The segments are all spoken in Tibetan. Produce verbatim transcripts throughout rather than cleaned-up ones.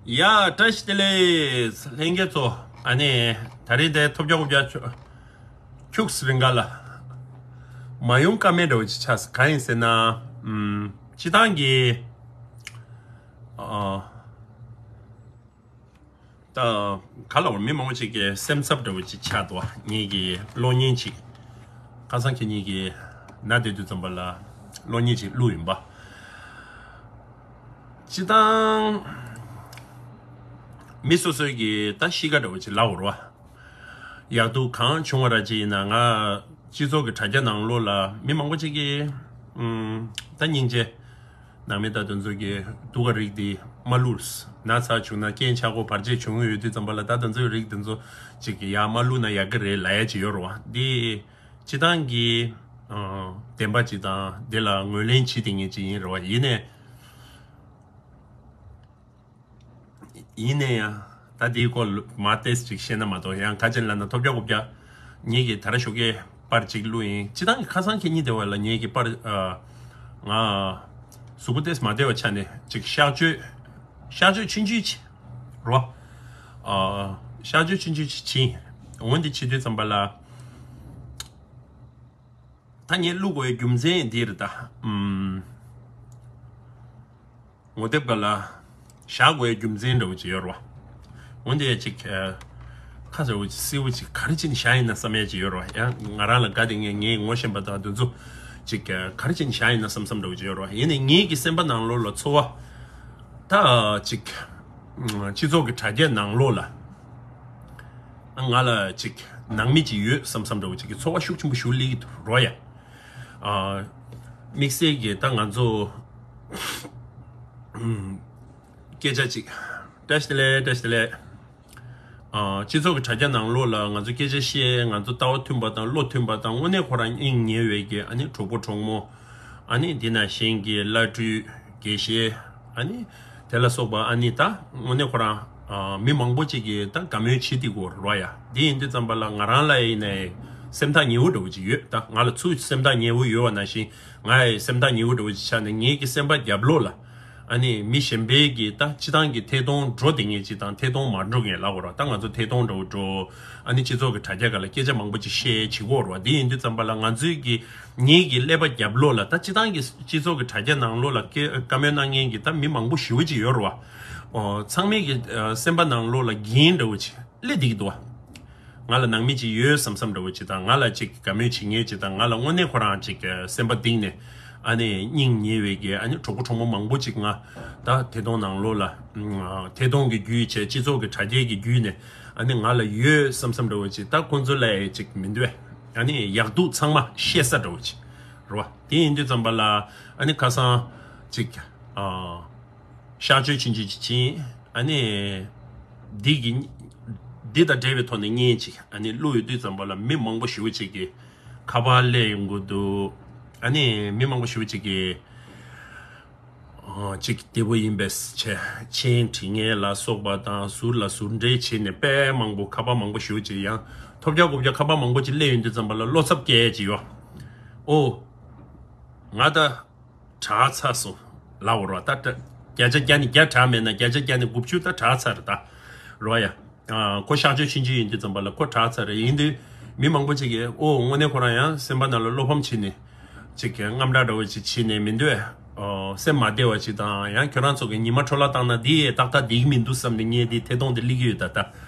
ཡ། བཀྲ་ཤིས་བདེ་ལེགས་ལྷན་རྒྱས་ཚོ། ཨ་ནི་ད་རེས་དེ་ཐོབ་རྒྱག་ཁོབ་རྒྱག་ཁྱུག་ཁྱུགས་རིང་ག་ལ་མ་ཡོང་ཀ་མེད་འདྲ་བོ་ཅིག་ཆགས་སོང་། གང་ཡིན་ཟེར་ན། ཨམ། སྤྱི་བཏང་གི། ཨ། ད་ག་ལ་བར་མི་མང་པོ་ཅིག་གི་སེམས་འཚབ་འདྲ་བོ་ཅིག་ཆགས་འདུག་ངེད་ཀྱི་གློག་བརྙན་ཅིག་ཁ་སང་ཁྱེད་གཉིས་ཀྱི་ན་བསྡད་དུས་ཙམ་པ་ལ་གློག་བརྙན་ཅིག་བླུགས་ཡིན་པ། སྤྱི་བཏང་མི་སོ་སོའི་གི་ད་གཤིས་ཀ་འདྲ་བོ་ཅིག་ལབ་དགོས་རེད་བ། ཡག་སྡུག་གང་བྱུང་བ་ར་ཅིག་ཡིན་ན། ང་སྤྱི་ཚོགས་ཀྱི་དྲ་རྒྱ་ནང་ལོགས་ལ་མི་མང་པོ་ཅིག་གིས་ཨུམ། ད་སྙིང་རྗེ། ནང་མི་ད་དེ་ཚོ་གི་སྡུག་ག་རིགས་འདི་མ་བླུགས། ན་ཚ་བྱུང་ན་རྐྱེན་ཆག་སྒོ་བར་ཆད་བྱུང་ཡོད་དུས་ཙམ་པ་ལ་ད་དེ་ཚོའི་རིགས་དེ་ཚོ་ཅིག་གི་ཡར་མ་བླུགས་ན་ཡག་གི་རེད་ལབ་ཡ་ཅིག་ཡོད་རེད་བ། འདི་སྤྱི་བཏང་གི་ཨ། བདེན་པ་ཅིག་དང་འདི་ལ་ངོས་ལེན་བྱེད་དེ་ངེས་ཅིག་ཡིན་རེད་བ། ཡིན་ནའི། ཡིན་ནའི་ཡང་ད་དེའི་སྐོར་ལ་མ་ཏེས་ཅིག་བཤད་ན་མ་གཏོགས། ཡང་ག་ཅན་ལ་ན་ཐོབ་རྒྱག་གོ་བརྒྱ། ངེད་ཀྱི་ད་ར་ཞོགས་ཀས་པར་ཅིག་བླུགས་ཡིན། སྤྱི་བཏང་གི་ཁ་སང་ཁྱེད་གཉིས་དེ་བ་ལ་ངེད་ཀྱི་པར་ཨ། ང་གཟུགས་པོ་ཏེས་མ་བདེ་བ་ཆགས་ནས་ཅིག་གཤག་བཅོས། གཤག་བཅོས་ཆུང་ཆུང་ཅིག་རོ། ཨ། གཤག་བཅོས་ཆུང་ཆུང་ཅིག་བྱིན། འོན་ཏེ་བྱེད་དུས་ཙམ་པ་ལ། ད་ངས་བླུག་དགོས་རྒྱུ་མཚན་འདི་རེད་ད། ཨུམ། ངོ་དེབ་ག་ལ་བཞག་དགོས་རྒྱུ་མཚན་འདྲ་བོ་ཅིག་ཡོད་རེད་བ། འོན་ཏེ་ཅིག་ཁ་ཟེར་བོ་ཅིག་སེར་བོ་ཅིག་ག་རེ་བྱས་ནས་བཞག་ཡིན་ན་བསམ་ཡས་ཅིག་ཡོད་རེད་བ། ཡང་ང་རང་ལ་དགའ་དེ་ངས་ངས་ངོ་ཤེས་པ་དང་དེ་ཚོ་ཅིག་ག་རེ་བྱས་ནས་བཞག་ཡིན་ན་བསམ་བསམ་འདྲ་བོ་ཅིག་ཡོད་རེད་བ། ཡིན་ནའི་ངེད་ཀྱི་སེམས་པ་ནང་ལོགས་ལ་ཚོར་བ། ད་ཅིག་སྤྱི་ཚོགས་ཀྱི་དྲ་རྒྱའི་ནང་ལོགས་ལ། ང་ལ་ཅིག་ནང་མི་ཅིག་ཡོད་བསམ་བསམ་འདྲ་བོ་ཅིག་གི་ཚོར་བ་ཤུགས་ཆེན་པོ་ཞིག་སླེབས་ཀྱི་འདུག་རོ་ཡ། ཨ། དམིགས་བསལ་གྱི་ད་ང་ཚོ་སྐད་ཆ་ཅིག་བཀྲ་ཤིས་བདེ་ལེགས། བཀྲ་ཤིས་བདེ་ལེགས། ཨ། སྤྱི་ཚོགས་ཀྱི་དྲ་རྒྱ་ནང་ལོགས་ལ་ང་ཚོ་སྐད་ཆ་བཤད། ང་ཚོ་ལྟ་བ་མཐུན་པ་དང་བློ་མཐུན་པ་དང་དངོས་གནས་ཁོ་རང་སྙིང་ཉེ་བའི་གི་ཨ་ནི་གྲོགས་པོ་གྲོགས་མོ། ཨ་ནི་འདི་ན་གཞན་གྱི་བླ་སྤྲུལ་དགེ་བཤེས། ཨ་ནི་དེ་ལ་སོགས་པ་ཨ་ནི་ད་དངོས་གནས་ཁོ་རང་ཨ། མི་མང་པོ་ཅིག་གིས་ད་དགའ་མོས་བྱེད་དེ་གོ་རོ་ཡ། འདི་ཡིན་དུས་ཙམ་པ་ལ་ང་རང་ལ་ཡིན་ནའི་སེམས་ཐག་ཉེ་བོ་འདྲ་བོ་ཅིག་ཡོད། ད་ང་ལ་ཚུར་སེམས་ཐག་ཉེ་བོ་ཡོད་པ་ནང་བཞིན། ང་ཡི་སེམས་ཐག་ཉེ་བོ་འདྲ་བོ་ཅིག་ཆགས་ནས་ངེད་ཀྱི་སེམས་པ་རྒྱབ་ལོགས་ལ་ཨ་ནི་མི་གཞན་པའི་གི་ད་སྤྱི་བཏང་གི་ཐད་གཏོང་འགྲོ་བསྡད་མཁན་ཅིག་དང་ཐད་གཏོང་མ་འགྲོ་མཁན་ལབ་དགོས་རེད། ད་ང་ཚོ་ཐད་གཏོང་འདྲ་བོ་འགྲོ། ཨ་ནི་སྤྱི་ཚོགས་ཀྱི་དྲ་རྒྱ་སྒང་ལ་སྐད་ཆ་མང་པོ་ཅིག་བཤད་བྱེད་ཀྱི་ཡོད་རེད་བ། འདི་ཡིན་དུས་ཙམ་པ་ལ་ང་ཚོའི་གི་ངེད་ཀྱི་ཀླད་པ་རྒྱབ་ལོགས་ལ་ད་སྤྱི་བཏང་གི་སྤྱི་ཚོགས་ཀྱི་དྲ་རྒྱ་ནང་ལོགས་ལ་སྐད་བཀའ་མོལ་གནང་མཁན་གྱི་ད་མི་མང་པོ་ཞེ་པོ་ཅིག་ཡོད་རེད་བ། ཨོ། ཚང་མའི་གི་ཨ། སེམས་པ་ནང་ལོགས་ལ་འགན་འདྲ་བོ་ཅིག་སླེབས་བསྡད་ཀྱི་འདུག་བ། ང་ལ་ནང་མི་ཅིག་ཡོད་བསམ་བསམ་འདྲ་བོ་ཅིག་དང་། ང་ལ་ཅིག་དགའ་མོས་བྱེད་མཁན་ཅིག་དང་། ང་ལ་དངོས་གནས་ཁོ་རང་ཅིག་སེམས་པ་གཏིང་ནས་ཨ་ནི་སྙིང་ཉེ་བའི་གི་ཨ་ནི་གྲོགས་པོ་གྲོགས་མོ་མང་པོ་ཅིག་ང་ད་ཐད་གཏོང་ནང་ལོགས་ལ། ཨ། ཐད་གཏོང་གི་བརྒྱུད་བྱས། སྤྱི་ཚོགས་ཀྱི་དྲ་རྒྱའི་གི་བརྒྱུད་ནས་ཨ་ནི་ང་ལ་ཡོད་བསམ་བསམ་འདྲ་བོ་ཅིག་ད་ཁོང་ཚོ་ལ་ཅིག་མི་འདུག་བས། ཨ་ནི་ཡག་སྡུག་ཚང་མ་བཤད་ས་འདྲ་བོ་ཅིག་རེད་བ། དེ་ཡིན་དུས་ཙམ་པ་ལ་ཨ་ནི་ཁ་སང་ཅིག་ཨ། གཤག་བཅོས་ཆུང་ཆུང་ཅིག་བྱིན། ཨ་ནི་འདི་གི་འདི་དང་འབྲེལ་བའི་ཐོག་ནས་བརྙན་ཅིག་ཨ་ནི་བླུགས་ཡོང་དུས་ཙམ་པ་ལ་མི་མང་པོ་ཞེ་པོ་ཅིག་གིས་ཁ་པར་སླེབས་ཡོང་གི་འདུག་ཨ་ནི་མི་མང་པོ་ཞེ་པོ་ཅིག་གིས་ཨ། ཅིག་བདེ་པོ་ཡིན་པས་བྱས། མཆན་བྲིས་མཁན་ལ་སོགས་པ་དང་། ཟུར་ལ་ཟུར་འབྲེལ་བྱས་ནས་དཔེ་མང་པོ། ཁ་པར་མང་པོ་ཞེ་པོ་ཅིག་ཡང་ཐོབ་རྒྱག་གོ་བརྒྱག་ཁ་པར་མང་པོ་ཅིག་སླེབས་ཡོང་དུས་ཙམ་པ་ལ་བློ་འཚབ་སྐྱེ་ཡས་ཅིག་ཡོད། ཨོ། ང་ད་དྲག་ཚར་སོང་ལབ་དགོས་རེད་བ། ད་བརྒྱ་ཆ་བརྒྱ་ནས་བརྒྱ་དྲག་མེད་ན་བརྒྱ་ཆ་བརྒྱ་ནས་དགུ་བཅུ་ད་དྲག་ཚར་རེད་ད། རེད་བ་ཡ། ཨ། ཁོ་གཤག་བཅོས་ཆུང་ཆུང་ཡིན་དུས་ཙམ་པ་ལ་ཁོ་དྲག་ཚར་རེད། ཡིན་དུས་མི་མང་པོ་ཅིག་གིས་ཨོ་དངོས་གནས་ཁོ་རང་ཡང་སེམས་པ་ནང་ལ་བློ་ཕམ་བྱས་ནས་ཅིག་གི་དངངས་སྐྲག་འདྲ་བོ་ཅིག་བྱས་ནས་མི་འདུག་ཨ། སེམས་མ་བདེ་བ་ཅིག་དང་། ཡང་ཁྱོད་རང་ཚོ་གི་ཉི་མ་འཕྲོ་བརླག་བཏང་ན་འདི་ཡས་ཏག་ཏག་བསྡད་ཀྱི་མི་འདུག་བསམ་ནས་ངས་འདི་ཐད་གཏོང་འདི་སླེབས་ཀྱི་ཡོད་ད། ད་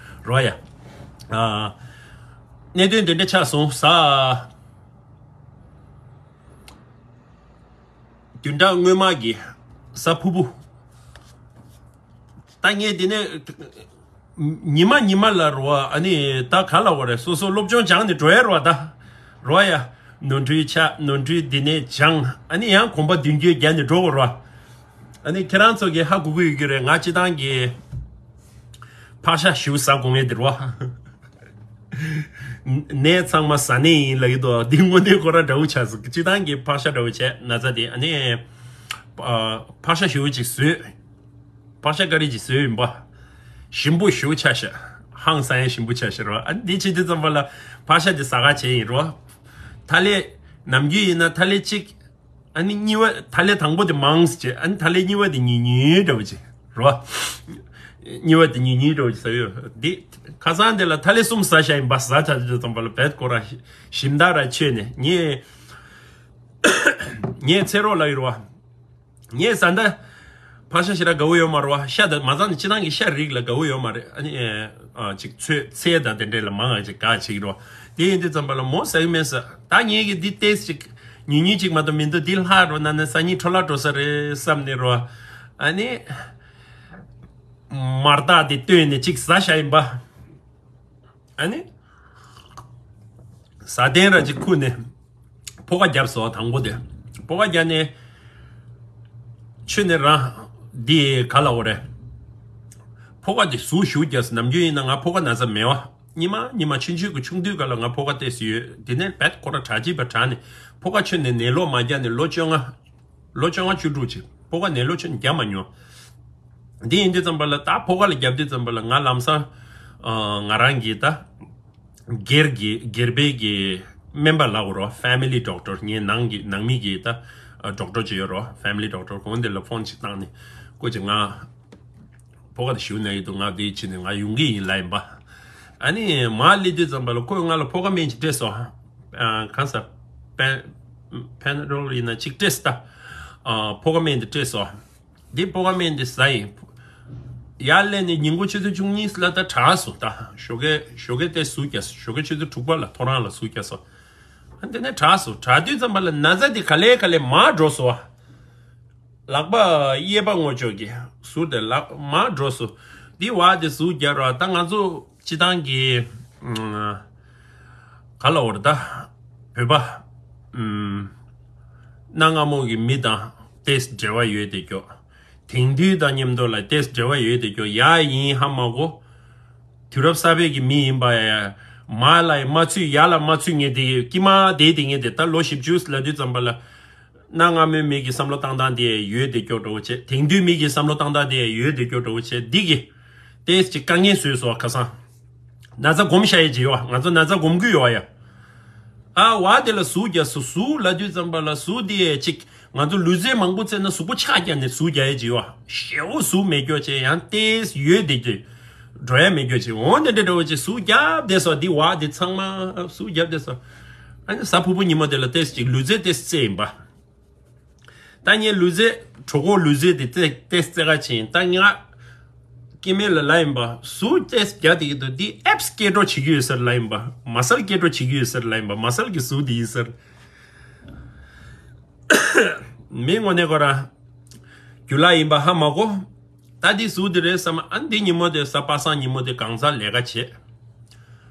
རེད་བ་ཡ། ཨ། གནད་དོན་འདི་འདྲ་ཆགས་སོང་ཟེར། བདུན་ཕྲག་སྔོན་མ་གི་གཟའ་ཕུར་བུ། ད་ངས་འདི་ནས་ཉི་མ་ཉི་མ་ལ་རོ། ཨ་ནི་ད་ག་ལ་བ་རེད། སོ་སོ་སློབ་སྦྱོང་སྦྱངས་ནས་འགྲོ་ཡ་རོ། ད་རོ་ཡ། ནོར་འཁྲུལ་ཆགས། ནོར་འཁྲུལ་འདི་ནས་སྦྱངས། ཨ་ནི་ཡང་གོམ་པ་བདུན་བརྒྱུད་བརྒྱབ་ནས་འགྲོ་དགོས་རོ། ཨ་ནི་ཁྱེད་རང་ཚོ་གིས་ཧ་གོ་གི་ཡོད་ཀྱི་རེད། ང་སྤྱི་བཏང་གི་ཕག་ཤ་ཞེ་པོ་ཟ་དགོས་ངེས་འདི་རོ། ནད་ཚང་མ་ཟ་ནད་ཡིན་ལབ་ཀྱི་འདུག་འདི་དངོས་གནས་ཁོ་རང་འདྲ་བོ་ཆགས་སོང་། སྤྱི་བཏང་གི་ཕག་ཤ་འདྲ་བོ་བྱས་ན་ཚ་དེ། ཨ་ནི་ཨ། ཕག་ཤ་ཞེ་པོ་ཅིག་ཟོས། ཕག་ཤ་ཀ་རི་ཅིག་ཟོས་ཡིན་པ། ཞིམ་པོ་ཞེ་པོ་ཆགས་ཤག་ཧང་སང་ཡ་ཞིམ་པོ་ཆགས་ཤག་རོ། ཨ་ནི་འདི་བྱེད་དུས་ཙམ་པ་ལ་ཕག་ཤ་དེ་ཟ་ག་བྱས་ཡིན་རོ། ཐ་ལེ། ནམ་རྒྱུན་ཡིན་ན་ཐ་ལེ་གཅིག་ཨ་ནི་གཉིས་པ། ཐ་ལེ་དང་པོ་དེ་མང་ཙམ་བྱས། ཨ་ནི་ཐ་ལེ་གཉིས་པ་དེ་ཉུང་ཉུང་འདྲ་བོ་བྱས་རོ། གཉིས་པ་དེ་ཉིན་གཉིས་འགྲོ་ཟ་ཡོད། འདི་ཁ་སང་དེ་ལ་ཐ་ལེ་གསུམ་ཟ་བཞག་ཡིན་པ། ཟ་ཚར་དུས་ཙམ་པ་ལ་བེད་ཁོ་ར་ཞིམ་ད་ར་ཆོད་ནས། ངས་ངས་ཚེ་རོགས་ལ་ཡོད་ར་བ། ངས་ཟ་འདྲ་ཕག་ཤ་ཞེ་དྲག་དགའ་བོ་ཡོད་མ་རེད་བ། ཤ་དང་མ་ཚང་ནས་སྤྱི་བཏང་གི་ཤ་རིགས་ལ་དགའ་བོ་ཡོད་མ་རེད། ཨ་ནི་ཨ་ཅིག་ཚོད་ཚད་དང་དེ་འདྲས་ལ་མང་ང་ཅིག་དགའ་ཅིག་རོ། དེ་ཡིན་དུས་ཙམ་པ་ལ་མོ་ཟ་གི་མེད་ས། ད་ངས་གི་འདི་ཏེས་ཅིག་ཉུང་ཉུང་ཅིག་མ་གཏོགས་མི་འདུག་འདི་ལྷག་རོ་ན་ནི་ས་ཉིན་འཕྲོ་བརླག་འགྲོ་ས་རེད་བསམ་ནས་རོ། ཨ་ནི་མར་དག་དེ་བཏོན་ནས་ཅིག་ཟ་བཞག་ཡིན་པ། ཨ་ནི། ཟ་ཐེངས་ར་ཅིག་ཁུར་ནས། ཕོ་ཁ་བརྒྱབ་སོ་དང་པོ་དེ། ཕོ་ཁ་བརྒྱབ་ནས། ཆུ་ནས་རང་། འདི་ག་ལ་འོ་རེད། ཕོ་ཁ་དེ་ཟུག་ཞུ་རྒྱབ་སོ། ནམ་རྒྱུན་ཡིན་ན་ང་ཕོ་ཁ་ན་ཚ་མེད་བ། ཉི་མ་ཉི་མ་ཆུང་ཆུང་གི་ཆུང་དུས་ག་ལ་ང་ཕོ་ཁ་ཏོག་ཙམ་ཡོད། དེ་ནས་བེད་ཁོ་ར་དྲག་ཅིག་པ་དྲག་ནས་ཕོ་ཁ་ཆུ་ནས་ནད་ལོག་མ་བརྒྱབ་ནས་ལོ་བཅོ་ལྔ། ལོ་བཅོ་ལྔ་བཅུ་དྲུག་ཅིག་ཕོ་ཁ་ནས་ལོ་ཆུ་བརྒྱབ་མ་མྱོང་། འདི་ཡིན་དུས་ཙམ་པ་ལ་ད་ཕོ་ཁ་ལ་བརྒྱབ་དུས་ཙམ་པ་ལ་ང་ལམ་སང་། ཨ། ང་རང་གི་ད། སྒེར་གྱི་སྒེར་པའི་གི་སྨན་པ་ལ་འོ་རོ། ཕེ་མི་ལི་ཌོག་ཊར། ངའི་ནང་གི་ནང་མི་གི་ད། ཨ། ཌོག་ཊར་ཅིག་ཡོད་རོ། ཕེ་མི་ལི་ཌོག་ཊར། ཁོང་དེ་ལ་ཕོན་ཅིག་བཏང་ནས་ཁོ་ཅིག་ང་ཕོ་ཁ་དེ་ཞུ་ན་ཡིན་འདུག་ང་དེ་ཕྱིན་ནས་ང་ཡོང་གི་ཡིན་ལབ་ཡིན་པ། ཨ་ནི་མར་སླེབས་དུས་ཙམ་པ་ལ་ཁོས་ང་ལ་ཕོ་ཁ་སྨན་ཅིག་སྤྲད་སོང་། ཨ། གང་ཟེར། ཕེན་ཕེན་ཨ་ཌོལ་ཡིན་ན་ཅིག་སྤྲད་སོང་ད། ཨ། ཕོ་ཁ་སྨན་དེ་སྤྲད་སོང་། འདི་ཕོ་ཁ་སྨན་འདི་ཟ་ཡིན། ཡར་སླེབས་ནས་ཉིན་གུང་ཆུ་ཚོད་བཅུ་གཉིས་ལ་ད་དྲག་སོང་ད། ཞོགས་ཀས་ཞོགས་ཀས་དེ་ཟུག་རྒྱག་སོང་། ཞོགས་ཀས་ཆུ་ཚོད་དྲུག་པ་ལ་ཐོ་རངས་ལ་ཟུག་རྒྱག་སོང་། ཨ། དེ་ནས་དྲག་སོང་། དྲག་དུས་ཙམ་པ་ལ་ན་ཚ་འདི་ག་ལེ་ག་ལེ་མར་འགྲོ་སོང་བ། ལག་པ་གཡས་པ་ངོ་ཅོག་གི་ཟུག་དེ་ལག་མར་འགྲོ་སོང་། འདི་བ་དེ་ཟུག་རྒྱག་རོགས། ད་ང་ཚོ་སྤྱི་བཏང་གི། ཨ། ག་ལ་འོར་ད། བོད་པ། ཨུམ། གནའ་སྔ་མོ་གི་མི་དང་ཏེས་འབྲེལ་བ་ཡོད་དེ་ཀྱོ། དེང་དུས་དང་མཉམ་དུ་ལ་ཏེས་འབྲེལ་བ་ཡོད་དེ་ཀྱོ། ཡ་ཡིན་ཧ་མ་གོ། དུས་རབས་གསར་པའི་གི་མི་ཡིན་པ་ཡ། མ་ལ་ཡ་མ་ཚུད་ཡ་ལ་མ་ཚུད་ངེས་དེ་ཀྱི་མ་དེ་དེ་ངེས་དེ་ད་ལོ་བཞི་བཅུ་ལ་དུས་ཙམ་པ་ལ། གནའ་སྔ་མོའི་མི་གི་བསམ་བློ་བཏང་སྟངས་དེ་ཡོད་དེ་ཀྱོ་འགྲོ་བོ་བྱེད། དེང་དུས་མི་གི་བསམ་བློ་བཏང་སྟངས་དེ་ཡོད་དེ་ཀྱོ་འགྲོ་བོ་བྱེད། འདི་གི་ཏེས་ཅིག་དཀའ་ངལ་བཟོས་སོ་ཁ་སང་། ན་ཚ་སྒོམ་ཤ་ཡི་ཇི་ཡོ། ང་ཚོ་ན་ཚ་སྒོམ་གི་ཡོ་ཡ། ཨ་བ་དེ་ལ་ཟུག་རྒྱག་སོ། ཟུག་ལ་དུས་ཙམ་པ་ལ་ཟུག་དེ་ཅིག་ང་ཚོ་ལུས་རྩལ་མང་པོ་རྩེ་ན་གཟུགས་པོ་ཆག་རྒྱག་ནས་ཟུག་རྒྱག་ཡི་ཇི་ཡོ། ཞེ་བོ་ཟུག་མེད་ཀྱོ་བྱེད། ཡང་ཏེས་ཡོད་དེ་ཀྱོ། འགྲོ་ཡ་མེད་ཀྱོ་བྱེད། འོན་ཏེ་འདྲ་འདྲ་བོ་ཅིག་ཟུག་རྒྱབ་དེ་སོ། འདི་བ་དེ་ཚང་མ་ཟུག་རྒྱབ་དེ་སོ། ཨ་ནི་གཟའ་ཕུར་བུ་ཉིན་མོ་དེ་ལ་ཏེས་ཅིག་ལུས་རྩལ་ཏེས་རྩེ་ཡིན་པ། ད་ངས་ལུས་རྩལ་གྲོད་ཁོག་ལུས་རྩལ་དེ་ཏེ་ཏེས་རྩེ་ག་ཕྱིན། ད་ང་སྐྱེ་དམན་ལ་ལབ་ཡིན་པ། ཟུག་ཏེས་རྒྱག་དེ་གི་འདུག་འདི་ཨེབ་སི་སྐྱེ་འགྲོ་བྱེད་ཀྱི་ཡོད་ཟེར་ལབ་ཡིན་པ། མ་སལ་སྐྱེ་འགྲོ་བྱེད་ཀྱི་ཡོད་ཟེར་ལབ་ཡིན་པ། མ་སལ་གྱི་ཟུག་དེ་ཡིན་ཟེར། མི་དངོས་གནས་ཁོ་རང་རྒྱུ་ལ་ཡིན་པ་ཧ་མ་གོ། ད་འདི་ཟུག་དེ་རེད་བསམ། ཨ་འདི་ཉིན་མོ་དེ་གཟའ་པ་སངས་ཉིན་མོ་དེ་གང་ཟག་ལས་ཀ་བྱེད།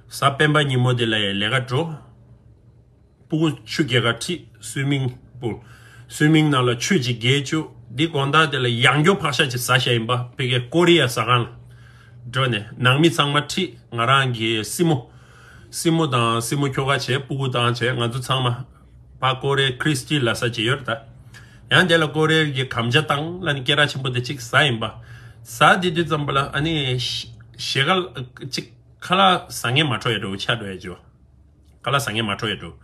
གཟའ་སྤེན་པ་ཉིན་མོ་དེ་ལ་ཡང་ལས་ཀ་འགྲོ། སྤུ་གུ་ཆུ་རྐྱལ་ག་ཁྲིད། སུའི་མིང་པུལ། སུའི་མིང་ནང་ལ་ཆུ་ཅིག་བརྒལ་བཅུག་འདི་དགོང་དག་དེ་ལ་ཡང་སྐྱོ་ཕག་ཤ་ཅིག་ཟ་བྱས་ཡིན་པ། ཕ་གིའི་ཀོ་རི་ཡ་ཟ་ཁང་ལ་འགྲོ་ནས་ནང་མི་ཚང་མ་ཁྲིད། ང་རང་གི་སྲིང་མོ། སྲིང་མོ་དང་སྲིང་མོ་ཁྱོ་ག་བྱས། སྤུ་གུ་དང་བྱས། ང་ཚོ་ཚང་མ་ཕ་ཀོ་རེ་ཁྲིས་ཊི་ལ་ས་ཅིག་ཡོད་རེད་ད། ཡང་དེ་ལ་ཀོ་རེ་གི་གམ་ཇ་དང་ལ་ནི་སྐེ་རགས་ཆེན་པོ་དེ་ཅིག་ཟ་ཡིན་པ། ཟ་དེ་དུས་ཙམ་པ་ལ་ཨ་ནི་ཞེ་ག་ཅིག་ཁ་ལག་ཟ་མཁན་མ་འཕྲོ་ཡ་འགྲོ་ཆ་འགྲོ་ཡ་ཇོ། ཁ་ལག་ཟ་མཁན་མ་འཕྲོ་ཡ་འགྲོ།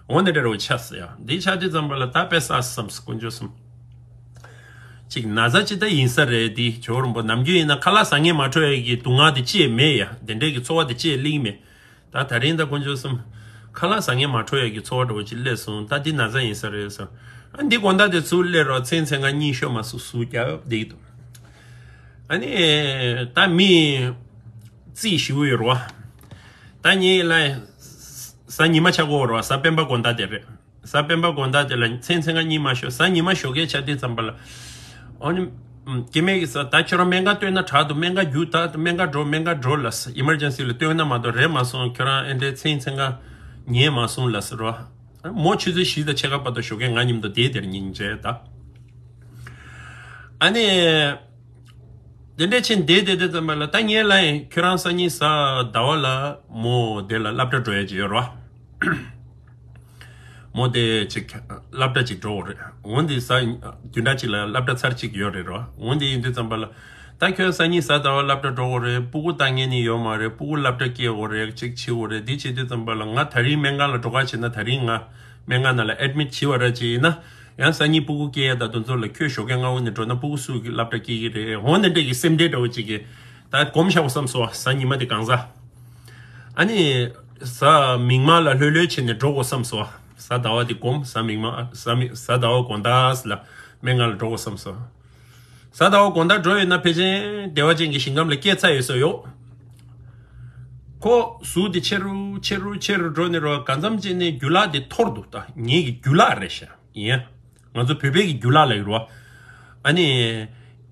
འོ་འདི་འདྲ་རོ་ཆ་ཟེར་ཡ། འདི་ཆ་དུས་ཙམ་པ་ལ་ད་དཔེ་ཟ་བསམ་སོ་དཀོན་མཆོག་གསུམ། ཅིག་ན་ཚ་ཅི་ད་ཡིན་ས་རེད། འདི་ཇོ་རིན་པོ་ནམ་རྒྱུན་ཡིན་ན་ཁ་ལག་ཟ་མཁན་མ་འཕྲོ་ཡ་གི་སྡུག་བསྔལ་དེ་ཅི་ཡང་མེད་ཡ། དེ་འདྲའི་གི་ཚོར་བ་དེ་ཅི་ཡང་སླེབས་མེད། ད་ད་རིང་ད་དཀོན་མཆོག་གསུམ། ཁ་ལག་ཟ་མཁན་མ་འཕྲོ་ཡ་གི་ཚོར་བ་འདྲ་བོ་ཅིག་སླེབས་སོང་། ད་འདི་ན་ཚ་ཡིན་ས་རེད་ཟེར། ཨ་འདི་དགོང་དག་དེ་ཚུར་སླེབས་རོགས་མཚན་མཚན་ག་གཉིད་ཤོར་མ་སོང་ཟུག་རྒྱབ་བསྡད་ཀྱི་འདུག་ཨ་ནི་ད་མི་རྩིས་ཞིག་ཡོད་རོ། ད་ངས་ལ་གཟའ་ཉི་མ་ཆགས་ཀྱི་ཡོད་རོ། གཟའ་སྤེན་པ་དགོང་དག་དེ་རེད། གཟའ་སྤེན་པ་དགོང་དག་དེ་ལ་མཚན་མཚན་ག་གཉིད་མ་ཤོར། གཟའ་ཉི་མ་ཞོགས་ཀས་ཆ་དུས་ཙམ་པ་ལ། ཨོ་ནི། སྐྱེ་དམན་གྱིས་ད་ཁྱོད་རང་སྨན་ཁང་སྟོན་ན་དྲག་འདུག་སྨན་ཁང་རྒྱུགས་ད། སྨན་ཁང་འགྲོ། སྨན་ཁང་འགྲོ་ལ་ཟེར། ཨི་མར་ཇེན་སི་ལ་སྟོན་ན་མ་གཏོགས་རེད་མ་སོང་། ཁྱོད་རང་ཨེ་འདྲའི་མཚན་མཚན་ག་ཉལ་མ་སོང་ལ་ཟེར་རོ། མོ་ཆུ་ཚོད་བཞི་དང་ཕྱེད་ཀ་བར་དུ་ཞོགས་ཀས་ང་མཉམ་དུ་བསྡད་དེར་ཉིན་བྱས་ད། ཨ་ནི། དེ་འདྲས་ཕྱིན་བསྡད་བསྡད་དུས་ཙམ་པ་ལ་ད་ངས་ལབ་ཡིན། ཁྱོད་རང་སང་ཉིན་གཟའ་ཟླ་བ་ལ་མོ་དེ་ལ་སློབ་གྲྭ་འགྲོ་ཡ་ཅིག་ཡོད་རོ། མོ་དེ་ཅིག་སློབ་གྲྭ་ཅིག་འགྲོ་དགོས་རེད། འོན་ཏེ་གཟའ་བདུན་ཕྲག་ཅིག་ལ་སློབ་གྲྭ་ཚར་གཅིག་ཡོད་རེད་རོ། འོན་ཏེ་ཡིན་དུས་ཙམ་པ་ལ་ད་ཁྱོད་སང་ཉིན་གཟའ་ཟླ་བ་སློབ་གྲྭ་འགྲོ་དགོས་རེད། སྤུ་གུ་ལྟ་མཁན་ནི་ཡོད་མ་རེད། སྤུ་གུ་སློབ་གྲྭ་སྐྱེལ་དགོས་རེད། ཅིག་བྱེད་དགོས་རེད། འདི་བྱེད་དུས་ཙམ་པ་ལ་ང་ད་རིང་སྨན་ཁང་ལ་འགྲོ་ག་བྱེད་ན། ད་རིང་ང་སྨན་ཁང་ནང་ལ་ཨེ་ཌི་མིཊ་བྱེད་པ་ར་ཅིག་ཡིན་ན། ཡང་སང་ཉིན་སྤུ་གུ་སྐྱེལ་ཡ་ད་དུང་ཚོ་ལ་ཁྱོད་ཞོགས་ཀས་སྔ་བོ་ནས་འགྲོ་ན་སྤུ་གུ་སུ་གི་སློབ་གྲྭ་སྐྱེལ་གི་རེད། འོ་འདི་འདྲས་ཀྱི་སེམས་ཁྲལ་འདྲ་བོ་ཅིག་གི་ ད་སྒོམ་བཞག་དགོས་བསམ་སོང་། གཟའ་ཉི་མ་དེ་གང་གཟའ། ཨ་ནི། གཟའ་མིག་དམར་ལ་ལྷོད་ལྷོད་བྱས་ནས་འགྲོ་དགོས་བསམ་སོང་། གཟའ་ཟླ་བ་དེ་སྒོམ། གཟའ་མིག་དམར། གཟའ་མིག་གཟའ་ཟླ་བ་དགོང་དག་ལ་སྨན་ཁང་ལ་འགྲོ་དགོས་བསམ་སོང་། གཟའ་ཟླ་བ་དགོང་དག་འགྲོ་ཡོད་ན་ཕལ་ཆེར་བདེ་བ་ཅན་གྱི་ཞིང་ཁམས་ལ་སྐྱེས་ཚར་ཡོད་ས་ཡོད། ཁོ་གཟུགས་དེ་ཆེ་རུ་ཆེ་རུ་ཆེ་རུ་འགྲོ་ནས་རོ། གང་འཚམ་ཅིག་ནས་རྒྱུ་ལག་དེ་འཐོར་འདུག་ད་ངེད་ཀྱི་རྒྱུ་ལག་རེད་ཤག་ཡིན། ང་ཚོ་བོད་པའི་གི་རྒྱུ་ལག་ལབ་ཀྱི་རེད་བ། ཨ་ནི།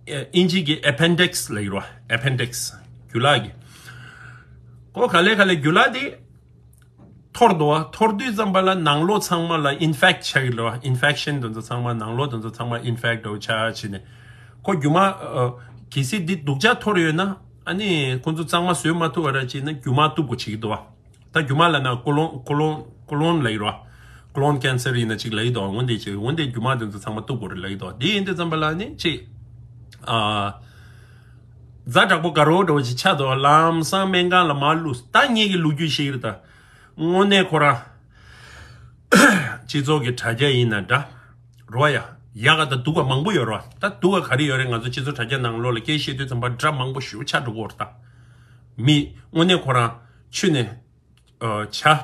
ཨིན་ཇི་གི་ཨེ་པེན་ཌིག་སི་ལབ་ཀྱི་རེད་བ། ཨེ་པེན་ཌིག་སི། རྒྱུ་ལག་གི། ཁོ་ག་ལེ་ག་ལེ་རྒྱུ་ལག་དེ་འཐོར་འདུག་བ། འཐོར་དུས་ཙམ་པ་ལ་ནང་ལོགས་ཚང་མ་ལ་ཨིན་ཕེག་ཆགས་ཀྱི་རེད་བ། ཨིན་ཕེག་ཤན་དེ་ཚོ་ཚང་མ། ནང་ལོགས་དེ་ཚོ་ཚང་མ་ཨིན་ཕེག་འདྲ་བོ་ཆགས་བྱས་ནས། ཁོ་རྒྱུ་མ། ཨ། གལ་སྲིད་འདི་སྡུག་ཅག་འཐོར་ཡོད་ན། ཨ་ནི་ཁོ་ཚོ་གཙང་མ་བཟོས་མ་ཐུབ་པ་ར་བྱས་ན་རྒྱུ་མ་གཏུབ་དགོས་བྱེད་ཀྱི་འདུག་བ། ད་རྒྱུ་མ་ལབ་ན་ཀོ་ལོན། ཀོ་ལོན། ཀོ་ལོན་ལབ་ཀྱི་རེད་བ། ཀོ་ལོན་ཀེན་སར་ཡིན་ན་ཅིག་ལབ་ཀྱི་འདུག་འོན་ཏེ་ཅིག་འོན་ཏེ་རྒྱུ་མ་དེ་ཚོ་ཚང་མ་གཏུབ་དགོས་རེད་ལབ་ཀྱི་འདུག་དེ་ཡིན་དུས་ཙམ་པ་ལ་ནི་ཅིག་ཨ། ཛ་དྲག་པོ་དགའ་རོགས་འདྲ་བོ་ཅིག་ཆགས་འདུག་ལམ་སང་སྨན་ཁང་ལ་མར་བླུགས། ད་ངེད་ཀྱི་ལོ་རྒྱུས་ཤིག་རེད་ད། དངོས་གནས་ཁོ་རང་སྤྱི་ཚོགས་ཀྱི་དྲ་རྒྱ་ཡིན་ན་འདྲ། རོ་ཡ། ཡག་ག་དང་སྡུག་ག་མང་པོ་ཡོད་རེད་བ། ད་སྡུག་ག་ག་རེ་ཡོད་རེད། ང་ཚོ་སྤྱི་ཚོགས་དྲ་རྒྱ་ནང་ལོགས་ལ་སྐད་བཤད་དུས་ཙམ་པ་དགྲ་མང་པོ་ཞེ་པོ་ཆགས་འགྲོ་གི་ཡོད་རེད་ད། མི་དངོས་གནས་ཁོ་རང་ཆུ་ནས། ཨ། བྱ།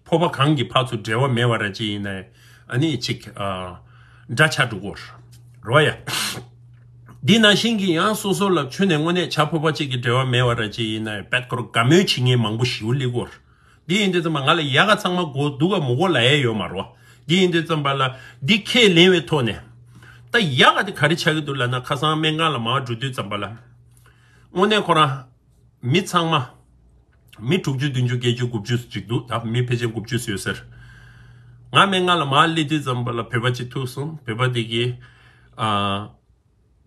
ཕོར་པ་གང་གིས་ཕར་ཚུར་འབྲེལ་བ་མེད་པ་ར་ཅིག་ཡིན་ན། ཨ་ནི་ཅིག་ཨ། དགྲ་ཆགས་འགྲོ་གི་ཡོད་རེད་བ་ཡ། འདི་ནང་བཞིན་གྱི་ཡང་སོ་སོ་ལ་ཆུ་ནས་དངོས་གནས་བྱ་ཕོར་པ་གཅིག་གི་འབྲེལ་བ་མེད་པ་ར་ཅིག་ཡིན་ན་བད་ཁོ་རང་དགའ་མོས་བྱེད་མཁན་མང་པོ་ཞེ་པོ་སླེབས་ཀྱི་ཡོད་རེད། འདི་ཡིན་དུས་ཙམ་པ་ང་ལ་ཡག་ག་ཚང་མ་དགོས། སྡུག་ག་མི་དགོས་ལབ་ཡས་ཡོད་མ་རེད་བ། འདི་ཡིན་དུས་ཙམ་པ་ལ་འདི་ཁས་ལེན་པའི་ཐོག་ནས། ད་ཡག་ག་དེ་ག་རེ་ཆགས་ཀྱི་འདུག་ལབ་ན། ཁ་སང་སྨན་ཁང་ལ་མར་འགྲོ་དུས་ཙམ་པ་ལ། དངོས་གནས་ཁོ་རང་། མི་ཚང་མ། མི་དྲུག་ཅུ་བདུན་ཅུ་བརྒྱད་ཅུ་དགུ་བཅུ་ཅིག་འདུག་ད་མི་ཕལ་ཆེར་དགུ་བཅུ་ཡོད་ཟེར། ང་སྨན་ཁང་ལ་མར་སླེབས་དུས་ཙམ་པ་ལ་བོད་པ་ཅིག་ཐུག་སོང་། བོད་པ་དེ་གིས། ཨ།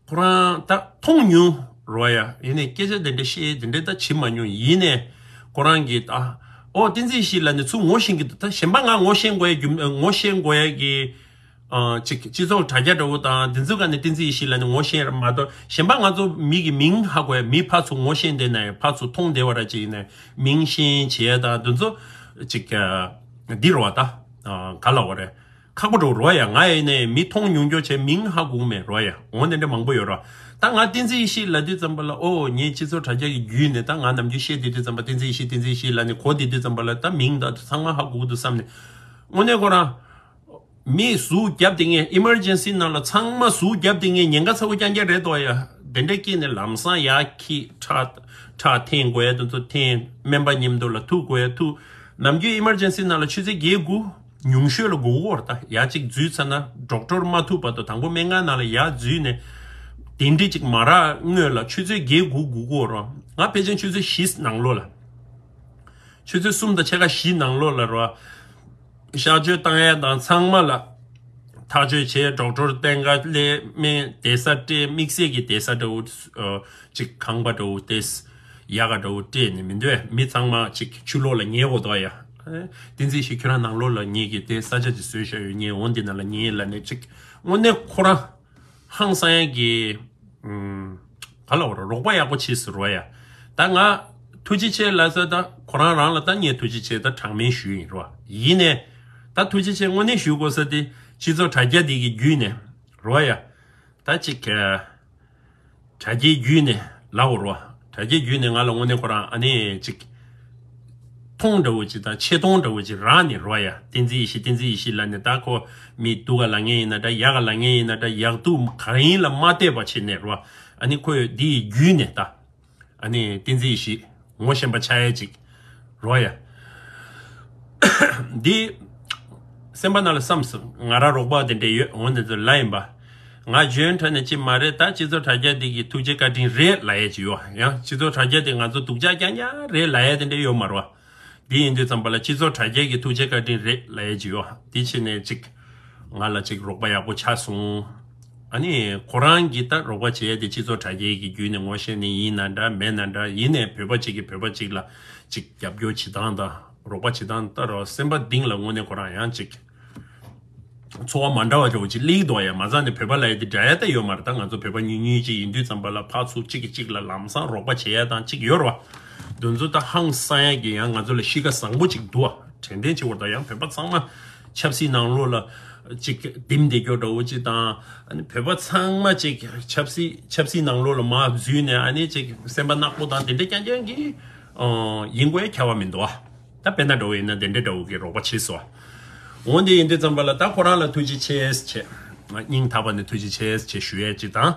ཁོ་རང་ད་མཐོང་མྱོང་རོ་ཡ། ཡིན་ནའི་སྐད་ཆ་དེ་འདྲ་བཤད་དེ་འདྲ་ད་བྱེད་མ་མྱོང་། ཡིན་ནའི་ཁོ་རང་གིས་ད། ཨོ། བསྟན་འཛིན་ཡེ་ཤེས་ལགས་ནི་ཚུར་ངོ་ཤེས་ཀྱི་འདུག་ད་གཞན་པ་ང་ངོ་ཤེས་དགོས་ཡ་རྒྱུ། ངོ་ཤེས་དགོས་ཡ་གི། ཨ། ཅིག་སྤྱི་ཚོགས་དྲ་རྒྱ་འདྲ་བོ་དང་འདི་ཚོ་ག་ནས་བསྟན་འཛིན་ཡེ་ཤེས་ལགས་ནི་ངོ་ཤེས་ར་མ་གཏོགས། གཞན་པ་ང་ཚོ་མི་གི་མིང་ཧ་གོ་ཡ། མི་ཕར་ཚུར་ངོ་ཤེས་བསྡད་ན་ཡང་། ཕར་ཚུར་མཐོང་བསྡད་པ་ར་ཅིག་ཡིན་ན་ཡང་། མིང་ཤེས་བྱེད་ཡ་དང་འདི་ཚོ་ཅིག་ཨ། འདི་རོ་བ་ད། ཨ། ག་ལབ་དགོས་རེད། ཁག་པོ་འདྲ་བོ་རོ་ཡ། ང་ཡིན་ནའི་མི་མཐོང་མྱོང་རྒྱུ་བྱས་མིང་ཧ་གོ་མེད་རོ་ཡ། འོ་དེ་འདྲ་མང་པོ་ཡོད་རོ། ད་ང་བསྟན་འཛིན་ཡེ་ཤེས་ལབ་དུས་ཙམ་པ་ལ། ཨོ། ངས་སྤྱི་ཚོགས་དྲ་རྒྱ་གི་བརྒྱུད་ནས་ད་ང་ནམ་རྒྱུན་བཤད་བསྡད་དུས་ཙམ་པ་བསྟན་འཛིན་ཡེ་ཤེས་བསྟན་འཛིན་ཡེ་ཤེས་ལབ་ནས་གོ་བསྡད་དུས་ཙམ་པ་ལ་ད་མིང་ད་ཚང་མ་ཧ་གོ་གི་འདུག་བསམ་ནས། དངོས་གནས་ཁོ་རང་། མི་ཟུག་རྒྱབ་བསྡད་མཁན། ཨི་མར་ཇེན་སི་ནང་ལ་ཚང་མ་ཟུག་རྒྱབ་བསྡད་མཁན་ཉེན་ཁ་ཚ་པོ་རྐྱང་རྐྱང་རེད་དོ་ཡ། དེ་འདྲ་སྐྱེས་ནས་ལམ་སང་ཡར་འཁྱེར། ཁྲག་ཁྲག་འཐེན་དགོས་ཡ་དེ་ཚོ་འཐེན། སྨན་པ་མཉམ་དུ་ལ་ཐུག་དགོས་ཡ་ཐུག་ནམ་རྒྱུན་ཨི་མར་ཇེན་སི་ནང་ལ་ཆུ་ཚོད་བརྒྱད་དགུ། ཉུང་ཤོས་ལ་སྒུག་གི་ཡོད་རེད་ད། ཡར་གཅིག་འཛུལ་ཚར་ན། ཌོག་ཊར་མ་ཐུག་བར་དུ་དང་པོ་སྨན་ཁང་ནང་ལ་ཡར་འཛུལ་ནས། གདན་འདྲེན་གཅིག་མ་རག་སྔོན་ལ་ཆུ་ཚོད་བརྒྱད་དགུ་སྒུག་གི་ཡོད་རེད། ང་ཕལ་ཆེར་ཆུ་ཚོད་བཞི་ནང་ལོགས་ལ། ཆུ་ཚོད་གསུམ་དང་ཕྱེད་ཀ་བཞི་ནང་ལོགས་ལ་རོ། གཤག་བཅོས་བཏང་ཡས་དང་ཚང་མ་ལ་ཐག་གཅོད་བྱས། ཌོག་ཊར་སྟེང་ག་སླེབས། སྨན་བསྡད་ས་སྤྲད། དམིགས་བསལ་གྱི་བསྡད་ས་འདྲ་བོ། ཨ། ཅིག་ཁང་པ་འདྲ་བོ་སྟེར། ཡག་ག་འདྲ་བོ་སྤྲད་ནས་མི་འདུག་མི་ཚང་མ་ཅིག་ཆུ་ལོག་ལ་ཉལ་དགོས་འདུག་ཡ། བསྟན་འཛིན་ཡེ་ཤེས་ཁྱོད་རང་ནང་ལོགས་ལ་ཉལ་གི། དེ་ས་ཆ་ཅིག་བཟོས་བཞག་ཡོད། ངས་འོ་འདི་ནང་ལ་ཉལ་ལབ་ནས་ཅིག་དངོས་གནས་ཁོ་རང་ཧང་སང་ཡ་གི། ཨུམ། ག་ལབ་དགོས་རེད། རོགས་པ་ཡག་པོ་བྱས་ཟེར་རོ་ཡ། ད་ང་ཐུགས་རྗེ་ཆེ་ལབ་ས། ད་ཁོ་རང་རང་ལ་ད་ངས་ཐུགས་རྗེ་ཆེ་ད་གྲངས་མེད་ཞུས་ཡིན་རོ། ཡིན་ནའི་ད་ཐུགས་རྗེ་ཆེ་དངོས་གནས་ཞུ་དགོས་ས་དེ་སྤྱི་ཚོགས་དྲ་རྒྱ་འདི་གི་བརྒྱུད་ནས་རོ་ཡ། ད་ཅིག་ག་དྲ་རྒྱའི་བརྒྱུད་ནས་ལབ་དགོས་རེད་བ། དྲ་རྒྱའི་བརྒྱུད་ནས་ང་ལ་དངོས་གནས་ཁོ་རང་ཨ་ནི་ཅིག་མཐོང་འདྲ་བོ་ཅིག་དང་ཆེ་མཐོང་འདྲ་བོ་ཅིག་རག་ནས་རེད་བ་ཡ། བསྟན་འཛིན་ཡེ་ཤེས། བསྟན་འཛིན་ཡེ་ཤེས་ལབ་ནས། ད་ཁོ་མི་སྡུག་ག་ལབ་མཁན་ཡིན་ན་འདྲ། ཡག་ག་ལབ་མཁན་ཡིན་ན་འདྲ། ཡག་སྡུག་ག་རེ་ཡིན་ལ་མ་བལྟས་པ་བྱས་ནས་རེད་བ། ཨ་ནི་ཁོས་འདི་ཡི་བརྒྱུད་ནས་ད། ཨ་ནི་བསྟན་འཛིན་ཡེ་ཤེས་ངོ་ཤེས་པ་ཆགས་ཡ་ཅིག་རེད་བ་ཡ། འདི་སེམས་པ་ནང་ལ་བསམ་སོང་། ང་རང་རོགས་པ་དེ་འདྲ་ཡོད། འོ་འདི་ཚོ་ལབ་ཡིན་པ། ང་འཇོན་དྲགས་ནས་ཅི་མ་རེད། ད་སྤྱི་ཚོགས་དྲ་རྒྱ་འདི་གི་ཐུགས་རྗེ་བཀའ་དྲིན་རེད་ལབ་ཡས་ཅིག་ཡོད། ཡང་སྤྱི་ཚོགས་དྲ་རྒྱ་འདི་ང་ཚོ་སྡུག་ཅག་རྐྱང་རྐྱང་རེད་ལབ་ཡས་དེ་འདྲ་ཡོད་མ་རེད་བ། འདི་ཡིན་དུས་ཙམ་པ་ལ་སྤྱི་ཚོགས་དྲ་རྒྱ་གི་ཐུགས་རྗེ་བཀའ་དྲིན་རེད་ལབ་ཡས་ཅིག་ཡོད། འདི་བྱས་ནས་ཅིག་ང་ལ་ཅིག་རོགས་པ་ཡག་པོ་ཆགས་སོང་། ཨ་ནི་ཁོ་རང་གིས་ད་རོགས་པ་བྱས་ཏེ་སྤྱི་ཚོགས་དྲ་རྒྱའི་གི་བརྒྱུད་ནས་ངོ་ཤེས་ནི་ཡིན་ན་འདྲ་མེད་ན་འདྲ། ཡིན་ནའི་བོད་པ་གཅིག་གིས་བོད་པ་གཅིག་ལ་ཅིག་རྒྱབ་སྐྱོར་བྱེད་སྟངས་དང་རོགས་པ་བྱེད་སྟངས་ལྟ་རོགས། སེམས་པ་གཏིང་ལ་དངོས་གནས་ཁོ་རང་ཡང་ཅིག་ཚོར་བ་མ་འདྲ་བ་འདྲ་བོ་ཅིག་སླེབས་འདུག་ཡ། མ་རྩ་ནས་བོད་པ་ལབ་ཡ་དེ་འདྲ་ཡ་ད་ཡོད་མ་རེད། ད་ང་ཚོ་བོད་པ་ཉུང་ཉུང་ཅིག་ཡིན་དུས་ཙམ་པ་ལ་ཕར་ཚུར་གཅིག་གིས་གཅིག་ལ་ལམ་སང་རོགས་པ་བྱེད་ཡ་དང་ཅིག་ཡོད་རེད་བ། འདི་ཚོ་ད་ཧང་སང་ཡ་གི་ཡང་ང་ཚོ་ལ་གཤིས་ཀ་བཟང་པོ་ཅིག་འདུག་བ། དྲན་རྟེན་བྱེད་དགོས་རེད། ད་ཡང་བོད་པ་ཚང་མ་ཆབ་སྲིད་ནང་ལོགས་ལ། ཅིག་དིམ་བསྡད་རྒྱུ་འདྲ་བོ་ཅིག་དང་། ཨ་ནི་བོད་པ་ཚང་མ་ཅིག་ཆབ་སྲིད་ཆབ་སྲིད་ནང་ལོགས་ལ་མར་འཛུལ་ནས། ཨ་ནི་ཅིག་སེམས་པ་ནག་པོ་དང་དེ་འདྲ་རྐྱང་རྐྱང་གི་ཨ་ཡིན་དགོས་ཁྱབ་པ་མི་འདུག་ཨ། ད་དཔེར་ན་འདྲ་བོ་ཡིན་ན་དེ་འདྲ་འདྲ་བོ་གི་རོགས་པ་བྱས་སོང་། འོ་འདི་ཡིན་དུས་ཙམ་པ་ལ་ད་ཁོ་རང་ལ་ཐུགས་རྗེ་ཆེ་ཟེར་བྱས། སྙིང་ཐག་པ་ནས་ཐུགས་རྗེ་ཆེ་ཟེར་བྱས་ཞུ་ཡས་ཅིག་དང་།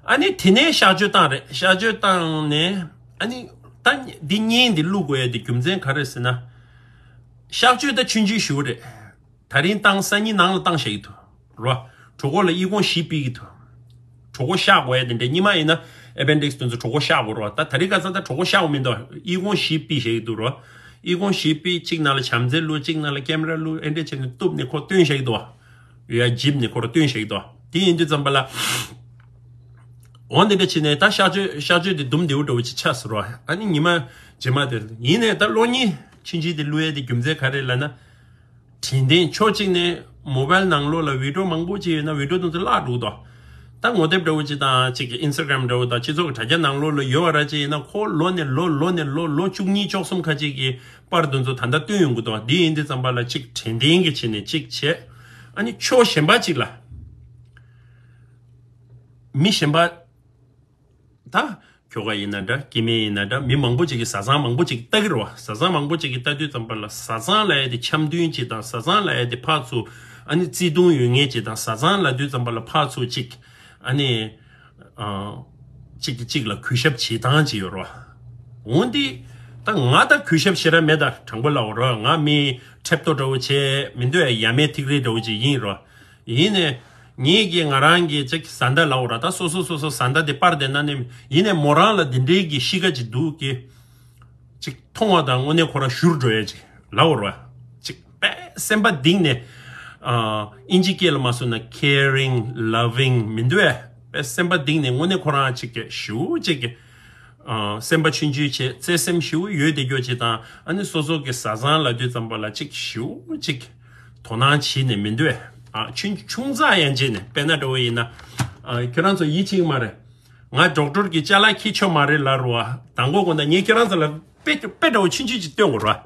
ཨ་ནི་དེ་ནས་གཤག་བཅོས་བཏང་རེད། གཤག་བཅོས་བཏང་ནས། ཨ་ནི་ད་འདི་བརྙན་འདི་བླུག་དགོས་ཡས་དེ་རྒྱུ་མཚན་ག་རེ་ཟེར་ན། གཤག་བཅོས་ད་ཆུང་ཆུང་ཞིག་རེད། ད་རིང་བཏང་སང་ཉིན་ནང་ལ་བཏང་བཞག་གི་འདུག་རོ། གྲོད་ཁོག་ལ་ཨི་ཁུང་བཞི་ཕུད་ཀྱི་འདུག་གྲོད་ཁོག་གཤག་དགོས་ཡ་དེ་འདྲ། སྔོན་མ་ཡིན་ན་ཨེ་པེན་ཌིག་སི་དེ་ཚོ་གྲོད་ཁོག་གཤག་དགོས་རོ། ད་ད་རིང་ཁ་སང་ད་གྲོད་ཁོག་གཤག་དགོས་མི་འདུག་ཨི་ཁུང་བཞི་ཕུད་བཞག་གི་འདུག་རོ། ཨི་ཁུང་བཞི་ཕུད། གཅིག་ནང་ལ་བྱམས་བརྩེ་བླུགས། གཅིག་ནང་ལ་ཀེམ་ར་བླུགས། ཨེ་འདྲ་བྱས་ནས་གཏུབ་ནས་ཁོ་བཏོན་བཞག་གི་འདུག་ཡ་འཇིབ་ནས་ཁོ་རང་བཏོན་བཞག་གི་འདུག་དེ་ཡིན་དུས་ཙམ་པ་ལ། འོ་འདི་འདྲ་བྱས་ནས་ད་གཤག་བཅོས་གཤག་བཅོས་དེ་དུམ་བདེ་བོ་འདྲ་བོ་ཅིག་ཆགས་སོང་རོ། ཨ་ནི་ཉི་མ་རྗེས་མ་དེ་ཡིན་ནས་ད་གློག་བརྙན་ཆུང་ཆུང་དེ་བླུག་ཡས་དེ་རྒྱུ་མཚན་ག་རེ་ལབ་ན། དྲན་རྟེན། ཕྱོགས་གཅིག་ནས་མོ་བལ་ནང་ལོགས་ལ་བི་ཌིའོ་མང་པོ་ཅིག་ཡོད་ན་བི་ཌིའོ་དེ་ཚོ་བརླག་འགྲོ་གི་འདུག་ད་ངོ་དེབ་འདྲ་བོ་ཅིག་དང་ཅིག་གི་ཨིན་སི་ཊ་གྷ་རམ་འདྲ་བོ་དང་སྤྱི་ཚོགས་ཀྱི་དྲ་རྒྱ་ནང་ལོགས་ལ་ཡོད་པ་ར་ཅིག་ཡིན་ན། ཁོ་ལོ་ནས་ལོ་ལོ་ནས་ལོ་ལོ་བཅུ་གཉིས་བཅུ་གསུམ་ཁ་ཅིག་གི་པར་དེ་ཚོ་ད་ལྟ་བཏོན་ཡོང་གི་འདུག་འདི་ཡིན་དུས་ཙམ་པ་ལ་ཅིག་དྲན་རྟེན་གྱི་ཆེད་ནས་ཅིག་བྱས། ཨ་ནི་ཕྱོགས་གཞན་པ་ཅིག་ལ། མི་གཞན་པ། ད་ཁྱོ་ག་ཡིན་ན་འདྲ། སྐྱེ་དམན་ཡིན་ན་འདྲ། མི་མང་པོ་ཅིག་གིས་བཟའ་ཚང་མང་པོ་ཅིག་ལྟ་གི་རེད་བ། བཟའ་ཚང་མང་པོ་ཅིག་གིས་ལྟ་དུས་ཙམ་པ་ལ་བཟའ་ཚང་ལབ་ཡ་དེ་འཆམ་མཐུན་ཅིག་དང་། བཟའ་ཚང་ལབ་ཡ་དེ་ཕར་ཚུར་ཨ་ནི་བརྩེ་དུང་ཡོད་མཁན་ཅིག་དང་། བཟའ་ཚང་ལབ་དུས་ཙམ་པ་ལ་ཕར་ཚུར་ཅིག་ཨ་ནི་ཨ་གཅིག་གིས་གཅིག་ལ་གུས་ཞབས་བྱེད་སྟངས་ཅིག་ཡོད་རེད་བ། འོ་འདི་ད་ང་ད་གུས་ཞབས་ཞེ་དྲག་མེད། ད་དྲང་པོ་ལབ་དགོས་རེད་བ། ང་མི་ཁྲེབ་ཏོ་འདྲ་བོ་བྱས་མི་འདུག་ཡ། ཡ་མེད་ཐིག་རིས་འདྲ་བོ་ཅིག་ཡིན་རེད་བ། ཡིན་ནས་ངེད་ཀྱིས་ང་རང་གི་ཅིག་བཟའ་ཟླ་ལབ་དགོས་རེད། ད་སོ་སོ་སོ་སོ་བཟའ་ཟླ་དེ་པར་དེ་ན་ནས། ཡིན་ནས་མོ་རང་ལ་འདི་འདྲའི་གི་གཤིས་ཀ་ཅིག་འདུག་གི། ཅིག་མཐོང་བ་དང་དངོས་གནས་ཁོ་རང་བཞུར་འགྲོ་ཡ་ཅིག་ལབ་དགོས་རེད་བ། ཅིག་དཔེ་སེམས་པ་གཏིང་ནས་ཨ་ཨིན་ཇི་སྐད་ལ་མ་སོང་ན་ཁེ་རིང་ལབ་ཝིང་མི་འདུག་ཨེ། དཔེ་སེམས་པ་གཏིང་ནས་དངོས་གནས་ཁོ་རང་ཅིག་གི་ཞེ་པོ་ཅིག་གི་ཨ་སེམས་པ་ཆུང་ཆུང་བྱས། བརྩེ་སེམས་ཞེ་པོ་ཡོད་བསྡད་རྒྱུ་ཅིག་དང་། ཨ་ནི་སོ་སོ་གི་བཟའ་ཚང་ལབ་དུས་ཙམ་པ་ལ་ཅིག་ཞེ་པོ་ཅིག་དོ་སྣང་བྱས་ནས་མི་འདུག་ཨེ། ཨ་ཆུང་ཆུང་ཙག་ཡང་བྱས་ནས། དཔེར་ན་འདྲ་བོ་ཡིན་ན། ཨ་ཁྱོད་རང་ཚོ་ཡིད་ཆེས་ཀྱི་མ་རེད། ང་ཌོག་ཊར་གྱི་ཅ་ལག་འཁྱེར་ཆོག་མ་རེད་ལབ་རེད་བ། མདང་དགོང་དགོང་དག་ངས་ཁྱེད་རང་ཚོ་ལ་དཔེ་དཔེ་འདྲ་བོ་ཆུང་ཆུང་ཅིག་སྟོན་དགོས་རེད་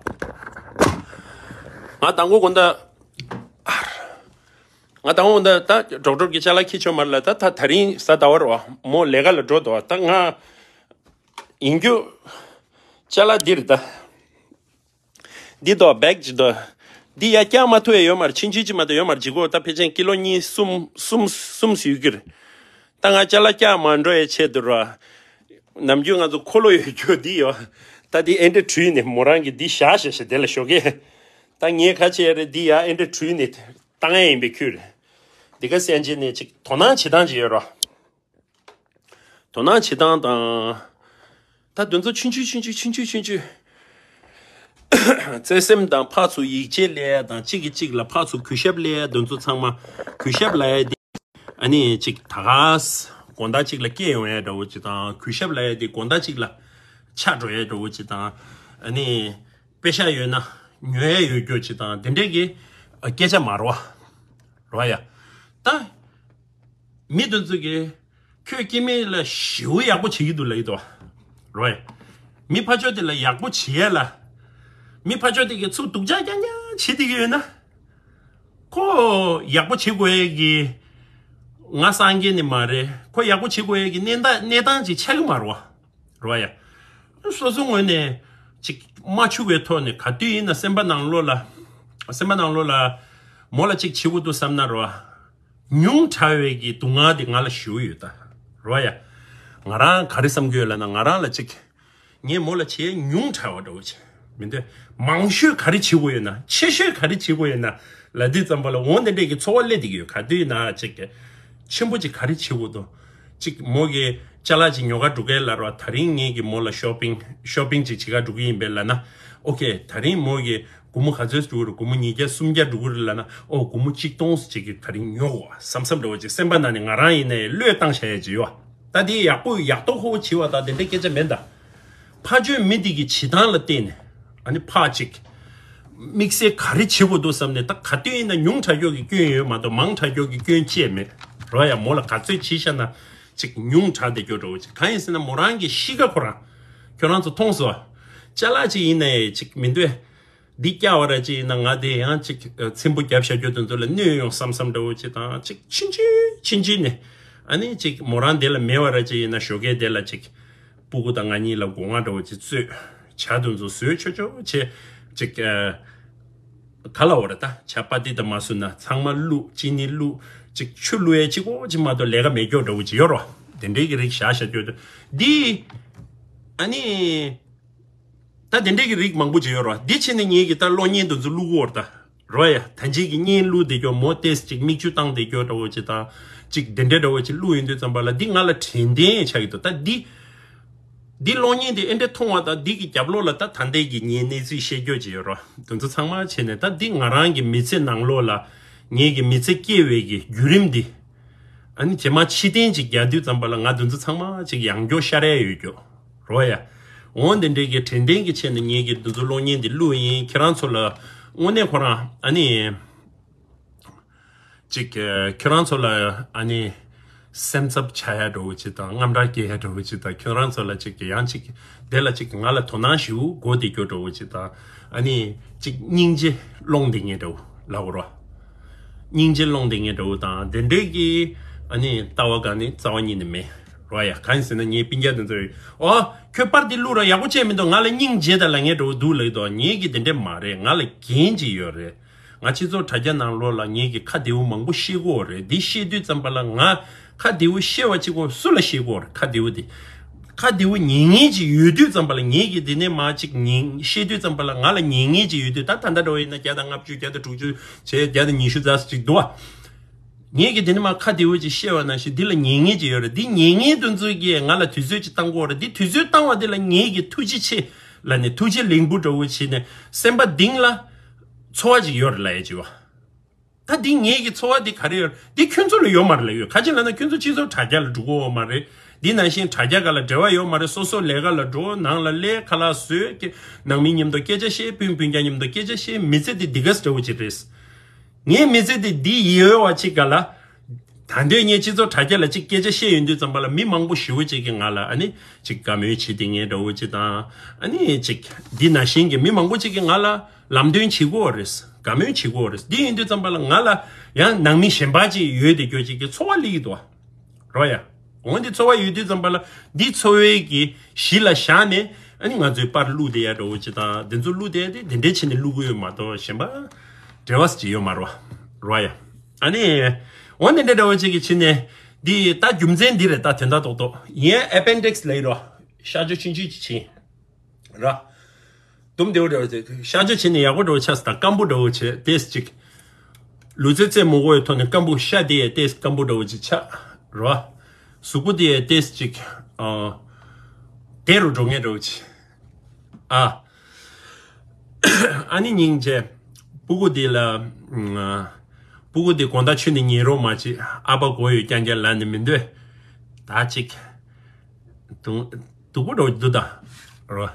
བ། ང་མདང་དགོང་དགོང་དག་ང་དང་པོ་འདི་ད་ཌོག་ཊར་གྱི་ཅ་ལག་འཁྱེར་ཆོག་མ་རེད་ལབ། ད་ད་ད་རིང་གཟའ་ཟླ་བ་རེད་བ། མོ་ལས་ཀ་ལ་འགྲོ་འདུག་བ། ད་ང་ཡིན་རྒྱུ་ཅ་ལག་འདི་རེད་ད། འདི་འདུག་བེག་ཅིག་འདུག་འདི་ཡར་བཀྱག་མ་ཐུབ་ཡ་ཡོད་མ་རེད། ཆུང་ཆུང་ཅིག་མ་གཏོགས་ཡོད་མ་རེད། ལྗིད་ཁོག་ད་ཕལ་ཆེར་ཀི་ལོ་གཉིས་གསུམ་གསུམ་གསུམ་ཙམ་ཡོད་ཀྱི་རེད། ད་ང་ཅ་ལག་བཀྱག་མ་འགྲོ་ཡའི་ཆེད་དུ་ར། ནམ་རྒྱུན་ང་ཚོ་འཁོར་ལོ་ཡོད་རྒྱུ་འདི་ཡོད། ད་འདི་ཨེ་འདྲ་བྲུས་ནས་མོ་རང་གིས་འདི་བཞག་བཞག་བཞག་དེ་ལ་ཞོགས་ཀས། ད་ངས་ག་བྱས་རེད། འདི་ཡར་ཨེ་འདྲ་བྲུས་ནས་བཏང་ཡ་ཡིན་པའི་ཁུལ་རེད། འདི་ག་སེམས་ཅན་ནས་ཅིག་དོ་སྣང་བྱེད་སྟངས་ཅིག་ཡོད་རོ། དོ་སྣང་བྱེད་སྟངས་དང་། ད་དེ་ཚོ་ཆུང་ཆུང་ཆུང་ཆུང་ཆུང་ཆུང་ཆུང་ཆུང་། བརྩེ་སེམས་དང་ཕར་ཚུར་ཡིད་ཆེས་སླེབས་ཡ་དང་། གཅིག་གིས་གཅིག་ལ་ཕར་ཚུར་གུས་ཞབས་སླེབས་ཡ། དེ་ཚོ་ཚང་མ་གུས་ཞབས་ལབ་ཡ་དེ། ཨ་ནི་ཅིག་ད་ག་ས་དགོང་དག་ཅིག་ལ་སྐྱེ་ཡོང་ཡ་འདྲ་བོ་ཅིག་དང་། གུས་ཞབས་ལབ་ཡ་དེ་དགོང་དག་ཅིག་ལ་ཆགས་འགྲོ་ཡ་འདྲ་བོ་ཅིག་དང་། ཨ་ནི་པེ་ཤག་ཡོད་ན་ཉོ་ཡ་ཡོད་རྒྱུ་ཅིག་དང་། དེ་འདྲས་ཀྱི་སྐད་ཆ་མ་རེད་བ། རེད་བ་ཡ། ད་མི་དེ་ཚོ་གིས་ཁྱོད་སྐྱེ་དམན་ལ་ཞེ་པོ་ཡག་པོ་བྱེད་ཀྱི་འདུག་ལབ་ཀྱི་འདུག་བ། རེད་བ་ཡ། མི་ཕར་ཕྱོགས་དེ་ལ་ཡག་པོ་བྱེད་ཡ་ལ། མི་ཕར་ཕྱོགས་དེ་གིས་ཚུར་སྡུག་ཅག་རྐྱང་རྐྱང་བྱེད་བསྡད་ཀྱི་ཡོད་ན། ཁོ་ཡག་པོ་བྱེད་དགོས་ཡས་ཀྱི་ང་སངས་རྒྱས་ནི་མ་རེད། ཁོ་ཡག་པོ་བྱེད་དགོས་ཡས་ཀྱི་གནས་སྟངས་གནས་སྟངས་ཅིག་ཆགས་ཀྱི་མ་རེད་བ། རེད་བ་ཡ། སོ་སོ་ངོས་ནས་ཅིག་མ་འཆུག་པའི་ཐོག་ནས། ག་དུས་ཡིན་ན་སེམས་པ་ནང་ལོགས་ལ། སེམས་པ་ནང་ལོགས་ལ་མོ་ལ་ཅིག་བྱེད་དགོས་འདུག་བསམ་ན་རེད་བ། ཉུང་དྲགས་པའི་གི་སྡུག་བསྔལ་དེ་ང་ལ་ཞེ་པོ་ཡོད་ད། རེད་བ་ཡ། ང་རང་ག་རེ་བསམ་གྱི་ཡོད་ལབ་ན། ང་རང་ལ་ཅིག་ངས་མོ་ལ་བྱས་ཉུང་དྲགས་པ་འདྲ་བོ་བྱས་མི་འདོད། མང་ཤོས་ག་རེ་བྱེད་དགོས་ཡོད་ན། ཆེ་ཤོས་ག་རེ་བྱེད་དགོས་ཡོད་ན་ལབ་དུས་ཙམ་པ་ལ་འོ་འདི་འདྲས་ཀྱི་ཚོར་བ་སླེབས་བསྡད་ཀྱི་ཡོད། ག་དུས་ན་ཅིག་གི་ཆེན་པོ་ཅིག་ག་རེ་བྱེད་དགོས་འདུག་ཅིག་མོ་གི་ཅ་ལག་ཅིག་ཉོ་ག་འགྲོ་གས་ལབ་རོགས། ད་རིང་ངེད་ཀྱིས་མོ་ལ་ཤོ་པིང་ཤོ་པིང་ཅིག་བྱེད་ག་འགྲོ་གི་ཡིན་པས་ལབ་ན། ཨོ་ཁེ། ད་རིང་མོ་གི་སྒོར་མོ་ག་ཚོད་འགྲོ་གི་རེད། སྒོར་མོ་ཉིས་བརྒྱ་སུམ་བརྒྱ་འགྲོ་གི་རེད་ལབ་ན། ཨོ་སྒོར་མོ་གཅིག་སྟོང་ཅིག་གི་ད་རིང་ཉོ་དགོས་བསམ་བསམ་འདྲ་བོ་ཅིག་སེམས་པ་ནང་ནས་ང་རང་ཡིན་ནའི་བློས་བཏང་བྱ་ཡ་ཅིག་ཡོད། ད་དེ་ཡག་པོ་ཡག་ཐོག་ཧོ་བྱེད་པ་དང་དེ་འདྲའི་སྐད་ཆ་མེད་ད། ཕར་ཕྱོགས་མི་དེ་གི་བྱེད་སྟངས་ལ་བལྟས་ནས། ཨ་ནི་ཕར་ཅིག་དམིགས་བསལ་ག་རེ་བྱེད་དགོས་འདུག་བསམ་ནས། ད་ག་དུས་ཡིན་ན་ཉུང་དྲགས་ཀྱོག་གི་སྐྱོན་ཡོད་མ་གཏོགས་མང་དྲགས་ཀྱོག་གི་སྐྱོན་ཅི་ཡང་མེད་རོ་ཡ། མོ་ལ་ག་ཚོད་བྱས་ཤག་ན་ཅིག་ཉུང་དྲགས་བསྡད་ཀྱོག་འདྲ་བོ་ཅིག་གང་ཡིན་ཟེར་ན་མོ་རང་གི་གཤིས་ཀ་ཁོ་རང་ཁྱོད་རང་ཚོ་མཐོང་སོང་། ཅ་ལག་ཅིག་ཡིན་ནའི་ཅིག་མི་འདོད། འདི་བསྐྱལ་བ་ར་ཅིག་ཡིན་ན་ང་དེ་ཡང་ཅིག་ཚིམ་པོ་རྒྱབ་བཞག་རྒྱུ་དེ་ཚོ་ལ་གནོད་ཡོང་བསམ་བསམ་འདྲ་བོ་ཅིག་དང་ཅིག་ཕྱིན་ཆད་ཕྱིན་ཆད་ནས་ཨ་ནི་ཅིག་མོ་རང་དེ་ལ་མེད་བ་ར་ཅིག་ཡིན་ན་ཞོགས་ཀས་དེ་ལ་ཅིག་སྤུ་གུ་དང་ང་གཉིས་ལ་སྒོ་ང་འདྲ་བོ་ཅིག་བཙོས། ཇ་དེ་ཚོ་བཟོས་ཆོག་ཆོག་བྱས་ཅིག་ག་ལ་འོ་ར་ད་ཇ་པ་ཏི་དང་མ་བཟོས་ན་ཚང་མ་བླུགས་ཅི་ནི་བླུགས་ཅིག་ཆུ་བླུགས་ཡས་ཅིག་གོ་ཅིག་མ་གཏོགས་ལས་ཀ་མེད་སྐྱོ་འདྲ་བོ་ཅིག་ཡོད་རོ། དེ་འདྲའི་གི་རིགས་བཞག་བཞག་རྒྱུ་དེ་འདི་ཨ་ནི། ད་དེ་འདྲའི་གི་རིགས་མང་པོ་ཅིག་ཡོད་རེད་བ། འདི་བྱས་ནས་ངེད་ཀྱི་ད་གློག་བརྙན་དེ་ཚོ་བླུག་གི་ཡོད་རེད་ད། རོ་ཡ། ད་ཅིག་གི་བརྙན་བླུག་བསྡད་ཀྱོག་མོ་ཏེས་ཅིག་མིག་ཆུ་བཏང་བསྡད་ཀྱོག་འདྲ་བོ་ཅིག་དང་། ཅིག་དེ་འདྲའི་འདྲ་བོ་ཅིག་བླུག་ཡོང་དུས་ཙམ་པ་ལ་འདི་ང་ལ་དྲན་རྟེན་ཆགས་ཀྱི་འདུག་ད་འདི། འདི་གློག་བརྙན་དེ་ཨེ་འདྲ་མཐོང་བ་དང་འདི་གི་རྒྱབ་ལོགས་ལ་ད་ད་ལྟའི་གི་ངའི་གནས་ཚུལ་བཤད་ཀྱོག་ཅིག་ཡོད་རེད་བ། དེ་ཚོ་ཚང་མ་བྱས་ནས་ད་འདི་ང་རང་གི་མི་ཚེ་ནང་ལོགས་ལ་ངེད་ཀྱི་མི་ཚེ་སྐྱེལ་བའི་གི་བརྒྱུད་རིམ་འདི། ཨ་ནི་རྗེས་མ་ཕྱིར་འཐེན་ཅིག་རྒྱག་དུས་ཙམ་པ་ལ་ང་འདི་ཚོ་ཚང་མ་ཅིག་ཡང་སྐྱོ་ཤར་ཡ་ཡོད་སྐྱོ། རོ་ཡ། འོང་དེ་འདྲའི་གི་དྲན་རྟེན་གྱི་ཆེད་ནས་ངེད་ཀྱི་འདི་ཚོ་གློག་བརྙན་འདི་བླུགས་ཡིན། ཁྱེད་རང་ཚོ་ལ་དངོས་གནས་ཁོ་རང་ཨ་ནི། ཅིག་ཁྱེད་རང་ཚོ་ལ་ཨ་ནི། སེམས་འཚབ་བྱ་ཡ་འདྲ་བོ་ཅིག་དང་དངངས་སྐྲག་སྐྱེ་ཡ་འདྲ་བོ་ཅིག་དང་ཁྱེད་རང་ཚོ་ལ་ཅིག་ཡང་ཅིག་དེ་ལ་ཅིག་ང་ལ་དོ་སྣང་ཞིག་དགོས་བསྡད་རྒྱུ་འདྲ་བོ་ཅིག་དང་ཨ་ནི་ཅིག་སྙིང་རྗེ་སློང་བསྡད་མཁན་འདྲ་བོ་ལབ་དགོས་རོ། སྙིང་རྗེ་སློང་བསྡད་མཁན་འདྲ་བོ་དང་དེ་འདྲའི་གི་ཨ་ནི་ལྟ་བ་ག་ནི་རྩ་བ་ཉིད་ནས་མེད་རོ་ཡ། གང་ཡིན་ཟེར་ན་ངའི་སྤུན་ཀྱག་དེ་ཚོས་ཨོ་ཁྱོད་པར་འདི་བླུགས་ར་ཡག་པོ་བྱས་མི་འདུག་ང་ལ་སྙིང་རྗེ་དང་ལབ་མཁན་འདྲ་བོ་འདུག་ལབ་ཀྱི་འདུག་ངེད་ཀྱི་དེ་འདྲ་མ་རེད། ང་ལ་འགན་ཅིག་ཡོད་རེད། ང་སྤྱི་ཚོགས་དྲ་རྒྱ་ནང་ལོགས་ལ་ངེད་ཀྱི་ཁ་བདེ་བོ་མང་པོ་བཤད་ཀྱི་ཡོད་རེད། འདི་བཤད་དུས་ཙམ་པ་ལ་ང་ཁ་བདེ་བོ་བཤད་པ་གཅིག་པོ་སུ་ལ་བཤད་ཀྱི་ཡོད་རེད། ཁ་བདེ་བོ་འདི། ཁ་བདེ་བོ་ཉན་མཁན་ཅིག་ཡོད་དུས་ཙམ་པ་ལ་ངེད་ཀྱི་འདི་ནས་མར་ཅིག་ཉན་བཤད་དུས་ཙམ་པ་ལ་ང་ལ་ཉན་མཁན་ཅིག་ཡོད་དུས་ད་ད་ལྟ་འདྲ་བོ་ཡིན་ན་བརྒྱ་དང་ལྔ་བཅུ་བརྒྱ་དང་དྲུག་ཅུ་བྱས་བརྒྱ་དང་ཉི་ཤུ་རྩ་ཅིག་འདུག་བ། ངེད་ཀྱིས་དེ་ནི་མ་ཁ་བདེ་བོ་ཅིག་བཤད་པ་ནང་བཞིན་འདི་ལ་ཉན་མཁན་ཅིག་ཡོད་རེད། འདི་ཉན་མཁན་དེ་ཚོ་གིས་ང་ལ་དུས་ཚོད་ཅིག་བཏང་གི་ཡོད་རེད། འདི་དུས་ཚོད་བཏང་བ་འདི་ལ་ངེད་ཀྱིས་ཐུགས་རྗེ་ཆེ་ལབ་ནས་ཐུགས་རྗེ་ལེགས་འབུལ་འདྲ་བོ་བྱས་ནས་སེམས་པ་གཏིང་ལ་ཚོར་བ་ཅིག་ཡོད་རེད་ལབ་ཡས་ཅིག་བ། ད་འདི་ངེད་ཀྱི་ཚོར་བ་འདི་ག་རེ་ཡོད་རེད། འདི་ཁྱོད་ཚོ་ལ་ཡོད་མ་རེད་ལབ་ཡོད། ག་ཅི་ལབ་ན་ཁྱོད་ཚོ་སྤྱི་ཚོགས་དྲ་རྒྱ་ལ་འགྲོ་གི་ཡོད་མ་རེད། འདི་ནང་བཞིན་དྲ་རྒྱ་སྒང་ལ་འབྲེལ་བ་ཡོད་མ་རེད། སོ་སོ་ལས་ཀ་ལ་འགྲོ། ནང་ལ་སླེབས། ཁ་ལག་བཟོས། ནང་མི་མཉམ་དུ་སྐད་ཆ་བཤད། སྤུན་སྤུན་ཀྱག་མཉམ་དུ་སྐད་ཆ་བཤད། མི་ཚེ་འདི་འདི་ག་ཙམ་འདྲ་བོ་ཅིག་རེད། ངའི་མི་ཚེ་འདི་འདི་ཡོད་པ་ཅིག་ག་ལ། ད་འདོད་ངས་སྤྱི་ཚོགས་དྲ་རྒྱ་ལ་ཅིག་སྐད་ཆ་བཤད་ཡོང་དུས་ཙམ་པ་ལ་མི་མང་པོ་ཞེ་པོ་ཅིག་གིས་ང་ལ་ཨ་ནི་ཅིག་དགའ་མོས་བྱེད་དེ་ངས་འདྲ་བོ་ཅིག་དང་། ཨ་ནི་ཅིག་འདི་ནང་བཞིན་གྱི་མི་མང་པོ་ཅིག་གིས་ང་ལ་ལམ་སྟོན་བྱེད་ཀྱི་ཡོད་རེད། དགའ་མོས་བྱེད་ཀྱི་ཡོད་རེད། འདི་ཡིན་དུས་ཙམ་པ་ལ་ང་ལ་ཡང་ནང་མི་གཞན་པ་ཅིག་ཡོད་དེ་སྐྱོ་ཅིག་གི་ཚོར་བ་སླེབས་ཀྱི་འདུག་བ། རོ་ཡ། འོན་ཏེ་ཚོར་བ་ཡོད་དུས་ཙམ་པ་ལ་འདི་ཚོར་བའི་གི་གཞི་ལ་བཞག་ནས་ཨ་ནི་ང་ཚོའི་པར་བླུགས་བསྡད་ཡ་འདྲ་བོ་ཅིག་དང་འདི་ཚོ་བླུགས་བསྡད་དེ་འདི་འདྲའི་བྱས་ནས་བླུགས་ཀྱི་ཡོད་མ་གཏོགས་གཞན་པ་འབྲེལ་བ་ཅིག་ཡོད་མ་རེད་བ། རོ་ཡ། ཨ་ནི་འོན་ཏེ་འདི་འདྲ་བོ་ཅིག་གི་བྱས་ནས་འདི་ད་རྒྱུ་མཚན་འདི་རེད། ད་དོན་དག་རྡོག་རྡོག་ཡིན། ཨེ་པེན་ཌིག་སི་ལབ་ཡོད་རོ། གཤག་བཅོས་ཆུང་ཆུང་ཅིག་བྱས། ར། དུམ་བདེ་བོ་རེད་བ། གཤག་བཅོས་བྱས་ནས་ཡག་པོ་འདྲ་བོ་ཆགས་སོང་། ད་སྐམ་པོ་འདྲ་བོ་བྱས་ཏེས་ཅིག་ལུས་རྩལ་རྩེད་མོ་གོ་ཡི་ཐོག་ནས་སྐམ་པོ། ཤ་དེ་ཡས་ཏེས་སྐམ་པོ་འདྲ་བོ་ཅིག་ཆགས་ར། གཟུགས་པོ་དེ་ཡས་ཏེས་ཅིག་ཨ། བདེ་རུ་འགྲོ་མཁན་འདྲ་བོ་ཅིག་ཨ། ཨ་ནི་སྙིང་རྗེ། སྤུ་གུ་དེ་ལ། ཨ། སྤུ་གུ་དེ་དགོང་དག་ཆུ་ནས་ཉལ་རོགས་མ་བྱེད། ཨ་ཕ་དགོས་ཡོད་རྐྱང་རྐྱང་ལབ་ནས་མི་འདོད། ད་ཅིག་སྡུག་སྡུག་པོ་འདྲ་བོ་འདུག་ད། རོ།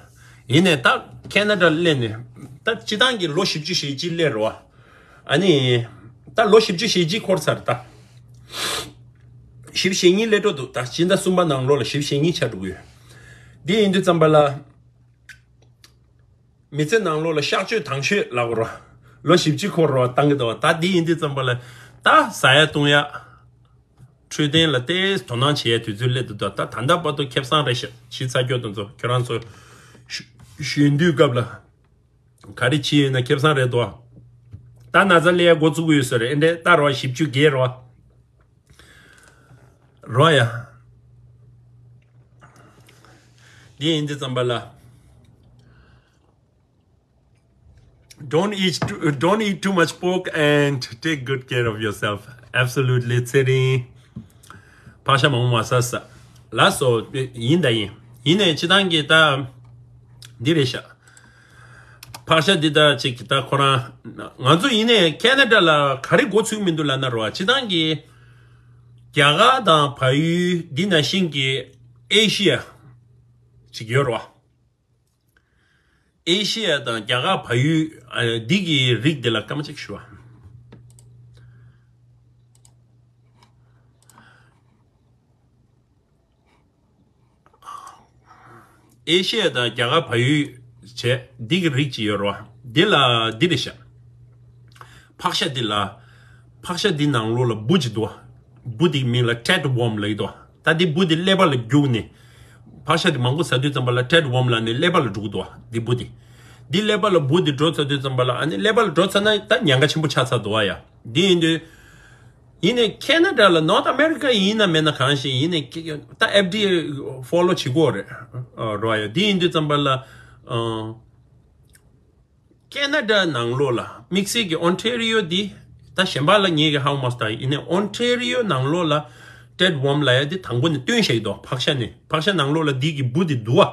ཡིན་ནའི་ད་ཁེ་ན་ཌ་སླེབས་ནས་ད་སྤྱིར་བཏང་གི་ལོ་བཞི་བཅུ་ཞེ་གཅིག་སླེབས་རོ། ཨ་ནི་ད་ལོ་བཞི་བཅུ་ཞེ་གཅིག་འཁོར་ཚར། ད་བཞི་བཅུ་ཞེ་གཉིས་སླེབས་འགྲོ་འདུག་ད་སྤྱི་ཟླ་གསུམ་པ་ནང་ལོགས་ལ་བཞི་བཅུ་ཞེ་གཉིས་ཆགས་འགྲོ་གི་ཡོད། འདི་ཡིན་དུས་ཙམ་པ་ལ་མི་ཚེ་ནང་ལོགས་ལ་གཤག་བཅོས་དང་ཤོས་ལབ་དགོས་རོ། ལོ་བཞི་བཅུ་འཁོར་རོ་བཏང་གི་འདུག་ད་འདི་ཡིན་དུས་ཙམ་པ་ལ་ད་ཟ་ཡ་བཏུང་ཡ། འཕྲོད་བསྟེན་ལ་ཏོག་ཙམ་དོ་སྣང་བྱེད་ཡའི་དུས་ཚོད་སླེབས་འདུག་ད་ད་ལྟ་བར་དུ་ཁེ་བཟང་རེད་ཤག་ཞེ་ཚ་སྐྱོ་དེ་ཚོ་ཁྱོད་རང་ཚོ་གཞོན་དུས་སྐབས་ལ་ག་རེ་བྱས་ཡོད་ན་ཁེ་བཟང་རེད་དོ། ད་ན་ཚ་སླེབས་ཡ་འགོ་བཙུགས་ཡོད་ས་རེད། ཨེ་འདྲས་ད་རོ་བཞི་བཅུ་བརྒལ་རོ། རོ་ཡ། འདི་ཡིན་དུས་ཙམ་པ་ལ། Don't eat too, don't eat too much pork and take good care of yourself. Absolutely. ཚེ་རིང་། ཕག་ཤ་མང་པོ་མ་ཟ་ཟ། ལགས་སོ། ཡིན་ད་ཡིན། ཡིན་ནའི་སྤྱིར་བཏང་གི་ད་འདི་རེད་ཤག་ཕག་ཤ་འདི་ད་ཅིག་ད་ཁོ་རང་ང་ཚོ་ཡིན་ནའི་ཁེ་ན་ཌ་ལ་ག་རེ་འགོ་ཚུགས་མི་འདུག་ལབ་ན་རོ། སྤྱིར་བཏང་གི་རྒྱ་གར་དང་བལ་ཡུལ་འདི་ནང་བཞིན་གྱི་ཨེ་ཤི་ཡ་ཅིག་ཡོད་རོ། ཨེ་ཤི་ཡ་དང་རྒྱ་གར་བལ་ཡུལ་ཨ་འདི་གི་རིགས་འདི་ལ་སྐར་མ་གཅིག་ཞུ་བ། ཨེ་ཤི་ཡ་དང་རྒྱ་གར་བལ་ཡུལ་ བྱས། འདི་གི་རིགས་ཅིག་ཡོད་རེད་བ། འདི་ལ་འདི་རེད་ཤག་ཕག་ཤ་འདི་ལ། ཕག་ཤ་འདི་ནང་ལོགས་ལ་འབུ་ཅིག་འདུག་འབུ་འདི་མིང་ལ་ཊེཌ་ཝོམ་ལབ་ཀྱི་འདུག་ད་འདི་འབུ་འདི་ཀླད་པ་ལ་རྒྱུགས་ནས། ཕག་ཤ་འདི་མང་པོ་ཟ་དུས་ཙམ་པ་ལ་ཊེཌ་ཝོམ་ལབ་ནས་ཀླད་པ་ལ་འགྲོ་གི་འདུག་འདི་འབུ་འདི། འདི་ཀླད་པ་ལ་འབུ་འདི་འགྲོ་ཚར་དུས་ཙམ་པ་ལ། ཨ་ནི་ཀླད་པ་ལ་འགྲོ་ཚར་ན་ད་ཉེན་ཁ་ཆེན་པོ་ཆགས་ཚར་འདུག་བ་ཡ། འདི་ཡིན་དུས། ཡིན་ནའི་ཁེ་ན་ཌ་ལ་North America ཡིན་ན་མེད་ན་གང་ཞིག་ཡིན་ནའི་ད་ཨེཕ་ཌི་ཨེ་ཕོ་ལོ་བྱེད་དགོས་རེད། ཨ། རོ་ཡ། འདི་ཡིན་དུས་ཙམ་པ་ལ། ཨ། ཁེ་ན་ཌ་ནང་ལོགས་ལ་དམིགས་བསལ་གྱི་ཨོན་ཊེ་རི་ཡོ་འདི། ད་གཞན་པ་ལ་ངེད་ཀྱི་ཧ་གོ་མ་སོང་། ད་ཡིན་ནའི་ཨོན་ཊེ་རི་ཡོ་ནང་ལོགས་ལ་ཊེཌ་ཝོམ་ལབ་ཡ་འདི་དང་པོ་ནས་བཏོན་བཞག་གི་འདུག་ཕག་ཤ་ནས། ཕག་ཤ་ནང་ལོགས་ལ་འདི་གི་འབུ་འདི་འདུག་བ།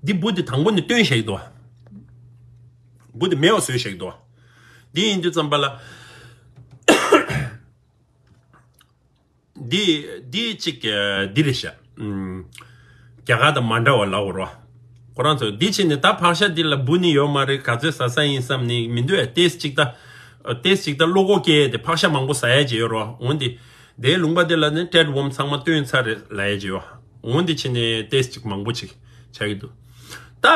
འདི་འབུ་འདི་དང་པོ་ནས་བཏོན་བཞག་གི་འདུག་བ། འབུ་འདི་མེད་པ་བཟོས་བཞག་གི་འདུག་བ། འདི་ཡིན་དུས་ཙམ་པ་ལ། འདི་འདི་གཅིག་འདི་རེད་ཤག་ཨུམ། རྒྱ་གར་དང་མ་འདྲ་བ་ལབ་དགོས་རེད་བ། ཁོ་རང་ཚོས་འདི་བྱས་ནས་ད་ཕག་ཤ་འདི་ལ་འབུ་ནི་ཡོད་མ་རེད། ག་ཚོད་ཟ་ས་ཡིན་བསམ་ནི་མི་འདུག་ཨེ། ཏེས་ཅིག་ད། ཏེས་ཅིག་ད་བློ་ཁོག་སྐྱེས་ཏེ་ཕག་ཤ་མང་པོ་ཟ་ཡ་ཅིག་ཡོད་རེད་བ། འོན་ཏེ། དེའི་ལུང་པ་དེ་ལ་ནི་ཊེཌ་ཝོམ་ཚང་མ་བཏོན་ཚར་རེད་ལབ་ཡ་ཅིག་ཡོད། འོན་ཏེ་བྱས་ནས་ཏེས་ཅིག་མང་པོ་ཅིག་ཆགས་ཀྱི་འདུག་ད།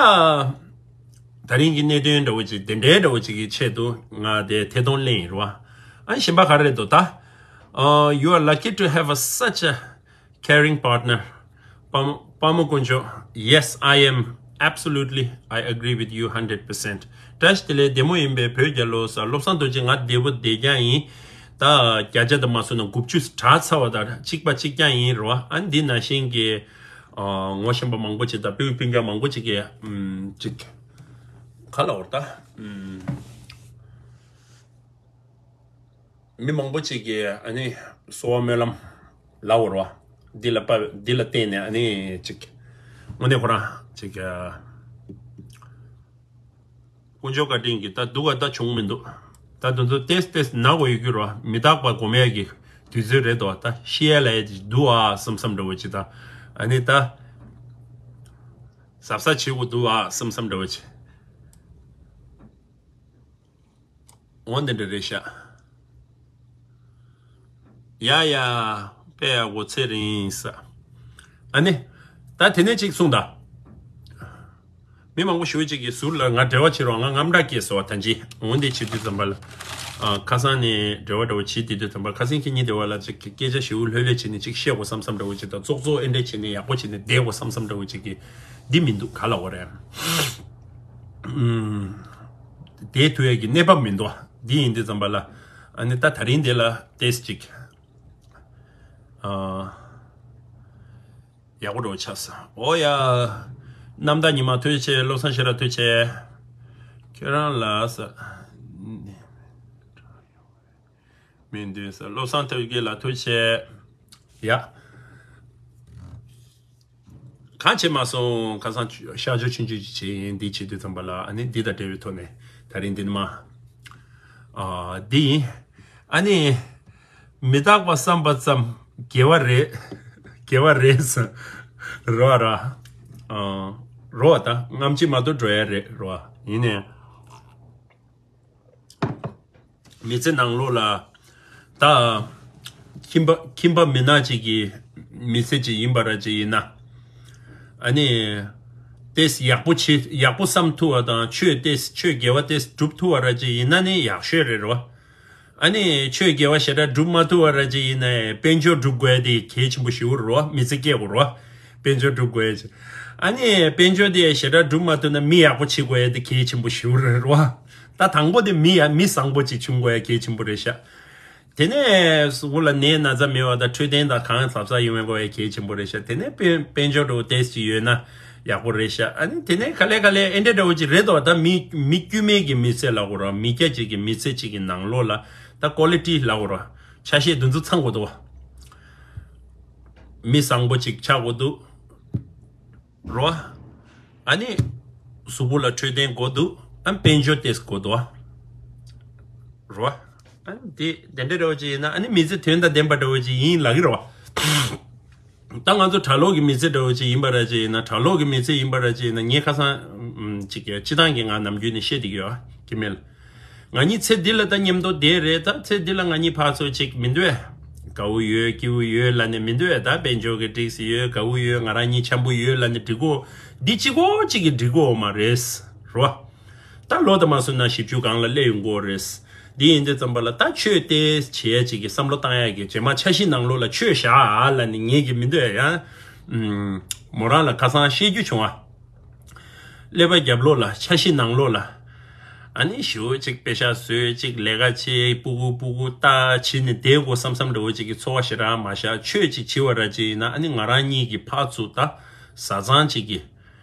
ད་རིང་གི་གནད་དོན་འདྲ་བོ་ཅིག་དེ་འདྲའི་འདྲ་བོ་ཅིག་གི་ཆེད་དུ་ང་དེ་ཐད་གཏོང་གླེང་ཡིན་རེད་བ། ཨ་ནི་གཞན་པ་ག་རེ་རེད་འདུག་ད། Uh, you are lucky to have a, such a caring partner. པ་པ་མོ་དཀོན་མཆོག Yes, I am. Absolutely. I agree with you hundred percent. བཀྲ་ཤིས་བདེ་ལེགས། བདེ་མོ་ཡིན་པས་བོད་རྒྱལ་ལོ་ཟེར། བློ་བཟང་རྡོ་རྗེ། ང་བདེ་པོ་བསྡད་རྐྱང་ཡིན། ད་བརྒྱ་ཆ་དུ་མ་སོང་ན་དགུ་བཅུ་གྲགས་ཚར་བ་དང་གཅིག་པ་གཅིག་རྐྱང་ཡིན་རེད་བ། ཨ་ནི་འདི་ནང་བཞིན་གྱི། ཨ། ངོ་ཤེས་པ་མང་པོ་ཅིག་དང་སྤུན་སྤུན་ཀྱག་མང་པོ་ཅིག་གིས། ཨམ། ཅིག་ག་ལབ་དགོས་རེད་ད། ཨམ། མི་མང་པོ་ཅིག་གིས་ཨ་ནི་གསོལ་བ་སྨོན་ལམ་ལབ་དགོས་རེད་བ། འདི་ལ་དཔའ། འདི་ལ་བརྟེན་ནས་ཨ་ནི་ཅིག་དངོས་གནས་ཁོ་རང་ཅིག་ཨ། དཀོན་མཆོག་བཀའ་དྲིན་གྱིས་ད་སྡུག་ག་ད་བྱུང་མི་འདུག་ད་དེ་ཚོ་ཏེས་ཏེས་ན་དགོས་ཡོད་ཀྱི་རེད་བ། མི་རྟག་པ་སྒོམ་ཡས་ཀྱི་དུས་ཚོད་རེད་དོ། ད་ཤི་ཡ་ལ་ཡ་ཅིག་འདུག་ཨ་བསམ་བསམ་འདྲ་བོ་ཅིག་དང་། ཨ་ནི་ད་གཟབ་གཟབ་བྱེད་དགོས་འདུག་ཨ་བསམ་བསམ་འདྲ་བོ་ཅིག་འོ་འདི་འདྲ་རེད་ཤག་ཡ་ཡ། དཔེ་ཡག་པོ། ཚེ་རིང་ས། ཨ་ནི། ད་དེ་ནས་ཅིག་གསུངས་དང་། མི་མང་པོ་ཞེ་པོ་ཅིག་གིས་ཟུར་ལ་ང་འབྲེལ་བ་བྱེད་རོགས། ང་དངངས་སྐྲག་སྐྱེས་སོང་བ་ད་ཅི། འོ་འདི་བྱེད་དུས་ཙམ་པ་ལ། ཨ། ཁ་སང་ནས་འབྲེལ་བ་འདྲ་བོ་བྱེད་དུས་དུས་ཙམ་པ་ལ་ཁ་སང་ཁྱེད་གཉིས་འབྲེལ་བ་ལ་ཅིག་སྐད་ཆ་ཞེ་པོ་ལྷོད་ལྷོད་བྱས་ནས་ཅིག་བཤད་དགོས་བསམ་བསམ་འདྲ་བོ་ཅིག་དང་། ཙོག་ཙོག་ཨེ་འདྲས་བྱས་ནས་ཡག་པོ་བྱས་ནས་བསྡད་དགོས་བསམ་བསམ་འདྲ་བོ་ཅིག་གིས། འདི་མི་འདུག་ག་ལབ་དགོས་རེད། ཨུམ། བསྡད་ཐུབ་ཡས་ཀྱི་གནས་བབ་མི་འདུག་འདི་ཡིན་དུས་ཙམ་པ་ལ། ཨ་ནི་ད་ད་རིང་འདི་ལ་ཏེས་ཅིག་ཨ། ཡག་པོ་འདྲ་བོ་ཆགས་སོང་། འོ་ཡ། རྣམ་དག་ཉི་མ་ཐུགས་རྗེ་ཆེ། བློ་བཟང་ཤེས་རབ་ཐུགས་རྗེ་ཆེ། ཁྱོད་རང་ལ་ས། མི་འདུག་ས། བློ་བཟང་ཐུགས་རྗེ་ལ་ཐུགས་རྗེ་ཆེ། ཡ། གང་བྱེད་མ་སོང་། ཁ་སང་ཤར་ཕྱོགས་ཆུང་ཆུང་ཅིག་བྱས་ཡིན། འདི་བྱེད་དུས་ཙམ་པ་ལ་ཨ་ནི་འདི་དང་འབྲེལ་བའི་ཐོག་ནས་ད་རིང་འདི་ནི་མ། ཨ། འདི་ཡིན། ཨ་ནི། མི་རྟག་པ་བསམ་པ་ཙམ་དགེ་བ་རེད། དགེ་བ་རེད་ཟེར། རོ་ར། ཨ། རོ་ད་རྔམ་བརྗིད་མ་གཏོགས་འགྲོ་ཡ་རེད་རོ། ཡིན་ནའི། མི་ཚེ་ནང་ལོགས་ལ་ད་ཁྱིམ་པ་ཁྱིམ་པ་མི་ནག་ཅིག་གི་མི་ཚེ་ཅིག་ཡིན་པ་ར་ཅིག་ཡིན་ན། ཨ་ནི། ཏེས་ཡག་པོ་བྱེད་ཡག་པོ་བསམ་ཐུབ་པ་དང་ཆོས་ཏེས་ཆོས་དགེ་བ་ཏེས་སྒྲུབ་ཐུབ་པ་ར་ཅིག་ཡིན་ན་ནི་ཡག་ཤོས་རེད་རོ། ཨ་ནི་ཆོས་དགེ་བ་ཞེ་དྲག་སྒྲུབ་མ་ཐུབ་པ་ར་ཅིག་ཡིན་ན་དཔལ་འབྱོར་སྒྲུབ་དགོས་ཡ་དེ་གལ་ཆེན་པོ་ཞེ་པོ་རོ། མི་ཚེ་སྐྱེལ་དགོས་རོ། དཔལ་འབྱོར་སྒྲུབ་དགོས་ཡ་ཅིག་ཨ་ནི་དཔལ་འབྱོར་དེ་ཞེ་དྲག་སྒྲུབ་མ་ཐུབ་ན་མི་ཡག་པོ་བྱེད་དགོས་ཡ་དེ་གལ་ཆེན་པོ་ཞེ་པོ་རེད་རོ། ད་དང་པོ་དེ་མི་ཡ་མི་བཟང་པོ་ཅིག་བྱུང་དགོས་ཡ་གལ་ཆེན་པོ་རེད་ཤག་དེ་ནས་གཟུགས་པོ་ལ་ནད་ན་ཚ་མེད་པ་དང་འཕྲོད་བསྟེན་དང་གང་གཟབ་གཟབ་ཡོང་བའི་དགོས་ཡ་གལ་ཆེན་པོ་རེད་ཤག་དེ་ནས་དཔལ་དཔལ་འབྱོར་འདྲ་བོ་ཏོག་ཙམ་ཡོད་ན་ཡག་པོ་རེད་ཤག་ཨ་ནི་དེ་ནས་ག་ལེ་ག་ལེ་ཨེ་འདྲ་འདྲ་བོ་ཅིག་རེད་དོ། ད་མི་མི་དཀྱུས་མའི་གི་མི་ཚེ་ལབ་དགོས་རོ། མི་སྐྱ་ཅིག་གི་མི་ཚེ་ཅིག་གི་ནང་ལོགས་ལ་ད་ཀོ་ལི་ཊི་ལབ་དགོས་རོ། ཆ་ཤས་འདི་ཚོ་ཚང་དགོས་འདུག་མི་བཟང་པོ་ཅིག་ཆགས་དགོས་འདུག་རོ། ཨ་ནི། གཟུགས་པོ་ལ་འཕྲོད་བསྟེན་དགོས་འདུག་ཨ་ནི་དཔལ་འབྱོར་ཏོག་ཙམ་དགོས་འདུག་རོ། ཨ་ནི་དེ་དེ་འདྲ་འདྲ་བོ་ཅིག་ཡིན་ན་ཨ་ནི་མི་ཚེ་དོན་དང་ལྡན་པ་འདྲ་བོ་ཅིག་ཡིན་ལབ་ཀྱི་རེད་བ། ད་ང་ཚོ་གྲྭ་ལོག་གི་མི་ཚེ་འདྲ་བོ་ཅིག་ཡིན་པ་ར་ཅིག་ཡིན་ན། གྲྭ་ལོག་གི་མི་ཚེ་ཡིན་པ་ར་ཅིག་ཡིན་ན། ངས་ཁ་སང་ཅིག་སྤྱི་བཏང་གི་ང་ནམ་རྒྱུན་ནས་བཤད་བསྡད་ཀྱི་ཡོད་ཀྱི་མེད་ལ། ང་གཉིས་ཚེ་འདི་ལ་ད་མཉམ་དུ་བསྡད་རེད། ད་ཚེ་འདི་ལ་ང་གཉིས་ཕར་ཚུར་ཅིག་མི་འདུག་ཨེ། དགའ་བོ་ཡོད་སྐྱིད་པོ་ཡོད་ལབ་ནས་མི་འདུག་ཨེ། ད་དཔལ་འབྱོར་གྱི་སྒྲིག་སྲིད་ཡོད། དགའ་བོ་ཡོད། ང་རང་གཉིས་འཆམ་པོ་ཡོད་ལབ་ནས་འགྲིག་གོ། འདི་གཅིག་པོ་གཅིག་གིས་འགྲིག་གོ་མ་རེད། རེད་བ། ད་ལོ་དང་མ་སོན་ན་བཞི་བཅུ་སྒང་ལ་སླེབས་ཡོང་གི་རེད། འདི་ཡིན་དུས་ཙམ་པ་ལ་ད་ཆོས་དེ་བྱེད་ཡ་ཅིག་གི་བསམ་བློ་བཏང་ཡ་གི་རྗེས་མ་འཆར་གཞི་ནང་ལོགས་ལ་ཆོས་བཞག་ཨ་ལ་ནི་ངེད་ཀྱི་མི་འདོད་ཡ། ཨུམ། མོ་རང་ལ་ཁ་སང་བཤད་རྒྱུ་བྱུང་བ། ཀླད་པ་རྒྱབ་ལོགས་ལ་འཆར་གཞི་ནང་ལོགས་ལ། ཨ་ནི་ཞུ་ཅིག་པེ་ཤ་བཟོས་ཅིག་ལས་ཀ་བྱེད་སྤུ་གུ་སྤུ་གུ་ལྟ་བྱེད་ནི་བསྡད་དགོས་བསམ་བསམ་འདྲ་བོ་ཅིག་གི་ཚོར་བ་ཞེ་དྲག་མ་བཞག་ཆོས་ཅིག་བྱེད་པ་ར་ཅིག་ཡིན་ན་ཨ་ནི་ང་རང་གཉིས་ཀྱི་ཕར་ཚུར་ད་བཟའ་ཚང་ཅིག་གི།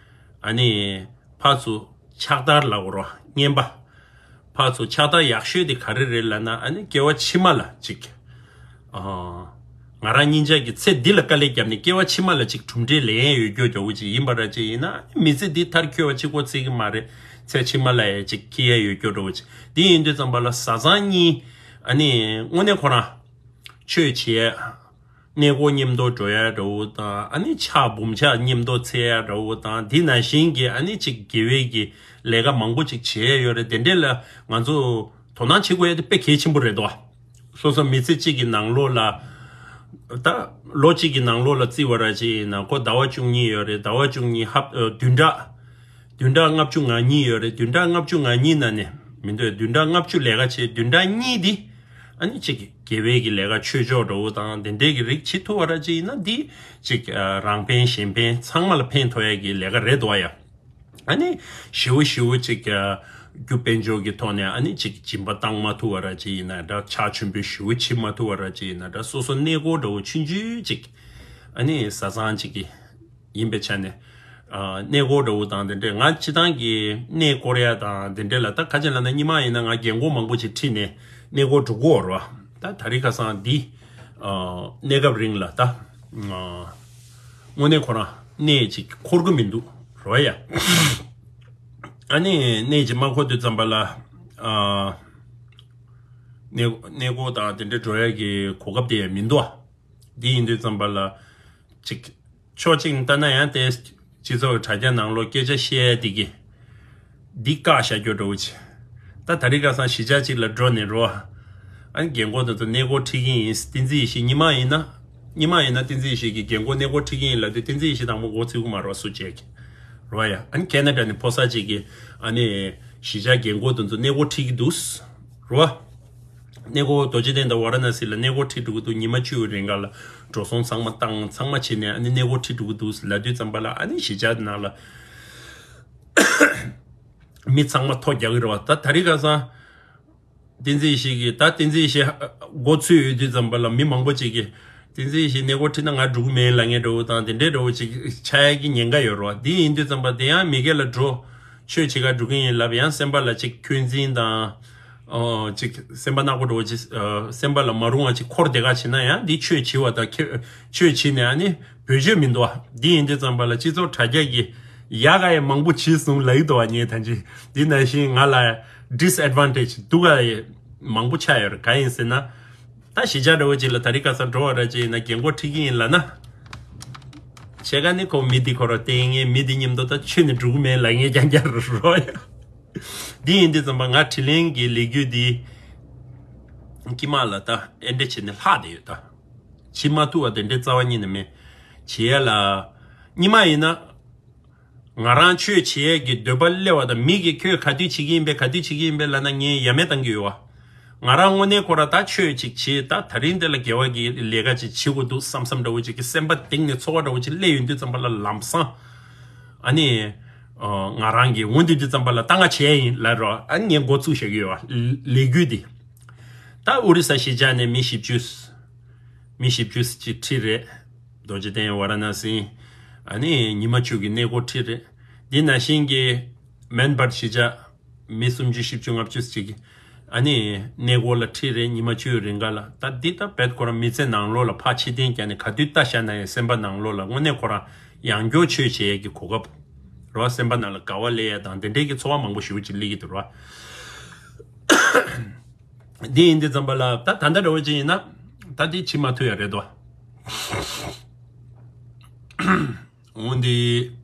ཨ་ནི། ཕར་ཚུར་ཕྱག་བདར་ལབ་དགོས་རེད་བ་རྔན་པ། ཕར་ཚུར་ཕྱག་བདར་ཡག་ཤོས་དེ་ག་རེ་རེད་ལབ་ན་ཨ་ནི་སྐྱེ་བ་ཕྱི་མ་ལ་ཅིག་ཨ། ང་རང་གཉིས་ཆ་གི་ཚེ་འདི་ལ་དཀའ་ལས་བརྒྱབ་ནས་སྐྱེ་བ་ཕྱི་མ་ལ་ཅིག་གྲུབ་འབྲས་ལེན་ཡས་ཡོད་རྒྱུ་འདྲ་བོ་ཅིག་ཡིན་པ་ར་ཅིག་ཡིན་ན་ཨ་ནི་མི་ཚེ་འདི་མཐར་འཁྱོལ་བ་གཅིག་པོ་བརྩི་གི་མ་རེད། ཚེ་ཕྱི་མ་ལ་ཡང་ཅིག་འཁྱེར་ཡས་ཡོད་རྒྱུ་འདྲ་བོ་ཅིག་འདི་ཡིན་དུས་ཙམ་པ་ལ་བཟའ་ཚང་གཉིས་ཨ་ནི་དངོས་གནས་ཁོ་རང་ཆོས་བྱེད་ཡས། གནས་སྐོར་མཉམ་དུ་འགྲོ་ཡ་འདྲ་བོ་དང་ཨ་ནི་ཕྱག་འབུམ་ཕྱག་མཉམ་དུ་འཚལ་ཡ་འདྲ་བོ་དང་དེ་ནང་བཞིན་གྱི་ཨ་ནི་ཅིག་དགེ་བའི་གི་ལས་ཀ་མང་པོ་ཅིག་བྱེད་ཡ་ཡོད་རེད། དེ་འདྲས་ལ་ང་ཚོ་དོ་སྣང་བྱེད་དགོས་ཡ་དེ་དཔེ་གལ་ཆེན་པོ་རེད་དོ། སོ་སོ་མི་ཚེ་གཅིག་གི་ནང་ལོགས་ལ་ད་ལོ་གཅིག་གི་ནང་ལོགས་ལ་བརྩི་བ་ར་ཅིག་ཡིན་ན་ཁོ་ཟླ་བ་བཅུ་གཉིས་ཡོད་རེད། ཟླ་བ་བཅུ་གཉིས་ཧབ་བདུན་ཕྲག་བདུན་ཕྲག་ལྔ་བཅུ་ང་གཉིས་ཡོད་རེད། བདུན་ཕྲག་ལྔ་བཅུ་ང་གཉིས་ནང་ནས་མི་འདོད་བདུན་ཕྲག་ལྔ་བཅུ་ལས་ཀ་བྱས་བདུན་ཕྲག་གཉིས་འདི་ཨ་ནི་གཅིག་དགེ་བའི་གི་ལས་ཀ་ཆོས་ཕྱོགས་འདྲ་བོ་དང་དེ་འདྲའི་གི་རིགས་བྱེད་ཐུབ་པ་ར་ཅིག་ཡིན་ན་འདི་གཅིག་རང་ཕན་གཞན་ཕན་ཚང་མ་ལ་ཕན་ཐོགས་ཡ་གི་ལས་ཀ་རེད་འདུག་ཡ། ཨ་ནི་ཞེ་པོ་ཞེ་པོ་གཅིག་རྒྱུ་དཔལ་འབྱོར་གི་ཐོག་ནས་ཨ་ནི་གཅིག་སྦྱིན་པ་བཏང་མ་ཐུབ་པ་ར་ཅིག་ཡིན་ན་འདྲ་ཕྱག་མཆོད་འབུལ་ཞེ་པོ་བྱེད་མ་ཐུབ་པ་ར་ཅིག་ཡིན་ན་འདྲ་སོ་སོ་གནས་སྐོར་འདྲ་བོ་ཆུང་ཆུང་གཅིག་ཨ་ནི་བཟའ་ཚང་གཅིག་གི་ཡིན་པའི་ཆ་ནས། ཨ། གནས་སྐོར་འདྲ་བོ་དང་དེ་འདྲས་ང་སྤྱི་བཏང་གི་གནས་སྐོར་ཡ་དང་དེ་འདྲས་ལ་ད་ཁ་ཅིག་ལབ་ན་ཉི་མ་ཡིན་ན་ང་རྒན་གོག་མང་པོ་ཅིག་ཁྲིད་ནས་གནས་སྐོར་འགྲོ་གི་ཡོད་རེད་བ། ད་ད་རེས་ཁ་སང་འདི། ཨ། གནས་སྐབས་རིང་ལ་ད། ཨ། དངོས་གནས་ཁོ་རང་གནས་ཅིག་འཁོར་གི་མི་འདུག་རེད་བ་ཡ། ཨ་ནི་གནས་ཅིག་མ་འཁོར་དུས་ཙམ་པ་ལ། ཨ། གནས་གནས་སྐོར་དང་དེ་འདྲས་འགྲོ་ཡ་གི་གོ་སྐབས་དེ་ཡང་མི་འདུག་བ། འདི་ཡིན་དུས་ཙམ་པ་ལ། ཅིག་ཕྱོགས་གཅིག་ནས་ལྟ་ན་ཡང་དེ་སྤྱི་ཚོགས་ཀྱི་དྲ་རྒྱ་ནང་ལོགས་སྐད་ཆ་བཤད་ཡ་དེ་གི་འདི་བཀག་བཞག་རྒྱུ་འདྲ་བོ་ཅིག་ད་ད་རེས་ཁ་སང་གཞིས་ཆགས་གཅིག་ལ་འགྲོ་ནས་རོ། ཨ་ནི་རྒན་གོག་དེ་ཚོ་གནས་སྐོར་ཁྲིད་ཀྱི་ཡིན། བསྟན་འཛིན་ཡེ་ཤེས་ཉི་མ་ཡིན་ན། ཉི་མ་ཡིན་ན་བསྟན་འཛིན་ཡེ་ཤེས་ཀྱིས་རྒན་གོག་གནས་སྐོར་ཁྲིད་ཀྱི་ཡིན་ལབ་དུས་བསྟན་འཛིན་ཡེ་ཤེས་དང་པོ་མགོ་ཚོད་ཀྱི་མ་རེད་བ། སུ་བྱས་ཀྱི་རོ་ཡ། ཨ་ནི་ཁེ་ན་ཌ་ནས་ཕོ་གསར་གཅིག་གིས་ཨ་ནི་གཞིས་ཆགས་རྒན་གོག་དེ་ཚོ་གནས་སྐོར་ཁྲིད་ཀྱི་འདུག་རོ། གནས་སྐོར་རྡོ་རྗེ་གདན་དང་ཝཱ་ར་ཎ་སི་ལ་གནས་སྐོར་ཁྲིད་འགྲོ་གི་འདུག་ཉི་མ་བཅུ་རིང་ག་ལ་འགྲོ་སོང་ཚང་མ་བཏང་ཚང་མ་བྱས་ནས་ཨ་ནི་གནས་སྐོར་ཁྲིད་འགྲོ་གི་འདུག་ལབ་དུས་ཙམ་པ་ལ་ཨ་ནི་གཞིས་ཆགས་ནང་ལ་མི་ཚང་མ་ཐོ་རྒྱག་གི་རེད་བ། ད་ད་རེས་ཁ་སང་བསྟན་འཛིན་ཡེ་ཤེས་ཀྱིས་ད་བསྟན་འཛིན་ཡེ་ཤེས་མགོ་ཚོས་ཡོད་དུས་ཙམ་པ་ལ་མི་མང་པོ་ཅིག་གིས་བསྟན་འཛིན་ཡེ་ཤེས་གནས་སྐོར་ཁྲིད་ན་ང་འགྲོ་གི་མེད་ལབ་མཁན་འདྲ་བོ་དང་དེ་འདྲའི་འདྲ་བོ་ཅིག་ཆགས་ཡ་གི་ཉེན་ཁ་ཡོད་རེད་བ། འདི་ཡིན་དུས་ཙམ་པ་དེ་ཡང་མི་སྒེར་ལ་འགྲོ། ཆོས་བྱེད་ག་འགྲོ་གི་ཡིན་ལབ་ཡང་སེམས་པ་ལ་ཅིག་འཁོན་འཛིན་དང་། ཨོ། ཅིག་སེམས་པ་ནག་པོ་འདྲ་བོ་ཅིག་ཨ། སེམས་པ་ལ་མ་རུང་བ་ཅིག་འཁོར་བསྡད་ག་བྱེད་ན་ཡང་འདི་ཆོས་བྱེད་པ་དང་ཁེ་ཆོས་བྱེད་ནས་ཨ་ནི་བེད་སྤྱོད་མི་འདུག་བ། འདི་ཡིན་དུས་ཙམ་པ་ལ་སྤྱི་ཚོགས་དྲ་རྒྱ་གི་ཡག་ག་ཡི་མང་པོ་བྱས་སོང་ལབ་ཀྱི་འདུག་བ། ངས་ད་ཅི་འདི་ནང་བཞིན་ང་ལ་ཌིས་ཨེཌ་ཝན་ཊེཇ་སྡུག་ག་ཡི་མང་པོ་ཆགས་ཡོད་རེད། ག་ཡིན་ཟེར་ན། ད་གཞིས་ཆགས་འདྲ་བོ་ཅིག་ལ་ད་རེས་ཁ་སང་འགྲོ་བ་ར་ཅིག་ཡིན་ན་རྒན་གོག་ཁྲིད་ཀྱི་ཡིན་ལབ་ན། བྱས་ཀ་ནི་ཁོ་མི་འདི་ཁོ་ར་བསྟེན་ངེས་མི་འདི་མཉམ་དུ་ད་ཆོས་ནི་འགྲོ་གི་མེད་ལབ་ངེས་རྐྱང་རྐྱང་རོ་ཡ། འདི་ཡིན་དུས་ཙམ་པ་ང་དྲིན་ལན་གྱི་ལས་རྒྱུ་འདི་ཀྱི་མ་ལ་ད་ཨེ་འདྲ་བྱས་ནས་ལྷག་བསྡད་ཡོད་ད། བྱེད་མ་ཐུབ་པ་དེ་འདྲའི་རྩ་བ་ཉིད་ནས་མེད། བྱེད་ཡ་ལ། ཉི་མ་ཡིན་ན། ང་རང་ཆོས་བྱེད་ཡས་ཀྱི་འདོད་པ་སླེབས་པ་དང་མི་གིས་ཁྱོད་ག་དུས་བྱེད་ཀྱི་ཡིན་པས་ག་དུས་བྱེད་ཀྱི་ཡིན་པས་ལབ་ན་ངས་ཡ་མེད་བཏང་གི་ཡོད་བ། ང་རང་དངོས་གནས་ཁོ་ར་ད་ཆོས་ཅིག་བྱེད་ད་ད་རིང་འདི་ལ་དགེ་བ་གི་ལས་ཀ་ཅིག་བྱེད་དགོས་འདུག་བསམ་བསམ་འདྲ་བོ་ཅིག་གི་སེམས་པ་གཏིང་ནས་ཚོར་བ་འདྲ་བོ་ཅིག་སླེབས་ཡོང་དུས་ཙམ་པ་ལ་ལམ་སང་། ཨ་ནི། ང་རང་གི་འོན་ཏེ་དུས་ཙམ་པ་ལ་ད་ང་བྱས་ཡིན་ལབ་རོགས་ཨ་ནི་ངས་འགོ་བཙུགས་བཞག་གི་ཡོད་བ། ལས་རྒྱུ་འདི། ད་ཨོ་རི་ས་གཞིས་ཆགས་ནས་མི་བཞི་བཅུ། མི་བཞི་བཅུ་ཅིག་ཁྲིད་རེད། རྡོ་རྗེ་གདན་ཝཱ་ར་ཎ་སི། ཨ་ནི་ཉི་མ་བཅུ་གི་གནས་སྐོར་ཁྲིད་རེད། འདི་ནང་བཞིན་གྱི་མན་བར་གཞིས་ཆགས་མི་སུམ་ཅུ་བཞི་བཅུ་ལྔ་བཅུ་ཅིག་ཨ་ནི་གནས་སྐོར་ལ་ཁྲིད་རེད། ཉི་མ་བཅུ་རིང་ག་ལ་ད་འདི་ད་བེད་ཁོ་རང་མི་ཚེ་ནང་ལོགས་ལ་ཕར་ཕྱི་བལྟས་ཀྱང་ནི་ག་དུས་ལྟ་བཞག་ན་ཡང་སེམས་པ་ནང་ལོགས་ལ་དངོས་གནས་ཁོ་རང་ཡང་སྐྱོར་ཆོས་བྱེད་ཡས་ཀྱི་གོ་སྐབས་རོ། སེམས་པ་ནང་ལ་དགའ་བ་སླེབས་ཡས་དང་དེ་འདྲའི་གི་ཚོར་བ་མང་པོ་ཞེ་པོ་ཅིག་སླེབས་ཀྱི་འདུག་རོ། འདི་ཡིན་དུས་ཙམ་པ་ལ་ད་ད་ལྟ་འདྲ་བོ་ཅིག་ཡིན་ན་ད་འདི་བྱེད་མ་ཐུབ་ཡ་རེད་དོ། འོན་ཏེ་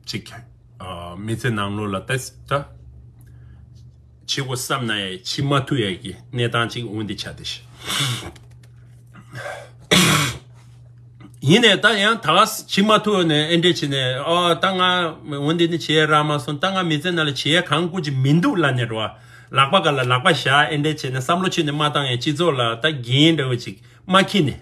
ཅིག་ཨ། མི་ཚེ་ནང་ལོགས་ལ་ད་ད་བྱེད་དགོས་བསམ་ན་ཡང་བྱེད་མ་ཐུབ་ཡ་གི་གནས་སྟངས་ཅིག་འོན་ཏེ་ཆགས་ཏེ་ཤི། ཡིན་ནས་ད་ཡང་ད་ག་བྱེད་མ་ཐུབ་ནས་ཨེ་འདྲས་བྱས་ནས། ཨོ་ད་ང་འོ་འདི་ནི་བྱེད་ཡས་རག་མ་སོང་། ད་ང་མི་ཚེ་ནང་ལ་བྱེད་ཡས་གང་དགོས་ཀྱི་མི་འདུག་ལབ་ནས་རོ། ལག་པ་ག་ལ་ལག་པ་བཞག་ཨེ་འདྲས་བྱས་ནས་བསམ་བློ་ཆེ་ནས་མ་བཏང་ཡས། སྤྱི་ཚོགས་ལ་ད་འགན་འདྲ་བོ་ཅིག་མ་འཁྱེར་ནས།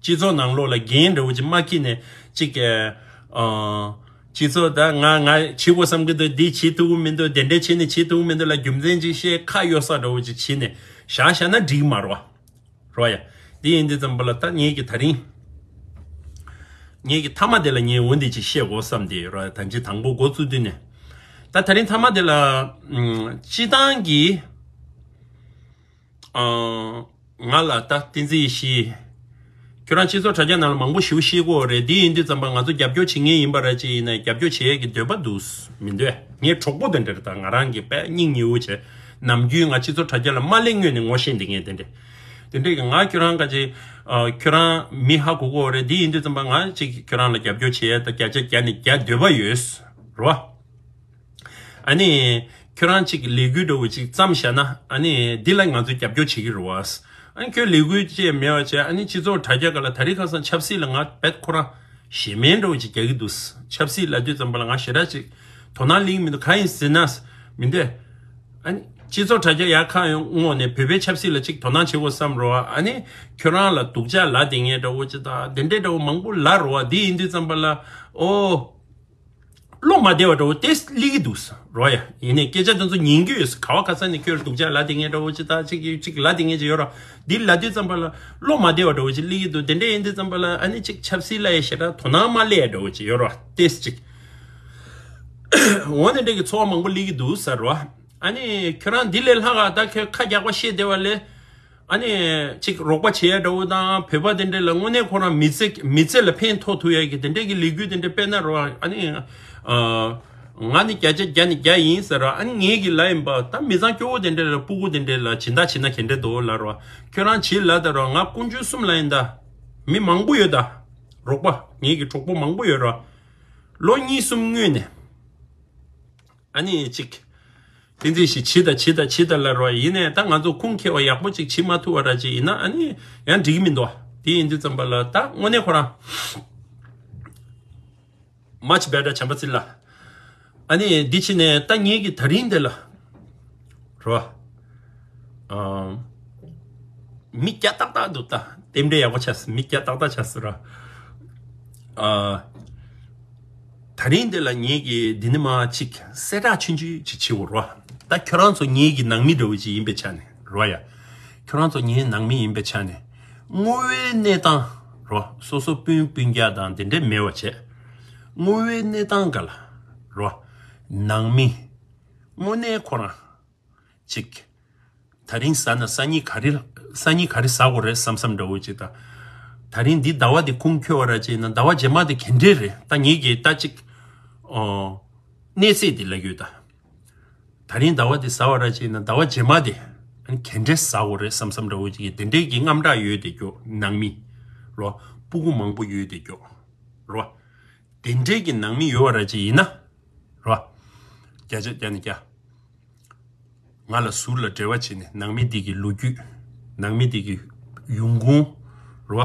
སྤྱི་ཚོགས་ནང་ལོགས་ལ་འགན་འདྲ་བོ་ཅིག་མ་འཁྱེར་ནས་ཅིག་ཨ། སྤྱི་ཚོགས་ད་ང་ང་བྱེད་དགོས་བསམ་གི་འདུག་འདི་བྱེད་ཐུབ་ཀྱི་མི་འདུག་དེ་འདྲས་བྱས་ནས་བྱེད་ཐུབ་ཀྱི་མི་འདུག་ལབ་རྒྱུ་མཚན་ཅིག་བཤད། ཁ་གཡོ་ས་འདྲ་བོ་ཅིག་བྱས་ནས་བཞག་བཞག་ན་འགྲིག་གི་མ་རེད་བ། རོ་ཡ། འདི་ཡིན་དུས་ཙམ་པ་ལ་ད་ངེད་ཀྱི་ད་རིང་། ངེད་ཀྱི་མཐའ་མ་དེ་ལ་ངས་འོ་འདི་ཅིག་བཤད་དགོས་བསམ་སྟེ་རོ་ཡ། ད་ཅི་དང་པོ་འགོ་བཙུགས་དུས་ནས། ད་ད་རིང་མཐའ་མ་དེ་ལ། ཨམ། སྤྱི་བཏང་གི། ཨ། ང་ལ་ད་བསྟན་འཛིན་ཡེ་ཤེས། ཁྱོད་རང་སྤྱི་ཚོགས་དྲ་རྒྱ་ནང་ལ་མང་པོ་ཞེ་པོ་ཤེས་ཀྱི་ཡོད་རེད། འདི་ཡིན་དུས་ཙམ་པ་ང་ཚོ་རྒྱབ་སྐྱོར་བྱེད་མཁན་ཡིན་པ་ར་ཅིག་ཡིན་ན་རྒྱབ་སྐྱོར་བྱེད་ཡས་ཀྱི་འདོད་པ་འདུག་མི་འདོད། ངའི་གྲོགས་པོ་དེ་འདྲ་རེད། ད་ང་རང་གི་དཔེ་སྙིང་ཉེ་བོ་བྱས། ནམ་རྒྱུན་ང་སྤྱི་ཚོགས་དྲ་རྒྱ་ལ་མ་སླེབས་སྔོན་ནས་ངོ་ཤེས་འདི་ངས་དེ་འདྲས། དེ་འདྲས་ཀྱི་ང་ཁྱོད་རང་ག་ཅིག་ཨ། ཁྱོད་རང་མི་ཧ་གོ་གི་ཡོད་རེད། འདི་ཡིན་དུས་ཙམ་པ་ང་ཅིག་ཁྱོད་རང་ལ་རྒྱབ་སྐྱོར་བྱེད་ཡས་ད་བརྒྱ་ཆ་བརྒྱ་ནས་བརྒྱ་འདོད་པ་ཡོད་རེད་བ། ཨ་ནི། ཁྱོད་རང་ཅིག་ལས་འགུལ་འདྲ་བོ་ཅིག་བརྩམས་བཞག་ན། ཨ་ནི་འདི་ལ་ང་ཚོས་རྒྱབ་སྐྱོར་བྱེད་ཀྱི་རེད་བ། ཨ་ནི་ཁྱོད་ལས་འགུལ་ཅེས་མེད་པ་བྱས། ཨ་ནི་སྤྱི་ཚོགས་དྲ་རྒྱ་སྒང་ལ་ད་རེས་ཁ་སང་ཆབ་སྲིད་ལ་ང་རྦད་ཁོ་རང་ཞེ་མེར་འདྲ་བོ་ཅིག་རྒྱག་གི་འདུག་ཆབ་སྲིད་ལབ་དུས་ཙམ་པ་ལ་ང་ཞེ་དྲག་ཅིག་དོ་སྣང་སླེབས་ཀྱི་མི་འདུག་གང་ཡིན་ཟེར་ན། མི་འདོད། ཨ་ནི་སྤྱི་ཚོགས་དྲ་རྒྱ་ཡར་ཁ་ཡོང་སྔོན་ནས་བོད་པའི་ཆབ་སྲིད་ལ་ཅིག་དོ་སྣང་བྱེད་དགོས་བསམ་རོགས། ཨ་ནི་ཁྱོད་རང་ལ་སྡུག་ཅག་ལབ་བསྡད་མཁན་འདྲ་བོ་ཅིག་དང་དེ་འདྲའི་འདྲ་བོ་མང་པོ་ལབ་རོགས། འདི་ཡིན་དུས་ཙམ་པ་ལ། ཨོ། བློ་མ་བདེ་བ་འདྲ་བོ་དེ་སླེབས་ཀྱི་འདུག་རོ་ཡ། ཡིན་ནའི་སྐད་ཆ་དེ་ཚོ་ཉན་རྒྱུ་ཡོད། ག་བ་ག་ས་ནས་ཁྱོད་ལ་སྡུག་ཅག་ལབ་བསྡད་མཁན་འདྲ་བོ་ཅིག་དང་ཅིག་གིས་ཅིག་ལབ་བསྡད་མཁན་ཅིག་ཡོད་རོ། འདི་ལབ་དུས་ཙམ་པ་ལ་བློ་མ་བདེ་བ་འདྲ་བོ་ཅིག་སླེབས་ཀྱི་འདུག་དེ་འདྲ་ཡིན་དུས་ཙམ་པ་ལ་ཨ་ནི་ཅིག་ཆབ་སྲིད་ལ་ཡ་ཞེ་དྲག་དོ་སྣང་མ་སླེབས་ཡ་འདྲ་བོ་ཅིག་ཡོད་རོ། ཏེས་ཅིག་འོ་དེ་འདྲ་གི་ཚོར་བ་མང་པོ་སླེབས་ཀྱི་འདུག་ཟེར་རོ། ཨ་ནི་ཁྱོད་རང་འདི་ལས་ལྷག་ག་ད་ཁྱོད་ཁ་རྒྱག་པ་བཤད་བསྡད་པ་ལས། ཨ་ནི་ཅིག་རོགས་པ་བྱེད་ཡ་འདྲ་བོ་དང་བོད་པ་དེ་འདྲ་ལ་དངོས་གནས་ཁོ་རང་མི་ཚེ་མི་ཚེ་ལ་ཕན་ཐོགས་ཐུབ་ཡ་གི་དེ་འདྲ་གི་ལས་འགུལ་དེ་འདྲ་སྤེལ་ན་རོ། ཨ་ནི་ཨ། ང་ནི་བརྒྱ་ཆ་བརྒྱ་ནས་བརྒྱ་ཡིན་ཟེར་རོ། ཨ་ནི་ངེད་ཀྱི་ལ་ཡིན་པ་ད་མི་ཚང་སྐྱོ་བོ་དེ་འདྲ་ལ་སྤུ་གུ་དེ་འདྲ་ལ་སྦྱིན་བདག་བྱེད་ན་ག་འདྲ་འདུག་ལབ་རོ། ཁྱོད་རང་བྱེད་ལབ་ད་རོ། ང་དཀོན་མཆོག་གསུམ་ལ་ཡིན་ད། མི་མང་པོ་ཡོད་ད། རོགས་པ་ངེད་ཀྱི་གྲོགས་པོ་མང་པོ་ཡོད་རོ། ལོ་གཉིས་གསུམ་སྔོན་ནས། ཨ་ནི་ཅིག་བསྟན་འཛིན་ཞིག་བྱེད་དང་བྱེད་དང་བྱེད་དང་ལབ་རོགས། ཡིན་ནའི་ད་ང་ཚོ་ཁུངས་འཁྱེར་བ་ཡག་པོ་ཅིག་བྱེད་མ་ཐུབ་པ་ར་ཅིག་ཡིན་ན་ཨ་ནི་ཡང་འགྲིག་གི་མི་འདུག་དེ་ཡིན་དུས་ཙམ་པ་ལ་ད་དངོས་གནས་ཁོ་རང་། Much better བྱམས་པ་ཚེ་ལགས། ཨ་ནི་འདི་ཕྱི་ནས་ད་ངེད་ཀྱི་ད་རིང་འདི་ལ། རོ། ཨམ། མི་སྐྱ་ཏག་ཏག་འདུག་ད། རྟེན་འབྲེལ་ཡག་པོ་ཆགས་སོང་། མི་སྐྱ་ཏག་ཏག་ཆགས་སོང་ར། ཨ། ད་རིང་འདི་ལ་ངེད་ཀྱིས་འདི་ནི་མ་ཅིག་གསལ་བསྒྲགས་ཆུང་ཆུང་ཅིག་བྱེད་འོ་རོ། ད་ཁྱོད་རང་ཚོ་ངེད་ཀྱི་ནང་མི་འདྲ་བོ་ཅིག་ཡིན་པའི་ཆ་ནས་རོ་ཡ། ཁྱོད་རང་ཚོ་ངའི་ནང་མི་ཡིན་པའི་ཆ་ནས། དངོས་ཡོད་གནས་སྟངས་རོ། སོ་སོ་སྤུན་སྤུན་ཀྱག་དང་དེ་འདྲས་མེད་པ་བྱས། དངོས་ཡོད་གནས་སྟངས་འགའ་ལ་རོ། ནང་མི། དངོས་གནས་ཁོ་རང་། ཅིག་ད་རིང་ཟ་ན་སང་ཉིན་ག་རེ། སང་ཉིན་ག་རེ་ཟ་དགོས་རེད་བསམ་བསམ་འདྲ་བོ་ཅིག་དང་། ད་རིང་འདི་ཟླ་བ་འདི་ཁུངས་འཁྱོལ་བ་ར་ཅིག་ཡིན་ན་ཟླ་བ་རྗེས་མ་དེ་ག་འདྲས་རེད། ད་ངེད་ཀྱིས་ད་ཅིག་ཨོ། གནས་ཚད་འདི་ལབ་ཡོད་ད། ད་རིང་ཟླ་བ་འདི་ཟ་བ་ར་ཅིག་ཡིན་ན་ཟླ་བ་རྗེས་མ་དེ་ག་འདྲས་ཟ་དགོས་རེད་བསམ་བསམ་འདྲ་བོ་ཅིག་གི་དེ་འདྲས་ཀྱི་དངངས་སྐྲག་ཡོད་དེ་ཀྱོ། ནང་མི་རོ། སྤུ་གུ་མང་པོ་ཡོད་དེ་ཀྱོ། རོ། དེ་འདྲས་ཀྱི་ནང་མི་ཡོད་བ་ར་ཅིག་ཡིན་ན། རོ། བརྒྱ་ཆ་བརྒྱ་ནས་བརྒྱ། ང་ལ་ཟུར་ལ་འབྲེལ་བ་བྱས་ནས་ནང་མི་འདི་གི་ལོ་རྒྱུས། ནང་མི་འདི་གི་ཡོང་ཁུངས། རོ།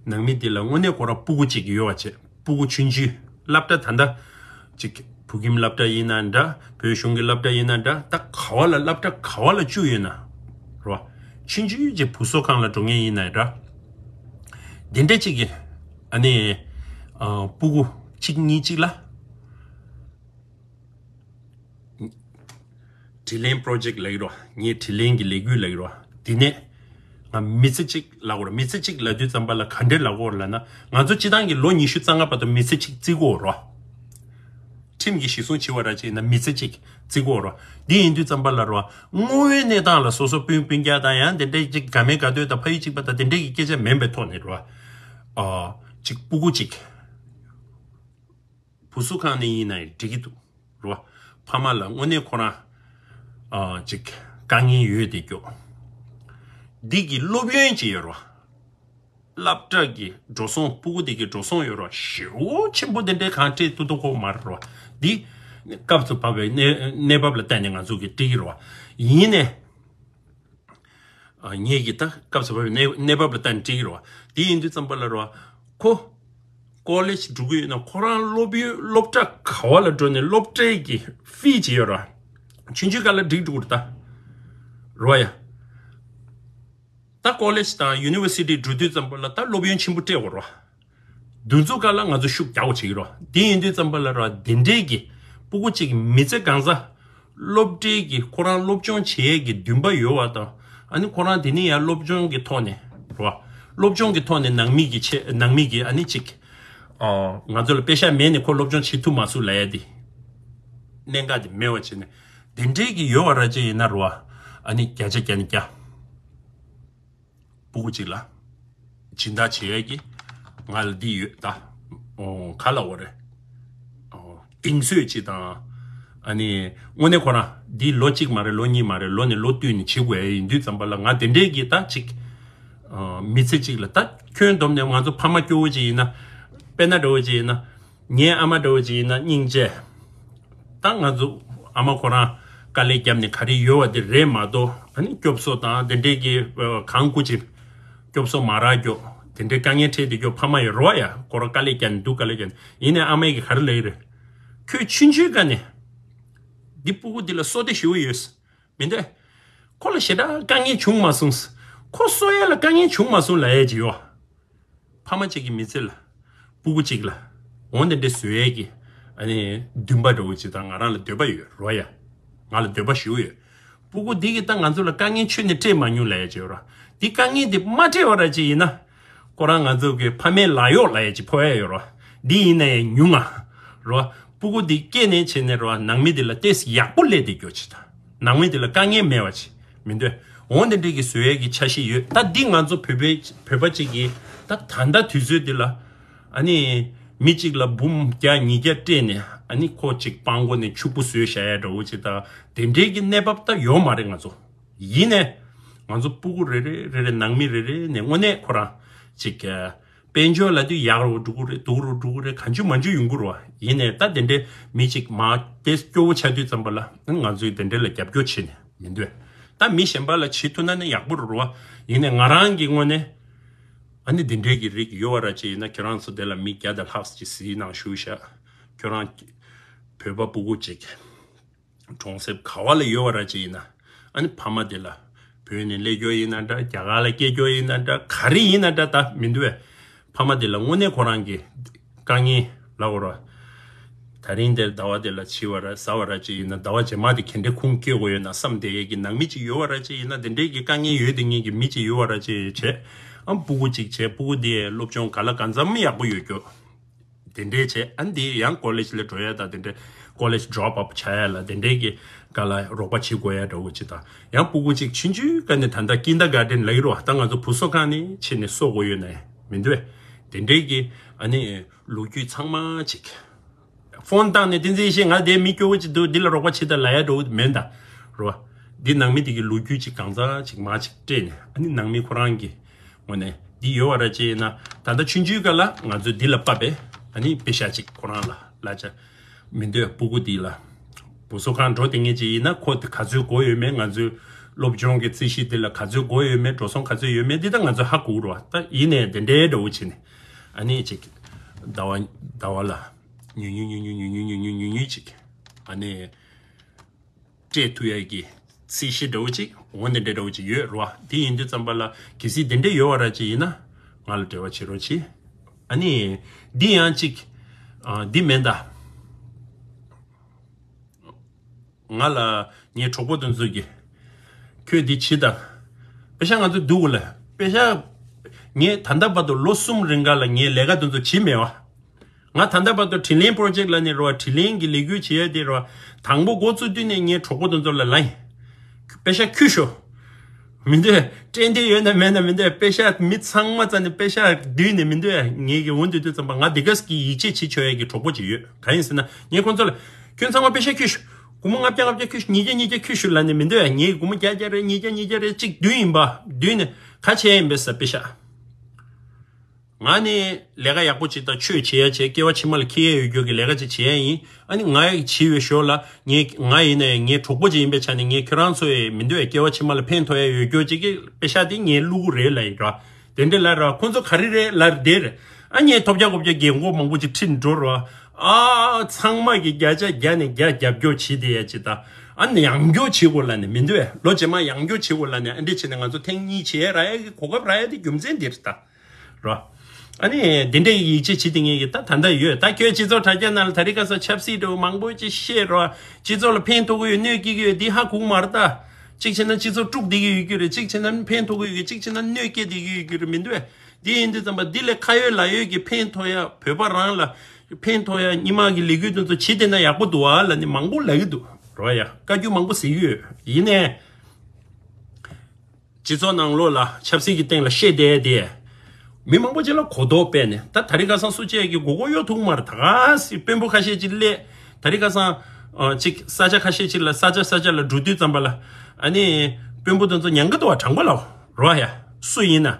ནང་མི་འདི་ལ་དངོས་གནས་ཁོ་རང་སྤུ་གུ་གཅིག་ཡོད་པ་བྱས། སྤུ་གུ་ཆུང་ཆུང་། སློབ་གྲྭ་ད་ལྟ་ཅིག་བོད་ཁྱིམ་སློབ་གྲྭ་ཡིན་ན་འདྲ། བོད་གཞུང་གི་སློབ་གྲྭ་ཡིན་ན་འདྲ། ད་ག་བ་ལ་སློབ་གྲྭ་ག་བ་ལ་བཅུག་ཡོད་ན། རོ། ཆུང་ཆུང་ཅིག་བུ་གསོ་ཁང་ལ་འགྲོ་མཁན་ཡིན་ན་འདྲ། འདི་འདྲ་ཅིག་གི་ཨ་ནི་ཨ་སྤུ་གུ་གཅིག་གཉིས་ཅིག་ལ། དྲིན་ལན་པོ་རོ་ཇེག་ལབ་ཀྱི་རོ། ངའི་དྲིན་ལན་གྱི་ལས་འགུལ་ལབ་ཀྱི་རོ། དེ་ནས་ང་མི་ཚེ་གཅིག་ལབ་དགོས་རེད། མི་ཚེ་གཅིག་ལབ་དུས་ཙམ་པ་ལ་ག་འདྲས་ལབ་དགོས་རེད་ལབ་ན། ང་ཚོ་སྤྱི་བཏང་གི་ལོ་ཉི་ཤུ་རྩ་ལྔ་བར་དུ་མི་ཚེ་གཅིག་བརྩི་དགོས་རོ། ཁྲིམས་ཀྱིས་གཞི་བཟུང་བྱེད་པ་ར་ཅིག་ཡིན་ན་མི་ཚེ་གཅིག་བརྩི་དགོས་རོ། འདི་ཡིན་དུས་ཙམ་པ་ལ་རོ། དངོས་ཡོད་གནས་སྟངས་ལ་སོ་སོ་སྤུན་སྤུན་ཀྱག་དང་ཡང་དེ་འདྲས་ཅིག་དགའ་མོས་དགའ་སྟོན་དང་ཕ་ཡུལ་གཅིག་པ་དང་དེ་འདྲས་ཀྱི་སྐད་ཆ་མིན་པའི་ཐོག་ནས་རོ། ཨ། ཅིག་སྤུ་གུ་ཅིག་བུ་གསོ་ཁང་ནས་ཡིན་ན་ཡང་འགྲིག་གི་འདུག་རོ། ཕ་མ་ལ་དངོས་གནས་ཁོ་རང་ཨ་ཅིག་དཀའ་ངལ་ཡོད་དེ་སྐྱོ། འདི་གི་སློབ་ཡོན་ཅིག་ཡོད་རོ། སློབ་གྲྭ་གི་འགྲོ་སོང་། སྤུ་གུ་དེ་གི་འགྲོ་སོང་ཡོད་རོ། ཞེ་པོ་ཆེན་པོ་དེ་འདྲའི་གང་སྤྲད་ཐུབ་ཐུབ་ཁོ་མ་རེད་རོ། འདི་སྐབས་སུ་བབས་པའི་གནས་གནས་བབ་ལ་བལྟས་ནས་ང་ཚོ་གི་སྤྲད་ཀྱི་རོ། ཡིན་ནས། ཨ། ངེད་ཀྱིས་ད་སྐབས་སུ་བབས་པའི་གནས་གནས་བབ་ལ་བལྟས་ནས་འགྲིག་གི་རེད་བ། དེ་ཡིན་དུས་ཙམ་པ་ལ་རེད་བ། ཁོ་ ཀོ་ལེཇ་འགྲོ་གི་ཡོད་ན་ཁོ་རང་སློབ་ཡོན་སློབ་གྲྭ་ག་བ་ལ་འགྲོ་ནས་སློབ་གྲྭའི་གི་ཕི་བྱེད་ཡོད་ར། ཆུང་ཆུང་སྒང་ལ་འགྲིག་འགྲོ་གི་རེད་ད། རོ་ཡ། ད་ཀོ་ལེཇ་དང་ཡུ་ནི་ཝར་སི་ཊི་འགྲོ་དུས་ཙམ་པ་ལ་ད་སློབ་ཡོན་ཆེན་པོ་སྤྲད་དགོས་ར། འདི་ཚོ་སྒང་ལ་ང་ཚོ་ཤུགས་རྒྱག་དགོས་བྱེད་ཀྱི་ར། དེ་ཡིན་དུས་ཙམ་པ་ལ་ར་དེ་འདྲའི་གི་སྤུ་གུ་གཅིག་མི་ཚེ་གང་ཚ་སློབ་གྲྭའི་གི་ཁོ་རང་སློབ་སྦྱོང་བྱེད་ཡས་ཀྱི་འདུན་པ་ཡོད་པ་དང་། ཨ་ནི་ཁོ་རང་དེ་ནས་ཡང་སློབ་སྦྱོང་གི་ཐོག་ནས་ར། སློབ་སྦྱོང་གི་ཐོག་ནས་ནང་མི་གི་ཆེད་ནང་མི་གི་ཨ་ནི་གཅིག་ཨ། ང་ཚོ་ལ་པེ་ཤ་མེད་ནས་ཁོ་སློབ་སྦྱོང་བྱེད་ཐུབ་མ་སོང་ལབ་ཡ་དེ། གནད་འགག་དེ་མེད་པ་བྱས་ནས་དེ་འདྲའི་གི་ཡོད་པ་ར་ཅིག་ཡིན་ན་ར། ཨ་ནི་བརྒྱ་ཆ་བརྒྱ་ནས་བརྒྱ། སྤུ་གུ་གཅིག་ལ་སྦྱིན་བདག་བྱེད་ཡས་ཀྱི་ང་ལ་འདི་ཡོད་ད། ཨོ་ག་ལབ་དགོས་རེད། ཨོ་གདེང་ཚོད་ཅིག་དང་། ཨ་ནི་དངོས་གནས་ཁོ་རང་འདི་ལོ་གཅིག་མ་རེད། ལོ་གཉིས་མ་རེད། ལོ་ནས་ལོ་བསྟུད་ནས་བྱེད་དགོས་ཡ་ཡིན་དུས་ཙམ་པ་ལ་ང་དེ་འདྲས་ཀྱི་ད་ཅིག་ཨོ་མི་ཚེ་གཅིག་ལ་ད་ཁྱོན་བསྡོམས་ནས་ང་ཚོ་ཕ་མ་སྐྱོ་བོ་ཅིག་ཡིན་ན། དཔེར་ན་འདྲ་བོ་ཅིག་ཡིན་ན། ངའི་ཨ་མ་འདྲ་བོ་ཅིག་ཡིན་ན་སྙིང་རྗེ། ད་ང་ཚོ་ཨ་མ་ཁོ་རང་དཀའ་ལས་བརྒྱབ་ནས་ག་རེ་ཡོད་པ་དེ་རེད་མ་གཏོགས། ཨ་ནི་སྐྱོབ་གསོ་དང་དེ་འདྲས་ཀྱི་ཨ་གང་སྐུ་ཅིག་སྐྱོབ་གསོ་མ་རག་རྒྱུ། དེ་འདྲས་དཀའ་ངལ་འཕྲད་དེ་རྒྱུ་ཕ་མ་ཡོད་རོགས་ཡ། ཁོ་རང་དཀའ་ལས་བརྒྱབ་ནས་འདུག་དཀའ་ལས་བརྒྱབ་ནས། ཡིན་ནའི་ཨ་མས་ཀྱི་ག་རེ་ལབ་ཀྱི་རེད། ཁྱོད་ཆུང་ཆུང་སྒང་ནས་འདི་སྤུ་གུ་འདི་ལ་གསོ་བདེ་ཞེ་པོ་ཡོད། མི་འདོད། ཁོ་ལ་ཞེ་དྲག་དཀའ་ངལ་བྱུང་མ་སོང་། ཁོ་གསོ་ཡ་ལ་དཀའ་ངལ་བྱུང་མ་སོང་ལབ་ཡ་ཅིག་ཡོད། ཕ་མ་གཅིག་གི་མི་ཚེ་ལ་སྤུ་གུ་གཅིག་ལ་འོ་འདི་འདྲ་བཟོ་ཡས་ཀྱི་ཨ་ནི་འདུན་པ་འདྲ་བོ་ཅིག་དང་ང་རང་ལ་འདོད་པ་ཡོད་རོ་ཡ། ང་ལ་འདོད་པ་ཞེ་པོ་ཡོད། སྤུ་གུ་འདི་གིས་ད་ང་ཚོ་ལ་དཀའ་ངལ་ཁྱོན་ནས་སྤྲད་མ་མྱོང་ལབ་ཡ་ཅིག་ཡོད་ར། འདི་དཀའ་ངལ་འདི་མ་སྤྲད་པ་ར་ཅིག་ཡིན་ན། ཁོ་རང་ང་ཚོ་གི་ཕ་མའི་ལག་གཡོག་ལབ་ཡ་ཅིག་ཕོག་ཡ་ཡོད་ར། འདི་ཡིན་ན་ཡང་ཉུང་ང་ར། སྤུ་གུ་འདི་སྐྱེས་ནས་བྱས་ནས་ར་ནང་མི་འདི་ལ་ཏོག་ཙམ་ཡག་པོ་སླེབས་བསྡད་རྒྱུ་ཅིག་དང་། ནང་མི་དེ་ལ་དཀའ་ངལ་མེད་པ་ཅིག་མི་འདོད། འོ་འདི་འདྲས་ཀྱི་བཟོ་ཡས་ཀྱི་འཆར་གཞི་ཡོད། ད་འདི་ང་ཚོ་བོད་པའི་བོད་པ་གཅིག་གིས་ད་ད་ལྟ་དུས་ཚོད་འདི་ལ་ཨ་ནི་མི་གཅིག་ལ་འབུམ་བརྒྱ་ཉིས་བརྒྱ་སྤྲད་ནས་ཨ་ནི་ཁོ་གཅིག་སྤྲང་པོ་ནས་ཕྱུག་པོ་བཟོས་བཞག་ཡ་འདྲ་བོ་ཅིག་ད་དེ་འདྲས་ཀྱི་གནས་བབ་ད་ཡོད་མ་རེད་ང་ཚོ། ཡིན་ནའི་ང་ཚོ་སྤུ་གུ་རེ་རེ་རེ་རེ་ནང་མི་རེ་རེ་ནས་དངོས་གནས་ཁོ་རང་གཅིག་དཔལ་འབྱོར་ལབ་དུས་ཡག་རུ་འགྲོ་གི་རེད། སྡུག་རུ་འགྲོ་གི་རེད། གང་བྱུང་མང་བྱུང་ཡོང་གི་རེད་བ། ཡིན་ནའི་ད་དེ་འདྲའི་མི་གཅིག་མ་དེ་སྐྱོ་བོ་ཆགས་དུས་ཙམ་པ་ལ་ང་ཚོས་དེ་འདྲའི་ལ་རྒྱབ་སྐྱོར་བྱེད་ནས་མི་འདོད། ད་མི་གཞན་པ་ལ་བྱེད་ཐུབ་ན་ནི་ཡག་པོ་རེད་བ། ཡིན་ནའི་ང་རང་གི་ངོས་ནས་ཨ་ནི་དེ་འདྲའི་གི་རིགས་ཡོད་བ་ར་ཅིག་ཡིན་ན་ཁྱེད་རང་ཚོ་དེ་ལ་མི་བརྒྱ་དང་ལྷག་ཅིག་གཟིགས་གནང་ཞུ་ཤག་ཁྱོད་རང་བོད་པ་སྤུ་གུ་གཅིག་གྲོང་གསེབ་ག་བ་ལ་ཡོད་པ་ར་ཅིག་ཡིན་ན། ཨ་ནི་ཕ་མ་དེ་ལ་བོད་ནས་སླེབས་རྒྱུ་ཡིན་ན་འདྲ། རྒྱ་གར་ལ་སྐྱེས་རྒྱུ་ཡིན་ན་འདྲ། ག་རེ་ཡིན་ན་འདྲ། ད་མི་འདུག་བས། ཕ་མ་དེ་ལ་དངོས་གནས་ཁོ་རང་གི་དཀའ་ངལ་ལབ་དགོས་ར། ད་རིང་དེར་ཟླ་བ་དེ་ལ་འཆི་བ་ར་ཟ་བ་ར་ཅིག་ཡིན་ན་ཟླ་བ་རྗེས་མ་དེ་ག་འདྲ་ཁུངས་སྐྱེལ་དགོས་ཡོད་ན་བསམ་བསྡད་ཡས་ཀྱི་ནང་མི་ཅིག་ཡོད་པ་ར་ཅིག་ཡིན་ན། དེ་འདྲའི་གི་དཀའ་ངལ་ཡོད་དེ་ངེད་ཀྱི་མི་ཅིག་ཡོད་པ་ར་ཅིག་བྱས། ཨ་སྤུ་གུ་ཅིག་བྱས། སྤུ་གུ་དེ་སློབ་སྦྱོང་ག་ལ་གང་འཚམ་ཡག་པོ་ཡོད་རྒྱུ། དེ་འདྲའི་བྱས། ཨ་འདི་ཡང་ཀོ་ལེཇ་ལ་འགྲོ་ཡ་དང་དེ་འདྲའི་ཀོ་ལེཇ་ཌོབ་ཨབ་བྱ་ཡ་ལ་དེ་འདྲའི་གི་ག་ལ་རོགས་པ་བྱེད་དགོས་ཡ་འདྲ་བོ་ཅིག་དང་། ཡང་སྤུ་གུ་ཅིག་ཆུང་ཆུང་སྒང་ནས་ད་ལྟ་ཀིན་ཌར་གྷར་ཌེན་ལབ་ཀྱི་རེད་བ། ད་ང་ཚོ་བུ་གསོ་ཁང་ནས་ཕྱིན་ནས་གསོ་དགོས་ཡོད་ན་ཡང་མི་འདུག་བས། དེ་འདྲའི་གི་ཨ་ནི་ལོ་རྒྱུས་ཚང་མ་ཅིག་ཕོན་བཏང་ནས་བསྟན་འཛིན་ཡེ་ཤེས་ང་དེ་མི་སྐྱོ་བོ་ཅིག་འདུག་འདི་ལ་རོགས་པ་བྱེད་དང་ལབ་ཡ་འདྲ་བོ་མེད་ད་རེད་བ། འདི་ནང་མི་དེ་གི་ལོ་རྒྱུས་ཅིག་གང་ཙམ་ཅིག་མ་ཅིག་སྤྲད་ནས་ཨ་ནི་ནང་མི་ཁོ་རང་གི་ངོས་ནས་འདི་ཡོད་པ་ར་ཅིག་ཡིན་ན། ད་ལྟ་ཆུང་ཆུང་སྒང་ལ་ང་ཚོས་འདི་ལ་དཔག་པའི་ཨ་ནི་པེ་ཤ་ཅིག་ཁོ་རང་ལ་གླ་ཆ་མི་འདོད། སྤུ་གུ་འདི་ལ་བུ་གསོ་ཁང་འགྲོ་དེ་ངེས་ཅིག་ཡིན་ན་ཁོ་དེ་ག་ཚོད་དགོས་ཡོད་མེད། ང་ཚོའི་སློབ་སྦྱོང་གི་རྩིས་གཞི་འདི་ལ་ག་ཚོད་དགོས་ཡོད་མེད། འགྲོ་སོང་ག་ཚོད་ཡོད་མེད་འདི་ད་ང་ཚོས་ཧ་གོ་རོ། ད་ཡིན་ནའི་དེ་འདྲའི་འདྲ་བོ་བྱས་ནས་ཨ་ནི་ཅིག་ཟླ་བ་ཟླ་བ་ལ་ཉུང་ཉུང་ཉུང་ཉུང་ཅིག་ཨ་ནི། སྤྲད་ཐུབ་ཡ་གི་རྩིས་གཞི་འདྲ་བོ་ཅིག་འོ་འདི་འདྲ་འདྲ་བོ་ཅིག་ཡོད་རེད་བ། དེ་ཡིན་དུས་ཙམ་པ་ལ་གལ་སྲིད་དེ་འདྲ་ཡོད་པ་ར་ཅིག་ཡིན་ན་ང་ལ་འབྲེལ་བ་བྱེད་རོགས་གྱིས། ཨ་ནི་འདི་ཡང་ཅིག་ཨ་འདི་མིན་ད། ང་ལ་ངའི་གྲོགས་པོ་དེ་ཚོ་གིས་ཁྱོད་འདི་བྱེད་དང་། པེ་ཤ་ང་ཚོ་བསྡུ་དགོས་ལ། པེ་ཤ་ངས་ད་ལྟ་བར་དུ་ལོ་གསུམ་རིང་ག་ལ་ངའི་ལས་ཀ་དེ་ཚོ་བྱེད་མེད་བ། ང་ད་ལྟ་བར་དུ་དྲིན་ལན་པོ་རོ་ཇེག་ལ་ནི་རོ་དྲིན་ལན་གྱི་ལས་འགུལ་བྱེད་ཡ་དེ་རོ། དང་པོ་འགོ་བཙུགས་དུས་ནས་ངའི་གྲོགས་པོ་དེ་ཚོ་ལ་ལན། པེ་ཤ་ཁྱུ་ཤོ། མི་འདོད། སྤྲད་འདོད་ཡོད་ན་མེད་ན་མི་འདོད། པེ་ཤ་མི་ཚང་མ་རྩ་ནས་པེ་ཤ་བསྡུས་ནས་མི་འདོད། ངེད་ཀྱི་འོང་དུས་དུས་ཙམ་པ་ང་འདི་ག་ཟིག་གི་ཡིད་ཆེས་བྱེད་ཆོག་ཡ་གི་གྲོགས་པོ་ཅིག་ཡོད། གང་ཡིན་ཟེར་ན་ངས་ཁོང་ཚོ་ལ། ཁྱོད་ཚང་མ་པེ་ཤ་ཁྱུ་ཤོ། སྒོར་མོ་ལྔ་བརྒྱ་ལྔ་བརྒྱ་ཁྱུ་ཤོ། ཉིས་བརྒྱ་ཉིས་བརྒྱ་ཁྱུ་ཤོ་ལབ་ནས་མི་འདོད། ངེད་ཀྱི་སྒོར་མོ་བརྒྱ་བརྒྱ་རེད། ཉིས་བརྒྱ་ཉིས་བརྒྱ་རེད། གཅིག་བསྡུས་ཡིན་པ། བསྡུས་ནས་ག་བྱས་ཡིན་པས་ཟེར་པེ་ཤ། ང་ནི་ལས་ཀ་ཡག་པོ་ཅིག་དང་ཆོས་བྱེད་ཡ་བྱེད། སྐྱེ་བ་ཕྱི་མ་ལ་འཁྱེར་ཡ་ཡོད་རྒྱུ་གི་ལས་ཀ་ཅིག་བྱེད་ཡ་ཡིན། ཨ་ནི་ང་ཡི་བྱིས་པའི་ཞོར་ལ་ངས་ང་ཡིན་ནའི་ངའི་གྲོགས་པོ་ཅིག་ཡིན་པའི་ཆ་ནས་ངས་ཁྱོད་རང་ཚོ་ཡི་མི་འདོད་སྐྱེ་བ་ཕྱི་མ་ལ་ཕན་ཐོགས་ཡ་ཡོད་རྒྱུ་ཅིག་གི་པེ་ཤ་དེ་ངས་བླུག་གི་རེད་ལབ་ཡིན་ར། དེ་འདྲ་ལབ་ར། ཁོང་ཚོ་ག་རེ་རེད་ལབ་དེ་རེད། ཨ་ནི་ཐོབ་རྒྱག་གོ་རྒྱག་རྒན་གོག་མང་པོ་ཅིག་ཁྲིད་འགྲོ་རོགས། ཨ་ཚང་མ་གི་བརྒྱ་ཆ་བརྒྱ་ནས་བརྒྱ་རྒྱབ་སྐྱོར་བྱེད་དེ་ཡ་ཅི་ད། ཨ་ནི་ཡང་སྐྱོར་བྱེད་དགོས་ལ་ནི་མི་འདུག་ལོ་རྗེས་མ་ཡང་སྐྱོར་བྱེད་དགོས་ལ་ནི་ཨ་འདྲས་བྱས་ནས་ང་ཚོ་ཐེངས་གཉིས་བྱས་ར་ཡ་གི་གོ་སྐབས་ར་ཡ་དེ་རྒྱུ་མཚན་འདིར་ད། རོ། ཨ་ནི་དེ་འདྲའི་ཡིད་ཆེས་བྱེད་དེ་ངེས་ཀྱི་ད་ད་ལྟ་ཡོད། ད་ཁྱོད་སྤྱི་ཚོགས་དྲ་རྒྱ་ནང་ལ་ད་རེས་ཁ་སང་ཆབ་སྲིད་འདྲ་བོ་མང་པོ་ཅིག་བཤད་རོ། སྤྱི་ཚོགས་ལ་ཕན་ཐོགས་ཀྱི་ཡོད་གནོད་སྐྱེལ་གྱི་ཡོད་འདི་ཧ་གོ་གི་མ་རེད་ད། གཅིག་བྱས་ན་སྤྱི་ཚོགས་དཀྲུག་བསྡད་ཀྱི་ཡོད་རྒྱུ་རེད། གཅིག་བྱས་ན་ཕན་ཐོགས་ཀྱི་ཡོད་ཀྱི་གཅིག་བྱས་ན་གནོད་སྐྱེལ་བསྡད་ཀྱི་ཡོད་རྒྱུ་རེད་མི་འདུག་ཨེ། འདི་ཡིན་དུས་ཙམ་པ་འདི་ལས་ཁ་ཡོད་ལག་ཡོད་ཀྱི་ཕན་ཐོགས་ཡ་བོད་པ་རང་ལ་ཕན་ཐོགས་ཡ་སྔོན་མ་གི་ལས་འགུལ་དེ་ཚོ་བྱེད་བསྡད་ན་ཡག་པོ་འདུག་ཨ་ལ་ནི་མང་པོ་ལབ་ཀྱི་འདུག་རོ། ཡ་བཀའ་བཀྱོན་མང་པོ་ཟེར་གྱི་ཡོད་ཡིན་ནའི། སྤྱི་ཚོགས་ནང་ལོགས་ལ་ཆབ་སྲིད་ཀྱི་སྟེང་ལ་བཤད་བསྡད་དེ། མི་མང་པོ་ཅིག་ལ་གོ་རྟོགས་སྤེལ་ནས་ད་ད་རེས་ཁ་སང་སུ་གཅིག་གིས་མགོ་སྐོར་གཡོག་ཐུབ་མ་རེད། ད་ག་སེ་དཔོན་པོ་ཁ་ཤས་ཅིག་སླེབས། ད་རེས་ཁ་སང་ཨ་ཅིག་ས་ཆ་ཁ་ཤས་ཅིག་ལ་ས་ཆ་ས་ཆ་ལ་འགྲོ་དུས་ཙམ་པ་ལ་ཨ་ནི་དཔོན་པོ་དེ་ཚོ་ཉན་གི་འདུག་བ། དྲང་པོ་ལབ་རོགས་ཡ། སུ་ཡིན་ན།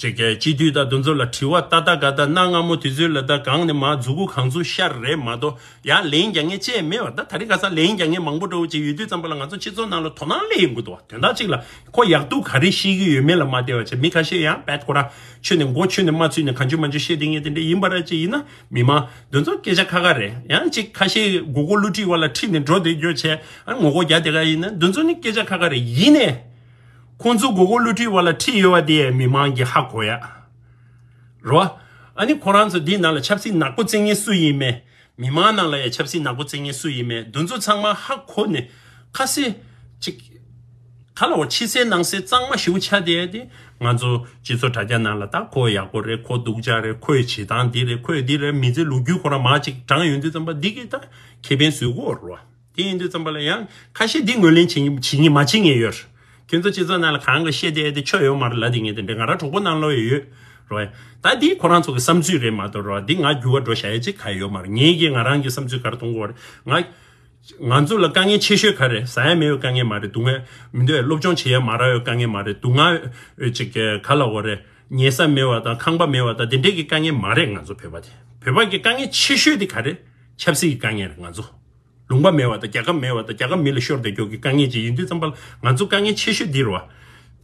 ཅིག་གི་སྤྱི་འཐུས་དང་དེ་ཚོ་ལ་དྲི་བ་ལྟ་ལྟ་ག་ད་གནའ་སྔ་མོ་དུས་ཚོད་ལ་ད་གང་ནས་མ་མཛུ་གུ་གང་ཚུགས་ཤར་རེད་མ་གཏོགས། ཡང་ལན་རྒྱག་མཁན་ཅིག་མེད་པ། ད་ད་རེས་ཁ་སང་ལན་རྒྱག་མཁན་མང་པོ་འདྲ་བོ་ཅིག་ཡོད་དུས་ཙམ་པ་ལ་ང་ཚོ་སྤྱི་ཚོགས་ནང་ལ་དོ་སྣང་སླེབས་ཡོང་གི་འདུག་བ། དོན་དག་ཅིག་ལ་ཁོ་ཡག་སྡུག་ག་རེ་ཤེས་ཀྱི་ཡོད་མེད་ལ་མ་བལྟས་པ་བྱས། མི་ཁ་ཤས་ཡང་བད་ཁོ་རང་ཆོས་ནས་མགོ་ཆོས་ནས་མ་ཚུད་ནས་གང་བྱུང་མང་བྱུང་བཤད་བསྡད་མཁན་དེ་འདྲ་ཡིན་པ་ར་ཅིག་ཡིན་ན་མི་མང་དེ་ཚོ་སྐད་ཆ་ཁ་ཁ་རེད། ཡང་ཅིག་ཁ་ཤས་མགོ་སྐོར་བསླུ་བྲིད་བ་ལ་ཁྲིད་ནས་འགྲོ་བསྡད་རྒྱུ་བྱས། ཨ་ངོ་རྒོལ་རྒྱག་བསྡད་ག་ཡིན་ན་དེ་ཚོ་ནི་སྐད་ཆ་ཁ་ཁ་རེད། ཡིན་ནའི་ཁོང་ཚོ་མགོ་སྐོར་བསླུ་བྲིད་བ་ལ་ཁྲིད་ཡོད་པ་དེ་མི་མང་གིས་ཧ་གོ་ཡ་རོ། ཨ་ནི་ཁོ་རང་ཚོ་འདི་ནང་ལ་ཆབ་སྲིད་ནག་པོ་བཙན་མཁན་སུ་ཡིན་མེད། མི་མང་ནང་ལ་ཡང་ཆབ་སྲིད་ནག་པོ་བཙན་མཁན་སུ་ཡིན་མེད། འདི་ཚོ་ཚང་མ་ཧ་གོ་ནས་ཁ་སེ་ཅིག་ག་ལ་བ་ཕྱི་གསལ་ནང་གསལ་གཙང་མ་ཞེ་པོ་ཆགས་བསྡད་དེ། ང་ཚོ་སྤྱི་ཚོགས་དྲ་རྒྱ་ནང་ལ་ད་ཁོ་ཡག་པོ་རེད། ཁོ་སྡུག་ཅག་རེད། ཁོའི་བྱེད་སྟངས་འདི་རེད། ཁོའི་འདི་རེད། མི་ཚེ་ལོ་རྒྱུས་ཁོ་རང་མར་ཅིག་བགྲངས་ཡོང་དུས་ཙམ་པ་འདི་གིས་ད་ཁེ་ཕན་བཟོ་གི་ཡོད་རེད་བ། དེ་ཡིན་དུས་ཙམ་པ་ལ་ཡང་ཁ་ཤས་འདི་ངོས་ལེན་བྱེད་ཀྱི་བྱེད་ཀྱི་མ་བྱེད་མཁན་ཡོད་རེད། ཁྱོད་ཚོ་སྤྱི་ཚོགས་ནང་ལ་གང་གི་བཤད་བསྡད་དེ་ཆོ་ཡོད་མ་རེད་ལབ་བསྡད་མཁན་དེ་འདྲ་ང་རང་གྲོགས་པོ་ནང་ལོགས་ཡོད་རེད། ད་འདི་ཁོ་རང་ཚོ་གི་བསམ་ཚུལ་རེད་མ་གཏོགས་རེད་བ། འདི་ང་འགྱུར་བ་འགྲོ་བྱ་ཡ་ཅིག་ག་ཡོད་མ་རེད། ངེད་ཀྱིས་ང་རང་གི་བསམ་ཚུལ་ག་རེ་གཏོང་གི་ཡོད་རེད། ང་ང་ཚོ་ལ་དཀའ་ངལ་ཆེ་ཤོས་ག་རེ། ཟ་ཡ་མེད་པའི་དཀའ་ངལ་མ་རེད། སྡུག་བསྔལ་མི་འདུག་སློབ་སྦྱོང་བྱེད་ཡ་མ་རག་ཡ་དཀའ་ངལ་མ་རེད། སྡུག་བསྔལ་ཅིག་ག་ལ་འོ་རེད། ཉལ་ས་མེད་པ་དང་ཁང་པ་མེད་པ་དང་དེ་འདྲས་ཀྱི་དཀའ་ངལ་མ་རེད། ང་ཚོ་བོད་པ་དེ་བོད་པ་གི་དཀའ་ངལ་ཆེ་ཤོས་དེ་ག་རེ། ཆབ་སྲིད་ཀྱི་དཀའ་ངལ་རེད། ང་ཚོ་ལུང་པ་མེད་པ་དང་རྒྱལ་ཁབ་མེད་པ་དང་རྒྱལ་ཁབ་མི་ལ་ཤོར་བསྡད་རྒྱུ་གི་དཀའ་ངལ་ཅིག་ཡིན་དུས་ཙམ་པ་ལ་ང་ཚོ་དཀའ་ངལ་ཆེ་ཤོས་འདི་རེད་བ།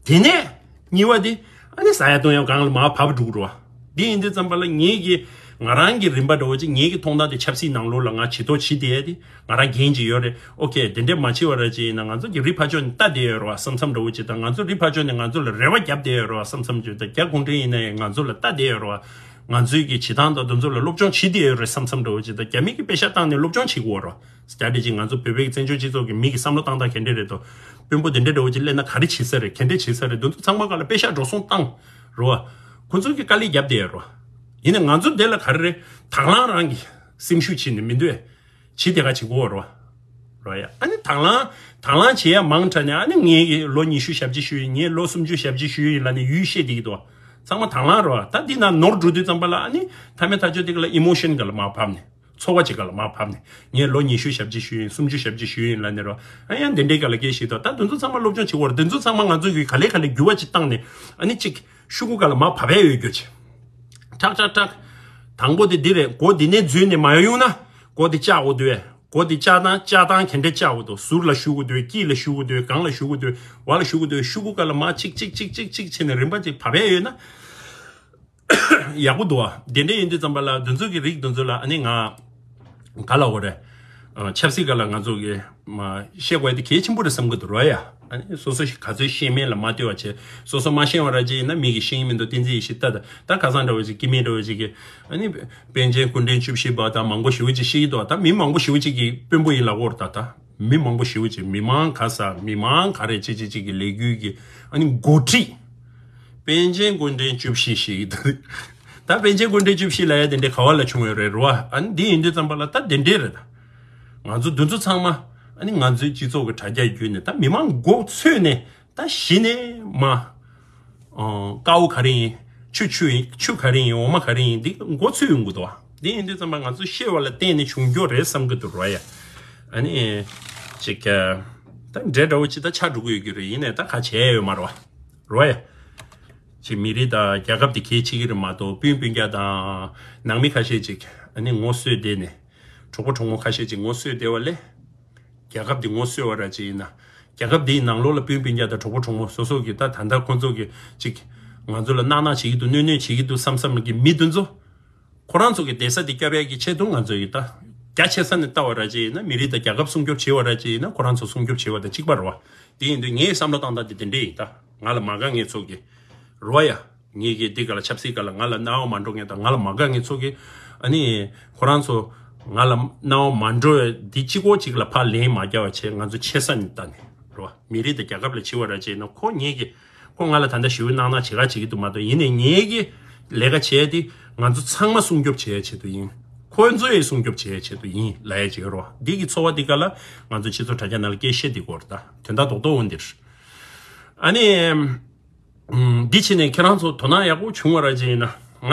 དེ་ནས་གཉིས་པ་དེ་ཨ་ནི་ཟ་ཡ་བཏུང་ཡ་སྒང་ལ་མར་བབས་འགྲོ་གི་རེད་བ། འདི་ཡིན་དུས་ཙམ་པ་ལ་ངེད་ཀྱི་ང་རང་གི་རིམ་པ་འདྲ་བོ་ཅིག་ངེད་ཀྱི་མཐོང་སྟངས་དེ་ཆབ་སྲིད་ནང་ལོགས་ལ་ང་བྱེད་ཐོག་བྱེད་བསྡད་ཡ་དེ་ང་རང་འགན་ཅིག་ཡོད་རེད། ཨོ་ཁེ། དེ་འདྲས་མ་བྱེད་པ་ར་ཅིག་ཡིན་ན་ང་ཚོ་གི་རི་ཕ་ཆོས་ནས་ལྟ་བསྡད་ཡོད་རེད་བ་བསམ་བསམ་འདྲ་བོ་ཅིག་དང་། ང་ཚོ་རི་ཕ་ཆོས་ནས་ང་ཚོ་ལ་རེ་བ་བརྒྱབ་བསྡད་ཡོད་རེད་བ་བསམ་བསམ་ཅིག་དང་། རྒྱ་གུང་ཁྲན་ཡིན་ན་ཡང་ང་ཚོ་ལ་ལྟ་བསྡད་ཡོད་རེད་བ། ང་ཚོའི་གི་བྱེད་སྟངས་དང་དེ་ཚོ་ལ་སློབ་སྦྱོང་བྱེད་བསྡད་ཡོད་རེད་བསམ་བསམ་འདྲ་བོ་ཅིག་དང་། རྒྱ་མི་གི་པེ་ཤག་བཏང་ནས་སློབ་སྦྱོང་བྱེད་དགོས་རེད་བ། སྐྱ་དེ་ཅིག་ང་ཚོ་བོད་པའི་བཙན་བྱོལ་སྤྱི་ཚོགས་ཀྱི་མི་གི་བསམ་བློ་བཏང་སྟངས་ག་འདྲས་རེད་དོ། དཔོན་པོ་དེ་འདྲས་འདྲ་བོ་ཅིག་སླེབས་ན་ག་རེ་བྱེད་ས་རེད། ག་འདྲས་བྱེད་ས་རེད། དེ་ཚོ་ཚང་མ་སྒང་ལ་པེ་ཤག་འགྲོ་སོང་བཏང་རེད་བ། ཁོ་ཚོ་གི་དཀའ་ལས་བརྒྱབ་བསྡད་ཡོད་རེད་བ། ཡིན་ནའི་ང་ཚོ་འདི་ལ་ག་རེ་རེད། དང་བླངས་རང་གི་སེམས་ཤུགས་བྱས་ནས་མི་འདུག་ཨེ། བྱེད་དེ་ག་བྱེད་དགོས་རེད་བ། རེད་ཡ། ཨ་ནི་དང་བླངས་དང་བླངས་བྱེད་ཡ་མང་དྲགས་ནས་ཨ་ནི་ངེད་ཀྱི་ལོ་ཉི་ཤུ་ཞབས་ཕྱི་ཞུས་ཡིན། ངས་ལོ་སུམ་ཅུ་ཞབས་ཕྱི་ཞུས་ཡིན་ལབ་ནས་ཡུལ་བཤད་བསྡད་ཀྱི་འདུག་བ། ཚང་མ་དང་བླངས་རེད་བ། ད་འདི་ན་ནོར་འགྲོ་དུས་ཙམ་པ་ལ་ཨ་ནི་མཐའ་མའི་མཐའ་མཇུག་དེ་ག་ལ་ཨི་མོ་ཤན་ག་ལ་མར་བབས་ནས། ཚོར་བ་ཅིག་ག་ལ་མར་བབས་ནས། ངས་ལོ་ཉི་ཤུ་ཞབས་ཕྱི་ཞུས་ཡིན། སུམ་ཅུ་ཞབས་ཕྱི་ཞུས་ཡིན་ལབ་ནས་རོ། ཨ་ཡང་དེ་འདྲའི་ག་ལ་སྐད་ཞིག་དང་། ད་དེ་ཚོ་ཚང་མ་སློབ་སྦྱོང་བྱེད་དགོས་རེད། དེ་ཚོ་ཚང་མ་ང་ཚོ་གིས་ག་ལེ་ག་ལེ་འགྱུར་བ་ཅིག་བཏང་ནས་ཨ་ནི་ཅིག་ཤོག་གུ་ག་ལ་མར་བབས་ཡ་ཡོད་རྒྱུ་ཅིག་ཁྲག་ཁྲག་ཁྲག་དང་པོ་དེ་འདི་རེད། མགོ་འདི་ནས་འཛུལ་ནས་མ་ཡོང་ན་མགོ་འདི་བཅག་དགོས་འདུག་བས། མགོ་འདི་བཅག་སྟངས་བཅག་སྟངས་ག་འདྲས་བཅག་དགོས་འདུག་ཟུར་ལ་གཞུ་དགོས་འདུག་དཀྱིལ་ལ་གཞུ་དགོས་འདུག་སྒང་ལ་གཞུ་དགོས་འདུག་འོག་ལ་གཞུ་དགོས་འདུག་ཤོག་གུ་ག་ལ་མར་ཅིག་ཅིག་ཅིག་ཅིག་ཅིག་བྱས་ནས་རིམ་པ་ཅིག་བབས་ཡ་ཡོད་ན། ཡག་པོ་འདུག་བ། དེ་འདྲ་ཡིན་དུས་ཙམ་པ་ལ་དེ་ཚོ་གི་རིགས་དེ་ཚོ་ལ་ཨ་ནི་ང་ག་ལ་འོ་རེད། ཨ་ཆབ་སྲིད་སྒང་ལ་ང་ཚོ་གི་མ་བཤད་དགོས་ཡ་དེ་གལ་ཆེན་པོ་རེད་བསམ་གི་འདུག་རོ་ཡ། ཨ་ནི་སོ་སོ་ཞིག་ག་ཚོད་ཤེས་མིན་ལ་མ་ལྟོས་པ་བྱས། སོ་སོ་མ་ཤེས་པ་ར་ཅིག་ཡིན་ན་མི་གིས་ཤེས་ཀྱི་མི་འདུག་བསྟན་འཛིན་ཡེ་ཤེས་ལྟ་ད་ད་ཁ་སང་འདྲ་བོ་ཅིག་སྐྱེ་དམན་འདྲ་བོ་ཅིག་གིས་ཨ་ནི་པཎ་ཆེན་སྐུ་ཕྲེང་བཅུ་བཞི་པ་དང་མང་པོ་ཞེ་པོ་ཅིག་ཤེས་ཀྱི་འདུག་ད་མི་མང་པོ་ཞེ་པོ་ཅིག་གིས་དཔོན་པོ་ཡིན་ལབ་ཀྱི་ཡོད་རེད་ད་ད། མི་མང་པོ་ཞེ་པོ་ཅིག་མི་མང་ག་ས་མི་མང་ག་རེ་ཅི་ཅི་ཅིག་གི་ལས་འགུལ་གྱི་ཨ་ནི་འགོ་ཁྲིད། པཎ་ཆེན་སྐུ་ཕྲེང་བཅུ་བཞི་ཞིག་ད་པཎ་ཆེན་སྐུ་ཕྲེང་བཅུ་བཞི་ལབ་ཡ་དེ་འདྲའི་ག་བ་ལ་བྱུང་ཡོད་རེད་རོ། ཨ་ནི་འདི་ཡིན་དུས་ཙམ་པ་ལ་ད་དེ་འདྲའི་རེད་ད། ང་ཚོ་འདི་ཚོ་ཚང་མ་ཨ་ནི་ང་ཚོའི་སྤྱི་ཚོགས་ཀྱི་དྲ་རྒྱ་བརྒྱུད་ནས་ད་མི་མང་མགོ་ཚོས་ནས་ད་གཞི་ནས་མ། ཨོ། དཀར་པོ་ག་རེ་ཡིན། ཆུ་ཆུ་ཡིན། ཆུ་ག་རེ་ཡིན། འོ་མ་ག་རེ་ཡིན། འདི་མགོ་ཚོས་ཡོང་གི་འདུག་བ། འདི་ཡིན་དུས་ཙམ་པ་ང་ཚོ་ཤེས་པ་ལ་བརྟེན་ནས་བྱུང་རྒྱུ་རེད་བསམ་གི་འདུག་རོ་ཡ། ཨ་ནི། ཅིག་ད་འདྲེ་འདྲ་བོ་ཅིག་ད་ཆགས་འགྲོ་གི་ཡོད་ཀྱི་རེད། ཡིན་ནའི་ད་ག་བྱས་ཡོད་མ་རེད་བ། རོ་ཡ། ཅིག་མི་རིགས་དང་རྒྱལ་ཁབ་དེ་གལ་ཆེ་གི་རེད་མ་གཏོགས་སྤུན་སྤུན་ཀྱག་དང་ནང་མི་ཁ་ཤས་ཅིག་ཨ་ནི་ངོ་སོས་བསྡད་ནས། གྲོགས་པོ་གྲོགས་མོ་ཁ་ཤས་ཅིག་ངོ་སོས་བསྡད་པ་ལས། རྒྱལ་ཁབ་འདི་ངོ་སོས་པ་ར་ཅིག་ཡིན་ན། རྒྱལ་ཁབ་འདིའི་ནང་ལོགས་ལ་སྤུན་སྤུན་ཀྱག་དང་གྲོགས་པོ་གྲོགས་མོ་སོ་སོ་གི་ད་ད་ལྟ་ཁོང་ཚོ་གི་ཅིག་ང་ཚོ་ལ་གནག་གནག་བྱེད་ཀྱི་འདུག་གནོད་གནོད་བྱེད་ཀྱི་འདུག་བསམ་བསམ་གི་མི་དེ་ཚོ་ ཁོ་རང་ཚོ་གི་བསྡད་ས་དེ་སྐྱོབ་ཡག་གི་ཆེད་དུ་ང་ཚོ་ཡི་ད་རྒྱ་ཆེ་ས་ནས་ལྟ་བ་ར་ཅིག་ཡིན་ན་མི་རིགས་དང་རྒྱལ་ཁབ་སྲུང་སྐྱོབ་བྱེད་པ་ར་ཅིག་ཡིན་ན་ཁོ་རང་ཚོ་སྲུང་སྐྱོབ་བྱེད་པ་དང་གཅིག་པ་རེད་བ། དེ་ཡིན་དུས་ངའི་བསམ་བློ་བཏང་སྟངས་དེ་དེ་འདྲས་ཡིན། ད་ང་ལ་མ་དགའ་མཁན་ཚོ་གི་རེད་བ་ཡ། ངེད་ཀྱི་འདི་ག་ལ་ཆབ་སྲིད་ག་ལ་ང་ལ་སྣང་བ་མ་འགྲོ་མཁན་དང་ང་ལ་མ་དགའ་མཁན་ཚོ་གི་ཨ་ནི་ཁོ་རང་ཚོ་ང་ལ་སྣང་བ་མ་འགྲོ་བའི་འདི་གཅིག་པོ་གཅིག་ལ་ཕར་ལན་མ་རྒྱག་པ་བྱས། ང་ཚོ་ཆེ་ས་ནས་ལྟ་ནས་རེད་བ། མི་རིགས་དང་རྒྱལ་ཁབ་ལ་བྱེད་པ་ར་བྱས་ན་ཁོ་ངེད་ཀྱི་ཁོ་ང་ལ་ད་ལྟ་ཞུ་གནང་གནང་བྱེད་ག་བྱེད་ཀྱི་འདུག་མ་གཏོགས། ཡིན་ནའི་ངེད་ཀྱི་ལས་ཀ་བྱས་ཏེ་ང་ཚོ་ཚང་མ་སྲུང་སྐྱོབ་བྱེད་ཡ་ཆེད་དུ་ཡིན། ཁོ་ཚོ་ཡི་སྲུང་སྐྱོབ་བྱེད་ཡ་ཆེད་དུ་ཡིན་ལབ་ཡ་ཅིག་ཡོད་རེད་བ། འདི་གི་ཚོར་བ་འདི་ག་ལ་ང་ཚོ་སྤྱི་ཚོགས་དྲ་རྒྱ་ནང་ལ་སྐད་བཤད་འདི་སྐོར་ད་དོན་དག་རྡོག་རྡོག་འོན་འདིར། ཨ་ནི། ཨུམ། འདི་བྱས་ནས་ཁྱེད་རང་ཚོ་དོ་སྣང་ཡག་པོ་བྱུང་བ་ར་ཅིག་ཡིན་ན། ང་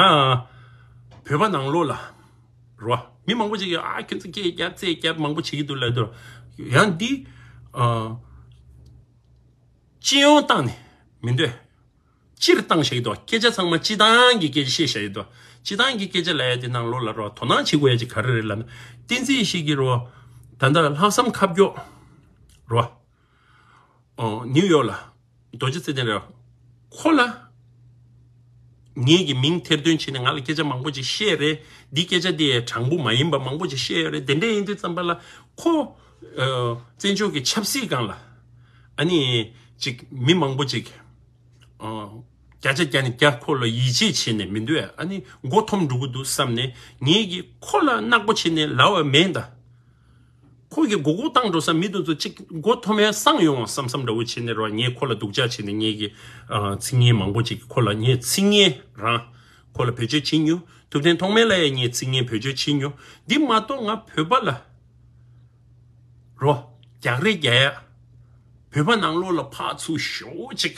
བོད་པ་ནང་ལོགས་ལ་རོ། མི་མང་པོ་ཅིག་གིས་ཨ་ཁྱོད་ཚོ་སྐད་རྒྱབ་རྩེད་རྒྱབ་མང་པོ་བྱེད་ཀྱི་འདུག་ལབ་འདུག་ཡང་འདི་ཨ། སྤྱི་ཡོངས་བཏང་ནས་མི་འདོད། སྤྱིར་བཏང་བཤད་ཀྱི་འདུག་སྐད་ཆ་ཚང་མ་སྤྱི་བཏང་གི་སྐད་ཆ་བཤད་བཤད་ཀྱི་འདུག་སྤྱི་བཏང་གི་སྐད་ཆ་ལབ་ཡ་དེ་ནང་ལོགས་ལ་རོ། དོ་སྣང་བྱེད་དགོས་ཡ་ཅིག་ག་རེ་རེད་ལབ་ན། བསྟན་འཛིན་ཡེ་ཤེས་ཀྱི་རོ། ད་ལྟ་ལྷག་བསམ་ཁ་སྐྱོ་རོ། ཨོ། ནིའུ་ཡོག་ལ་རྡོ་རྗེ་ཚེ་བརྟན་རེད། ཁོ་ལ་ངེད་ཀྱི་མིང་ཐེར་འདོན་བྱས་ནས་ང་ལ་སྐད་ཆ་མང་པོ་ཅིག་བཤད་རེད། འདི་སྐད་ཆ་དེ་དྲང་པོ་མ་ཡིན་པ་མང་པོ་ཅིག་བཤད་རེད། དེ་འདྲ་ཡིན་དུས་ཙམ་པ་ལ་ཁོ་ཨ་བཙན་བྱོལ་གྱི་ཆབ་སྲིད་སྒང་ལ་ཨ་ནི་ཅིག་མི་མང་པོ་ཅིག་ཨ་བརྒྱ་ཆ་བརྒྱ་ནས་བརྒྱ་ཁོ་ལ་ཡིད་ཆེས་བྱས་ནས་མི་འདུག་ཨ་ནི་མགོ་འཐོམ་འགྲོ་གི་འདུག་བསམ་ནས་ངེད་ཀྱིས་ཁོ་ལ་ནག་པོ་བྱས་ནས་ལབ་པ་མེད་ད། ཁོ་གི་མགོ་སྐོར་བཏང་འགྲོ་ས་མི་དེ་ཚོ་གཅིག་མགོ་འཐོམ་ཡ་སངས་ཡོང་བསམ་བསམ་འདྲ་བོ་བྱས་ནས་རོ། ངས་ཁོ་ལ་སྡུག་ཅག་བྱས་ནས་ངས་ཀྱི་ཨ་ཚིག་ངན་མང་པོ་ཅིག་ཁོ་ལ་ངས་ཚིག་ངན་རང་ཁོ་ལ་བེད་སྤྱོད་བྱེད་མྱོང་། ཐུབ་བསྟན་ཐོགས་མེད་ལ་ཡང་ངས་ཚིག་ངན་བེད་སྤྱོད་བྱེད་མྱོང་། འདི་མ་གཏོགས་ང་བོད་པ་ལ་རོ་རྒྱག་རེས་རྒྱག་ཡ། བོད་པ་ནང་ལོགས་ལ་ཕར་ཚུར་ཞོ་ཅིག་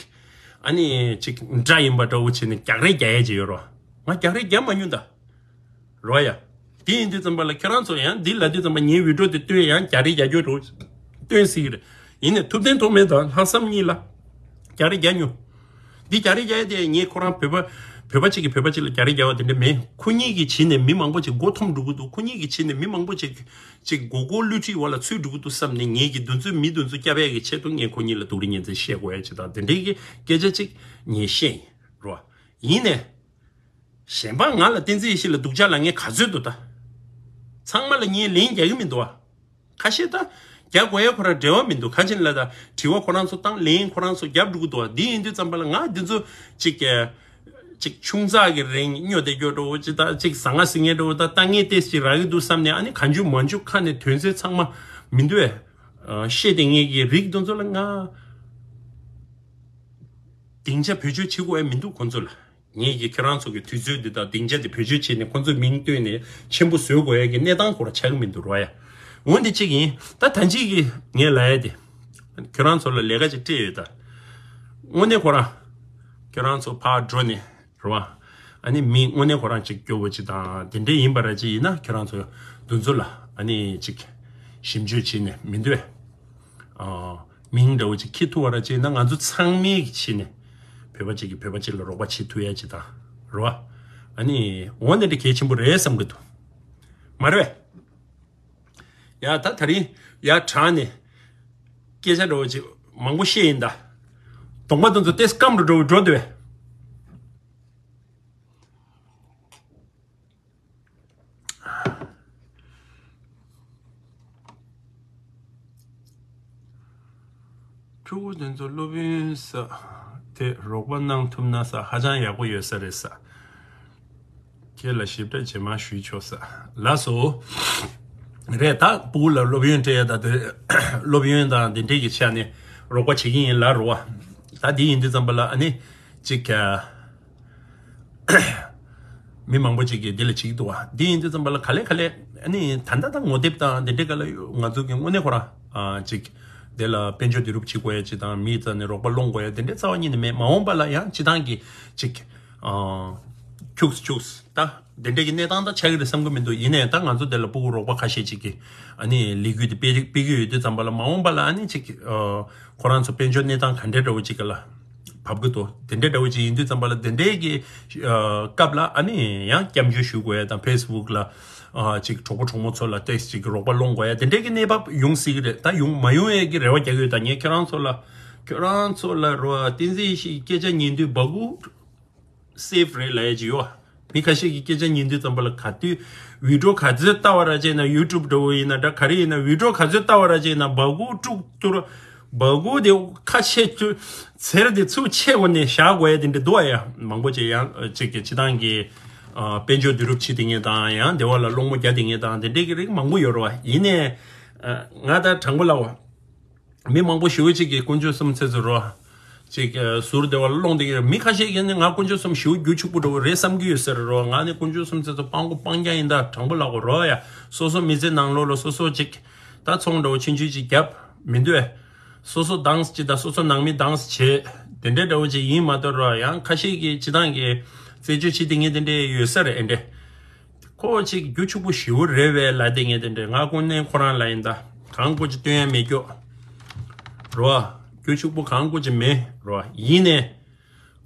ཨ་ནི་ཅིག་འདྲ་ཡིན་པ་འདྲ་བོ་བྱས་ནས་རྒྱག་རེས་རྒྱག་ཡ་ཅིག་ཡོད་རོ། ང་རྒྱག་རེས་རྒྱག་མ་མྱོང་ད། རོ་ཡ། དེ་ཡིན་དུས་ཙམ་པ་ལ་ཁྱེད་རང་ཚོ་ཡང་འདི་ལབ་དུས་ཙམ་པ་ངའི་བི་ཌིའོ་དེ་སྟོན་ཡང་རྒྱག་རེས་རྒྱག་རྒྱུ་རོ། སྟོན་སྲིད་ཀྱི་རེད། ཡིན་ནའི་ཐུབ་བསྟན་ཐོགས་མེད་དང་ལྷག་བསམ་གཉིས་ལ་རྒྱག་རེས་རྒྱག་མྱོང་། འདི་རྒྱག་རེས་རྒྱག་ཡ་དེ་ངས་ཁོ་རང་བོད་པ་བོད་པ་གཅིག་གིས་བོད་པ་གཅིག་ལ་རྒྱག་རེས་རྒྱག་པ་དེ་འདྲ་མེད། ཁོ་གཉིས་ཀྱིས་བྱས་ནས་མི་མང་པོ་ཅིག་མགོ་འཐོམ་འགྲོ་གི་འདུག་ཁོ་གཉིས་ཀྱིས་བྱས་ནས་མི་མང་པོ་ཅིག་ཅིག་མགོ་སྐོར་བསླུ་བྲིད་འོག་ལ་ཚུད་འགྲོ་གི་འདུག་བསམ་ནས་ངེད་ཀྱིས་འདི་ཚོའི་མི་འདི་ཚོ་སྐྱབས་ཡས་ཀྱི་ཆེད་དུ་ངས་ཁོ་གཉིས་ལ་སྡུག་རུས་ངན་ཚད་བཤད་དགོས་ཡ་ཅིག་དང་དེ་འདྲའི་གི་སྐད་ཆ་ཅིག་ངས་བཤད་ཡིན་རོ། ཡིན་ནས། གཞན་པ་ང་ལ་བསྟན་འཛིན་ཡེ་ཤེས་ལ་སྡུག་ཅག་ལབ་མཁན་ག་ཚོད་འདུག་ད། ཚང་མ་ལ་ངས་ལན་རྒྱག་གི་མི་འདུག་བ། ཁ་ཤས་ད། རྒྱག་དགོས་ཡ་ཁོ་རང་འབྲེལ་བ་མི་འདུག་ག་ཅི་ལ་ད་དྲི་བ་ཁོ་རང་ཚོ་བཏང་ལན་ཁོ་རང་ཚོ་རྒྱབ་འགྲོ་གི་འདུག་བ། འདི་ཡིན་དུས་ཙམ་པ་ལ་ང་འདི་ཚོ་ཅིག་གི་ཅིག་ཆུང་ཙག་གི་རིང་སྨྱོ་བསྡད་རྒྱུ་འདྲ་བོ་ཅིག་ད་ཅིག་ཟ་ང་ཟིང་ངེ་འདྲ་བོ་ད་ལྟ་ངས་ཏེས་ཅིག་རག་གི་འདུག་བསམ་ནས་ཨ་ནི་གང་བྱུང་མང་བྱུང་ཁ་ནས་དོན་ཚན་ཚང་མ་མི་འདུག་བས། ཨ་བཤད་དེ་ངས་ཀྱི་རིགས་དེ་ཚོ་ལ་ང་སྡིངས་ཆ་བེད་སྤྱོད་བྱེད་དགོས་ཡ་མི་འདུག་ཁོང་ཚོ་ལ། ངེད་ཀྱིས་ཁྱེད་རང་ཚོ་གི་དུས་ཚོད་འདི་དང་སྡིངས་ཆ་འདི་བེད་སྤྱོད་བྱས་ནས་ཁོང་ཚོའི་མིང་བཏོན་ནས་ཆེན་པོ་བཟོ་དགོས་ཡ་གི་གནས་སྟངས་ཁོ་རང་ཆགས་ཀྱི་མི་འདུག་རོ་ཡ། འོ་འདི་གཅིག་ཡིན། ད་ད་གཅིག་གི་ངས་ལབ་ཡ་དེ། ཁྱེད་རང་ཚོ་ལ་ལས་ཀ་ཅིག་སྤྲད་ཡོད་ད། དངོས་གནས་ཁོ་རང་། ཁྱེད་རང་ཚོ་ཕར་འགྲོ་ནས་རོ། ཨ་ནི་མི་དངོས་གནས་ཁོ་རང་ཅིག་སྐྱོ་བོ་ཅིག་དང་དེ་འདྲས་ཡིན་པ་ར་ཅིག་ཡིན་ན་ཁྱེད་རང་ཚོ་འདི་ཚོ་ལ་ཨ་ནི་ཅིག་ཞིབ་འཇུག་བྱས་ནས་མི་འདོད། ཨ། མིང་འདྲ་བོ་ཅིག་འཁྱེར་ཐུབ་པ་ར་ཅིག་ན་ང་ཚོ་ཚང་མས་ཀྱི་ཆེད་ནས་བོད་པ་གཅིག་གིས་བོད་པ་གཅིག་ལ་རོགས་པ་བྱེད་ཐུབ་ཡ་ཅིག་དང་རོ། ཨ་ནི་འོ་ནི་འདྲ་གལ་ཆེན་པོ་རེད་བསམ་གི་འདུག་མ་རེད་པས། ཡ་ད་ད་རིང་ཡ་དྲག་ནས་སྐད་ཆ་འདྲ་བོ་ཅིག་མང་པོ་བཤད་ཡིན་ད། གདོང་པ་དེ་ཚོ་ཏེས་སྐམ་རུ་འགྲོ་འགྲོ་འདུག་པས། ཕྲུ་གུ་དེ་ཚོ་སློབ་ཡོན་ས་དེ་རོགས་པ་གནང་ཐུབ་ན་ས་ཧ་ཅང་ཡག་པོ་ཡོད་ས་རེད་ས། ཁྱེད་ལ་ཞིབ་ཕྲ་རྗེས་མ་ཞུས་ཆོག་ས། ལགས་སོ། རེད་ད་སྤུ་གུ་ལ་སློབ་ཡོན་སྤྲད་ཡ་ད་དེ་སློབ་ཡོན་དང་དེ་འདྲས་ཀྱི་ཆ་ནས་རོགས་པ་བྱེད་ཀྱི་ཡིན་ལ་རོ་བ། ད་དེ་ཡིན་དུས་ཙམ་པ་ལ་ཨ་ནི་ཅིག་ག་མི་མང་པོ་ཅིག་གིས་འདི་ལ་བྱེད་ཀྱི་འདུག་བ། འདི་ཡིན་དུས་ཙམ་པ་ལ་ག་ལེ་ག་ལེ་ཨ་ནི་ད་ལྟ་ད་ངོ་དེབ་དང་འདི་འདྲའི་སྒང་ལ་ང་ཚོ་གི་དངོས་གནས་ཁོ་རང་ཨ་ཅིག་འདི་ལ་དཔལ་འབྱོར་བསྡུ་རུབ་བྱེད་དགོས་ཡ་ཅིག་དང་མིའི་རྩ་ནས་རོགས་པ་སློང་དགོས་ཡ་དེ་འདྲའི་རྩ་བ་ཉིད་ནས་མེད། མ་འོངས་པ་ལ་ཡང་སྤྱི་བཏང་གི་ཅིག་ཨ་ཁྱུགས་ཁྱུགས་ད་འདི་འདྲའི་གི་གནས་སྟངས་ད་ཆགས་ཀྱི་རེད་བསམ་གི་མི་འདུག་ཡིན་ནའི་ད་ང་ཚོ་འདི་ལ་སྤུ་གུ་རོགས་པ་ཁ་ཤས་ཅིག་གིས་ཨ་ནི་ལས་འགུལ་དེ་སྤེལ་སྤེལ་གི་ཡོད་དུས་ཙམ་པ་ལ་མ་འོངས་པ་ལ་ཨ་ནི་ཅིག་ཨ་ཁོ་རང་ཚོ་དཔལ་འབྱོར་གནས་སྟངས་ག་འདྲའི་འདྲ་བོ་ཅིག་ག་ལ། བབས་ཀྱི་འདུག་དེ་འདྲའི་འདྲ་བོ་ཅིག་ཡིན་དུས་ཙམ་པ་ལ་དེ་འདྲའི་གི་ཨ་སྐབས་ལ་ཨ་ནི་ཡང་སྐྱབས་འཇུག་ཞུ་དགོས་ཡ་དང་ཕེ་སི་བུག་ལ་ཨ་ཅིག་གྲོགས་པོ་གྲོགས་མོ་ཚོ་ལ་ཏེག་སི་ཅིག་གི་རོགས་པ་སློང་དགོས་ཡ་དེ་འདྲའི་གི་གནས་བབ་ཡོང་སྲིད་གི་རེད། ད་ཡོང་མ་ཡོང་ཡས་ཀྱི་རེ་བ་རྒྱག་གི་ཡོད། ད་ངས་ཁྱེད་རང་ཚོ་ལ་ཁྱེད་རང་ཚོ་ལ་རོ་བསྟན་འཛིན་ཡེ་ཤེས་སྐད་ཆ་ཉན་དུས་སྦ་ཁུག་སེབ་རེད་ལབ་ཡ་ཅིག་ཡོད། མི་ཁ་ཤས་ཀྱིས་སྐད་ཆ་ཉན་དུས་ཙམ་པ་ལ། ག་དུས་བི་ཌིའོ་ག་ཚོད་ལྟ་བ་ར་བྱས་ན། ཡུ་ཊུབ་འདྲ་བོ་ཡིན་ན་འདྲ། ག་རེ་ཡིན་ན། བི་ཌིའོ་ག་ཚོད་ལྟ་བ་ར་བྱས་ན། སྦ་ཁུག་དཀྲུག་ཏུ་ར། སྦ་ཁུག་དེ་ཁ་ཕྱེ་ཚུ། ཚེར་དེ་ཚུར་ཕྱེ་འོ་ནས་བཞག་དགོས་ཡ་དེ་འདྲ་འདུག་ཨ། ཡ་མང་པོ་ཅིག་ཡང་ཅིག་གི་སྤྱི་བཏང་གི་ཨ་དཔལ་འབྱོར་བསྡུ་རུབ་བྱེད་དེ་ངེས་དང་། ཡང་དེ་བ་ལ་སློང་མོ་རྒྱག་དེ་ངེས་དང་། དེ་འདྲའི་གི་རིགས་མང་པོ་ཡོད་རེད་བ། ཡིན་ནའི་ཨ་ང་ད་དྲང་པོ་ལབ་པ། མི་མང་པོ་ཞེ་པོ་ཅིག་གིས་དཀོན་མཆོག་གསུམ་ཚེ་ཚོ་རོ། ཅིག་ཟུར་དེ་བ་ལ་སློང་དེ་གི་རེད། མི་ཁ་ཤས་ཀྱིས་ནི་ང་དཀོན་མཆོག་གསུམ་ཞེ་པོ་རྒྱུ་ཕྱུག་པོ་འདྲ་བོ་རེད་བསམ་གྱི་ཡོད་ཟེར་རོ། ང་ནི་དཀོན་མཆོག་གསུམ་ཚེ་ཚོ་སྤང་པོ་སྤང་རྐྱང་ཡིན། ད་དྲང་པོ་ལབ་དགོས་རོ་ཡ། སོ་སོ་མི་ཚེ་ནང་ལོགས་ལ་སོ་སོ་ཅིག་ད་ཚོང་འདྲ་བོ་ཆུང་ཆུང་ཅིག་རྒྱབ་མི་འདུག་ཨེ། སོ་སོ་དང་ཅིག་ད་སོ་སོ་ནང་མི་དང་བྱེད། དེ་འདྲའི་འདྲ་བོ་ཅིག་ཡིན་མ་གཏོགས་རོ། ཡང་ཁ་ཤས་ཀྱིས་སྤྱི་བཏང་གི་རྩད་གཅོད་བྱེད་དེ་ངེས་དེ་འདྲའི་ཡོད་ས་རེད། ཨེ་འདྲ། ཁོ་ཅིག་རྒྱུ་ཕྱུག་པོ་ཞེ་པོ་རེད་པས་ལབ་དེ་ངེས་དེ་འདྲ། ང་ཀུན་ནས་ཁོ་རང་ལ་ཡིན་ད། གང་དགོས་ཅིག་སྟོན་ཡ་མེད་ཀྱོག་རོ། རྒྱུ་ཕྱུག་པོ་གང་དགོས་ཅིག་མེད་རོ། ཡིན་ནས་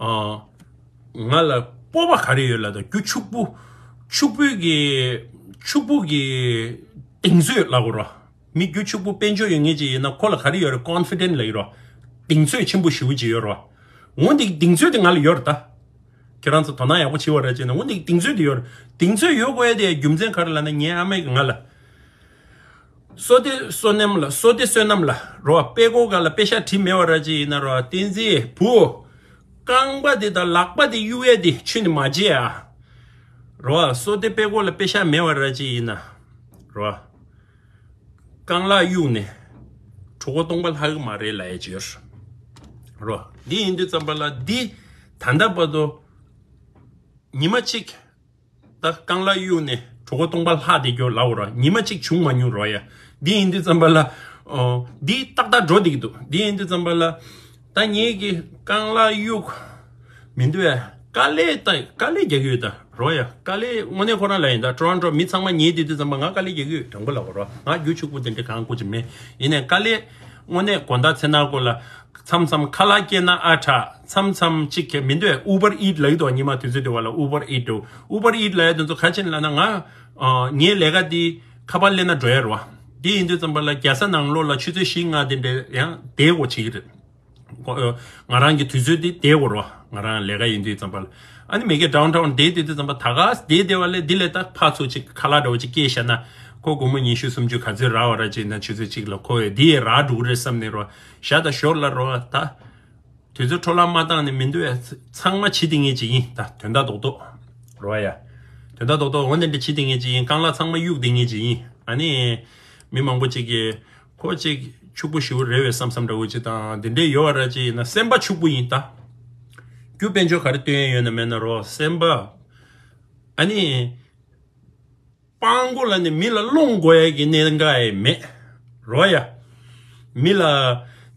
ཨ་ང་ལ་སྤོབས་པ་ག་རེ་ཡོད་ལབ་ད། རྒྱུ་ཕྱུག་པོ། ཕྱུག་པོའི་གི་ཕྱུག་པོ་གི་གདེང་ཚོད་ལབ་དགོས་རོ། མི་རྒྱུ་ཕྱུག་པོ་དཔལ་འབྱོར་ཡོད་མཁན་ཅིག་ཡིན་ན་ཁོ་ལ་ག་རེ་ཡོད་རེད། ཀོན་ཕི་ཌེན་ལབ་ཀྱི་རོ། གདེང་ཚོད་ཆེན་པོ་ཞེ་པོ་ཅིག་ཡོད་རོ། འོ་འདི་གདེང་ཚོད་དེ་ང་ལ་ཡོད་རེད་ད། ཁྱེད་རང་ཚོ་དོ་སྣང་ཡག་པོ་བྱེད་པ་རེད་ཅེ་ན། འོ་འདི་གདེང་ཚོད་དེ་ཡོད་རེད། གདེང་ཚོད་ཡོད་དགོས་ཡ་དེ་རྒྱུ་མཚན་ག་རེ་ལབ་ན། ངའི་ཨ་མས་ང་ལ་བསོད་བདེ་བསོད་ནམས་ལ། བསོད་བདེ་བསོད་ནམས་ལ་རོ། དཔེ་ཀློག་སྒང་ལ་པེ་ཤག་བྲིས་མེད་པ་ར་ཅིག་ཡིན་ན་རོ། བསྟན་འཛིན་བུ། རྐང་པ་དེ་དང་ལག་པ་དེ་གཡུག་ཡས་དེ་ཁྱོད་ནི་མ་བརྗེད་ཨ། རོ། བསོད་བདེ་དཔེ་ཀློག་ལ་པེ་ཤག་མེད་པ་ར་ཅིག་ཡིན་ན་རོ། རྐང་ལག་གཡུག་ནས་གྲོད་ཁོག་སྟོང་པ་ལྷག་གི་མ་རེད་ལབ་ཡས་ཅིག་ཡོད་རོ། འདི་ཡིན་དུས་ཙམ་པ་ལ་འདི་ད་ལྟ་བར་དུ་ཉི་མ་གཅིག་ད་རྐང་ལག་གཡུག་ནས་གྲོད་ཁོག་སྟོང་པ་ལྷག་བསྡད་རྒྱུ་ལབ་རོ། ཉི་མ་གཅིག་བྱུང་མ་མྱོང་རོ་ཡ། འདི་ཡིན་དུས་ཙམ་པ་ལ་ཨོ་འདི་ཏག་ཏག་འགྲོ་བསྡད་ཀྱི་འདུག་འདི་ཡིན་དུས་ཙམ་པ་ལ་ད་ངེད་ཀྱི་རྐང་ལག་གཡུག་མི་འདུག་ཡ། དཀའ་ལས་ད་དཀའ་ལས་རྒྱག་གི་ཡོད་ད་རོ་ཡ། དཀའ་ལས་དངོས་གནས་ཁོ་རང་ལ་ཡིན་ད། ཊོ་རོན་ཊོ་མི་ཚང་མ་ཉལ་བསྡད་དུས་ཙམ་པ་ང་དཀའ་ལས་རྒྱག་གི་ཡོད། དྲང་པོ་ལབ་རོ། ང་རྒྱུ་ཕྱུག་པོ་དེ་འདྲ་གང་དགོས་ཀྱི་མེད། ཡིན་ནའི་དཀའ་ལས་དངོས་གནས་དགོང་དག་མཚན་ནག་གོ་ལ། མཚམས་མཚམས་ཁ་ལག་སྐྱེལ་ན་ཨ་དྲག་མཚམས་མཚམས་གཅིག་གི་མི་འདུག་ཨུ་བར་ཨིཊ་ལབ་ཀྱི་འདུག་ཉི་མ་དུས་ཚོད་དེ་བ་ལ་ཨུ་བར་ཨིཊ་འདུག་ཨུ་བར་ཨིཊ་ལབ་ཡ་དེ་ཚོ་ག་ཅི་ལབ་ན། ང་ཨ་ངའི་ལས་ཀ་འདི་ཁ་པར་ལེན་ན་འགྲོ་ཡ་རེད་བ། འདི་ཡིན་དུས་ཙམ་པ་ལ་རྒྱལ་ས་ནང་ལོགས་ལ་ཆུ་ཚོད་བཞི་ལྔ་དེ་འདྲ་ཡང་བསྡད་དགོས་བྱེད་ཀྱི་རེད། ཁོ་ང་རང་གི་དུས་ཚོད་འདི་བསྡད་དགོས་རེད་བ། ང་རང་ལས་ཀ་ཡིན་དུས་ཙམ་པ་ལ། ཨ་ནི་མི་གི་ཌའུན་ཊའུན་བསྡད་དུས་ཙམ་པ་ད་ག་བསྡད་བསྡད་པ་ལས་འདི་ལས་ད་ཕར་ཚུར་ཅིག་ཁ་ལག་འདྲ་བོ་ཅིག་སྐྱེལ་བཞག་ན། ཁོ་སྒོར་མོ་ཉི་ཤུ་སུམ་ཅུ་ག་ཚོད་རག་པ་ར་ཅིག་ན་ཆུ་ཚོད་གཅིག་ལ་ཁོ་ཡ་འདི་ཡ་རག་འགྲོ་གི་རེད་བསམ་ནས་རོ། ཞག་དང་ཞོར་ལ་རོ་ད། དུས་ཚོད་འཕྲོ་བརླག་མ་བཏང་ནས་མི་འདུག་ཡ། ཚང་མ་བྱེད་དེ་ངེས་ཅིག་ཡིན་ད། དོན་དག་རྡོག་རྡོག་རོ་ཡ། དོན་དག་རྡོག་རྡོག་འོ་འདི་འདྲ་བྱེད་དེ་ངེས་ཅིག་ཡིན། རྐང་ལག་ཚང་མ་གཡུག་དེ་ངེས་ཅིག་ཡིན། ཨ་ནི་མི་མང་པོ་ཅིག་གིས་ཁོ་ཅིག་ཕྱུག་པོ་ཞེ་པོ་རེད་བས་བསམ་བསམ་འདྲ་བོ་ཅིག་དང་དེ་འདྲས་ཡོད་པ་ར་ཅིག་ཡིན་ན། སེམས་པ་ཕྱུག་པོ་ཡིན་ད། རྒྱུ་དཔལ་འབྱོར་ག་རེ་སྟོན་ཡ་ཡོད་ན་མེད་ན་རོ། སེམས་པ། ཨ་ནི། སྤྲང་པོ་ལ་ནི་མི་ལ་སློང་དགོས་ཡ་གི་གནད་འགག་ཡ་མེད་རོ་ཡ། མི་ལ་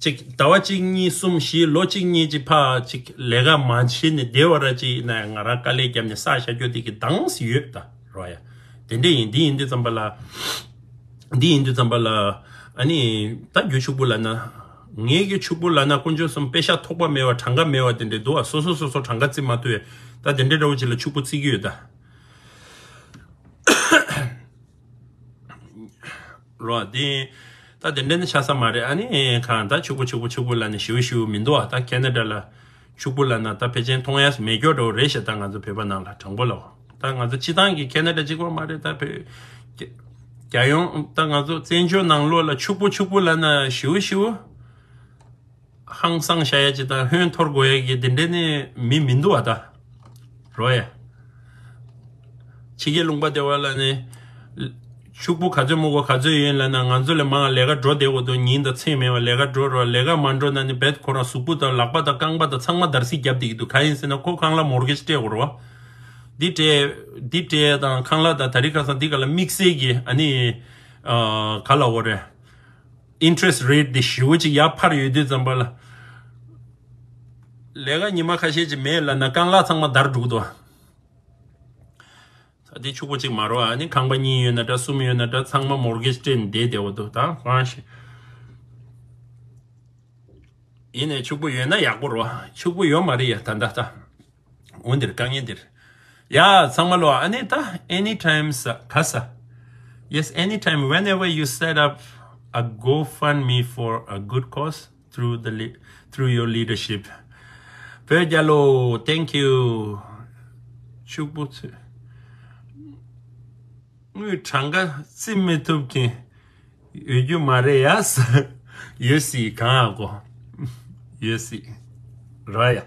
ཅིག་ཟླ་བ་གཅིག་གཉིས་གསུམ་བཞི་ལོ་གཅིག་གཉིས་ཅིག་ཕར་ཅིག་ལས་ཀ་མ་བྱེད་ནས་བསྡད་པ་ར་ཅིག་ཡིན་ན་ཡང་ང་རང་དཀའ་ལས་བརྒྱབ་ནས་བསགས་བཞག་རྒྱུ་དེ་གི་གདངས་ཡོད་ད་རོ་ཡ། དེ་འདྲས་ཡིན། འདི་ཡིན་དུས་ཙམ་པ་ལ། འདི་ཡིན་དུས་ཙམ་པ་ལ། ཨ་ནི་ད་རྒྱུ་ཕྱུག་པོ་ལབ་ན། ངེད་ཀྱི་ཕྱུག་པོ་ལབ་ན་དཀོན་མཆོག་གསུམ་པེ་ཤག་ཐོགས་པ་མེད་པ་གྲངས་ཀ་མེད་པ་དེ་འདྲས་འདུག་ཨ། སོ་སོ་སོ་སོ་གྲངས་ཀ་བརྩི་མ་ཐུབ་ཡ། ད་དེ་འདྲས་འདྲ་བོ་ཅིག་ལ་ཕྱུག་པོ་བརྩི་གི་ཡོད་ད། རོ། དེ་ད་དེ་འདྲ་ནི་ཆགས་ས་མ་རེད། ཨ་ནི་གང་ད་ཕྱུག་པོ་ཕྱུག་པོ་ཕྱུག་པོ་ལབ་ནས་ཞེ་པོ་ཞེ་པོ་མི་འདུག་ཨ། ད་ཁེ་ན་ཌ་ལ་ཕྱུག་པོ་ལབ་ན་ད་ཕལ་ཆེར་མཐོང་ཡ་མེད་སྐྱོ་འདྲ་བོ་རེད་ཤག་ད་ང་ཚོ་བོད་པ་ནང་ལ་དྲང་པོ་ལབ། ད་ང་ཚོ་སྤྱི་བཏང་གི་ཁེ་ན་ཌ་གཅིག་པོ་མ་རེད། ད་བོད་རྒྱ་རྒྱལ་ཡོངས་ད་ང་ཚོ་བཙན་བྱོལ་ནང་ལོགས་ལ་ཕྱུག་པོ་ཕྱུག་པོ་ལབ་ན་ཞེ་པོ་ཞེ་པོ། ཧང་སང་བྱ་ཡ་ཅིག་དང་ཧོན་འཐོར་དགོས་ཡ་གི་དེ་འདྲས་ནི་མི་མི་འདུག་བ་ད། རོ་ཡ། ཕྱི་རྒྱལ་ལུང་པ་དེ་བ་ལ་ནི། ཕྱུག་པོ་ག་ཚོད་མོ་གོ་ག་ཚོད་ཡོད་ལབ་ན་ང་ཚོ་ལས་མང་ལས་ཀ་འགྲོ་བསྡད་དགོས་འདུག་ཉིན་དང་མཚན་མེད་པ་ལས་ཀ་འགྲོ་རོ། ལས་ཀ་མ་འགྲོ་ན་ནི་རྦད་ཁོ་རང་གཟུགས་པོ་དང་ལག་པ་དང་རྐང་པ་དང་ཚང་མ་འདར་སིག་བརྒྱབ་བསྡད་ཀྱི་འདུག་གང་ཡིན་ཟེར་ན་ཁོ་ཁང་གླ་མོར་གེཇ་སྤྲད་དགོས་རོ། འདི་སྤྲད། འདི་སྤྲད་དང་ཁང་གླ་དང་དེ་རིང་ཁ་སང་འདི་ག་ལ་དམིགས་བསལ་གྱི་ཨ་ནི། ག་ལ་འོ་རེད། ཨིན་ཊི་རེ་སི་ཊི་རེ་ཊི་འདི་ཞེ་པོ་ཅིག་ཡར་འཕར་ཡོད་དུས་ཙམ་པ་ལ། ལས་ཀ་ཉི་མ་ཁ་ཤས་ཅིག་མེད་ལབ་ན་རྐང་ལག་ཚང་མ་འདར་འགྲོ་གི་འདུག་ད་འདི་ཕྱུག་པོ་ཅིག་མ་རོ། ཨ་ནི་ཁང་པ་གཉིས་ཡོད་ན་འདྲ་གསུམ་ཡོད་ན་འདྲ་ཚང་མ་མོར་གེཇ་སྤྲད་ནས་བསྡད་བསྡད་པ་འདུག་ད་ཧྥ་རན་སི། ཡིན་ནའི་ཕྱུག་པོ་ཡོད་ན་ཡག་པོ་རོ། ཕྱུག་པོ་ཡོད་མ་རེད་ཡ་ད་ད་ད། འོ་འདིར་དཀའ་ངལ་འདིར། ཡ་ཚང་མ་ལོ། ཨ་ནི་ད་anytime ས་ག་ས། Yes, anytime, whenever you set up a GoFundMe for a good cause through the le- through your leadership. བོད་རྒྱལ་ལོ། Thank you. ཕྱུག་པོ་ཚོས། དངུལ་གྲངས་ཀ་རྩིས་མི་ཐུབ་མཁན་ཡོད་རྒྱུ་མ་རེད་ཡ། ཡོད་སྲིད་གང་ཨ་གོ། ཡོད་སྲིད་ར་ཡ།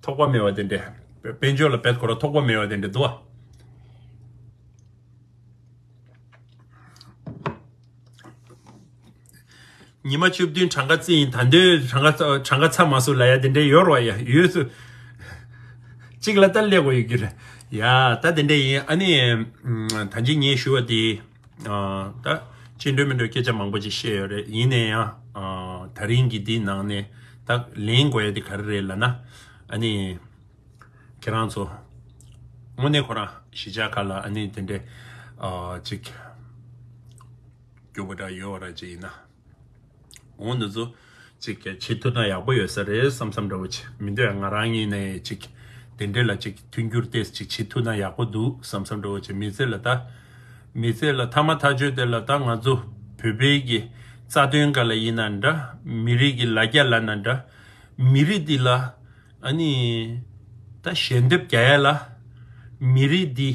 ཐོགས་པ་མེད་པ་དེ་འདྲས། དཔལ་འབྱོར་ལ་བེད་ཁོ་ར་ཐོགས་པ་མེད་པ་དེ་འདྲས་འདུག་ཨ། ཉི་མ་བཅུ་བདུན་གྲངས་ཀ་རྩིས་ཡིན། ད་འདོད་གྲངས་ཀ་གྲངས་ཀ་ཚ་མ་སུ་ལ་ཡ་དེ་འདྲས་ཡོད་རོགས་ཡ། ཡོད་སུ། གཅིག་ལ་ལྟ་ལེགས་པོ་ཡོད་རྒྱུ་རེད་ཡ། ད་དེ་འདྲས་ཡིན། ཨ་ནི་ད་གིན་ངས་ཞུ་བ་དེ་ད་ཅི་འདྲ་མི་འདྲ་སྐད་ཆ་མང་པོ་ཅིག་བཤད་ཡོད་རེད། ཡིན་ནའི་ཡང་ད་རིང་གི་འདི་ནང་ནས་ད་ལེན་དགོས་ཡ་དེ་ག་རེ་རེད་ལབ་ན། ཨ་ནི་ཁྱེད་རང་ཚོ་དངོས་གནས་ཁོ་རང་གཞིས་ཆགས་ཁག་ལ་ཨ་ནི་དེ་འདྲས་ཅིག་སྐྱོ་པོ་འདྲ་ཡོད་ར་ཅིག་ཡིན་ན། འོ་འདི་ཚོ་ཅིག་བྱེད་ཐུབ་ན་ཡག་པོ་ཡོད་ས་རེད་བསམ་བསམ་འདྲ་བོ་ཅིག་མི་འདུག་ཡ། ང་རང་ངོས་ནས་ཅིག་དེ་འདྲས་ལ་ཅིག་མཐུན་འགྱུར་ཏོག་ཙམ་ཅིག་བྱེད་ཐུབ་ན་ཡག་པོ་འདུག་བསམ་བསམ་འདྲ་བོ་ཅིག་མི་ཚེ་ལ་ད། མི་ཚེ་ལ་ཐ་མ་ཐག་ཆོད་དེ་ལ་ད་ང་ཚོ་བོད་པའི་གི་རྩ་དོན་སྒང་ལ་ཡིན་ན་འདྲ། མི་རིགས་ཀྱི་ལ་རྒྱ་ལབ་ན་འདྲ། མི་རིགས་འདི་ལ་ཨ་ནི་ད་ཞལ་འདེབས་རྒྱག་ཡ་ལ་མི་རིགས་འདི་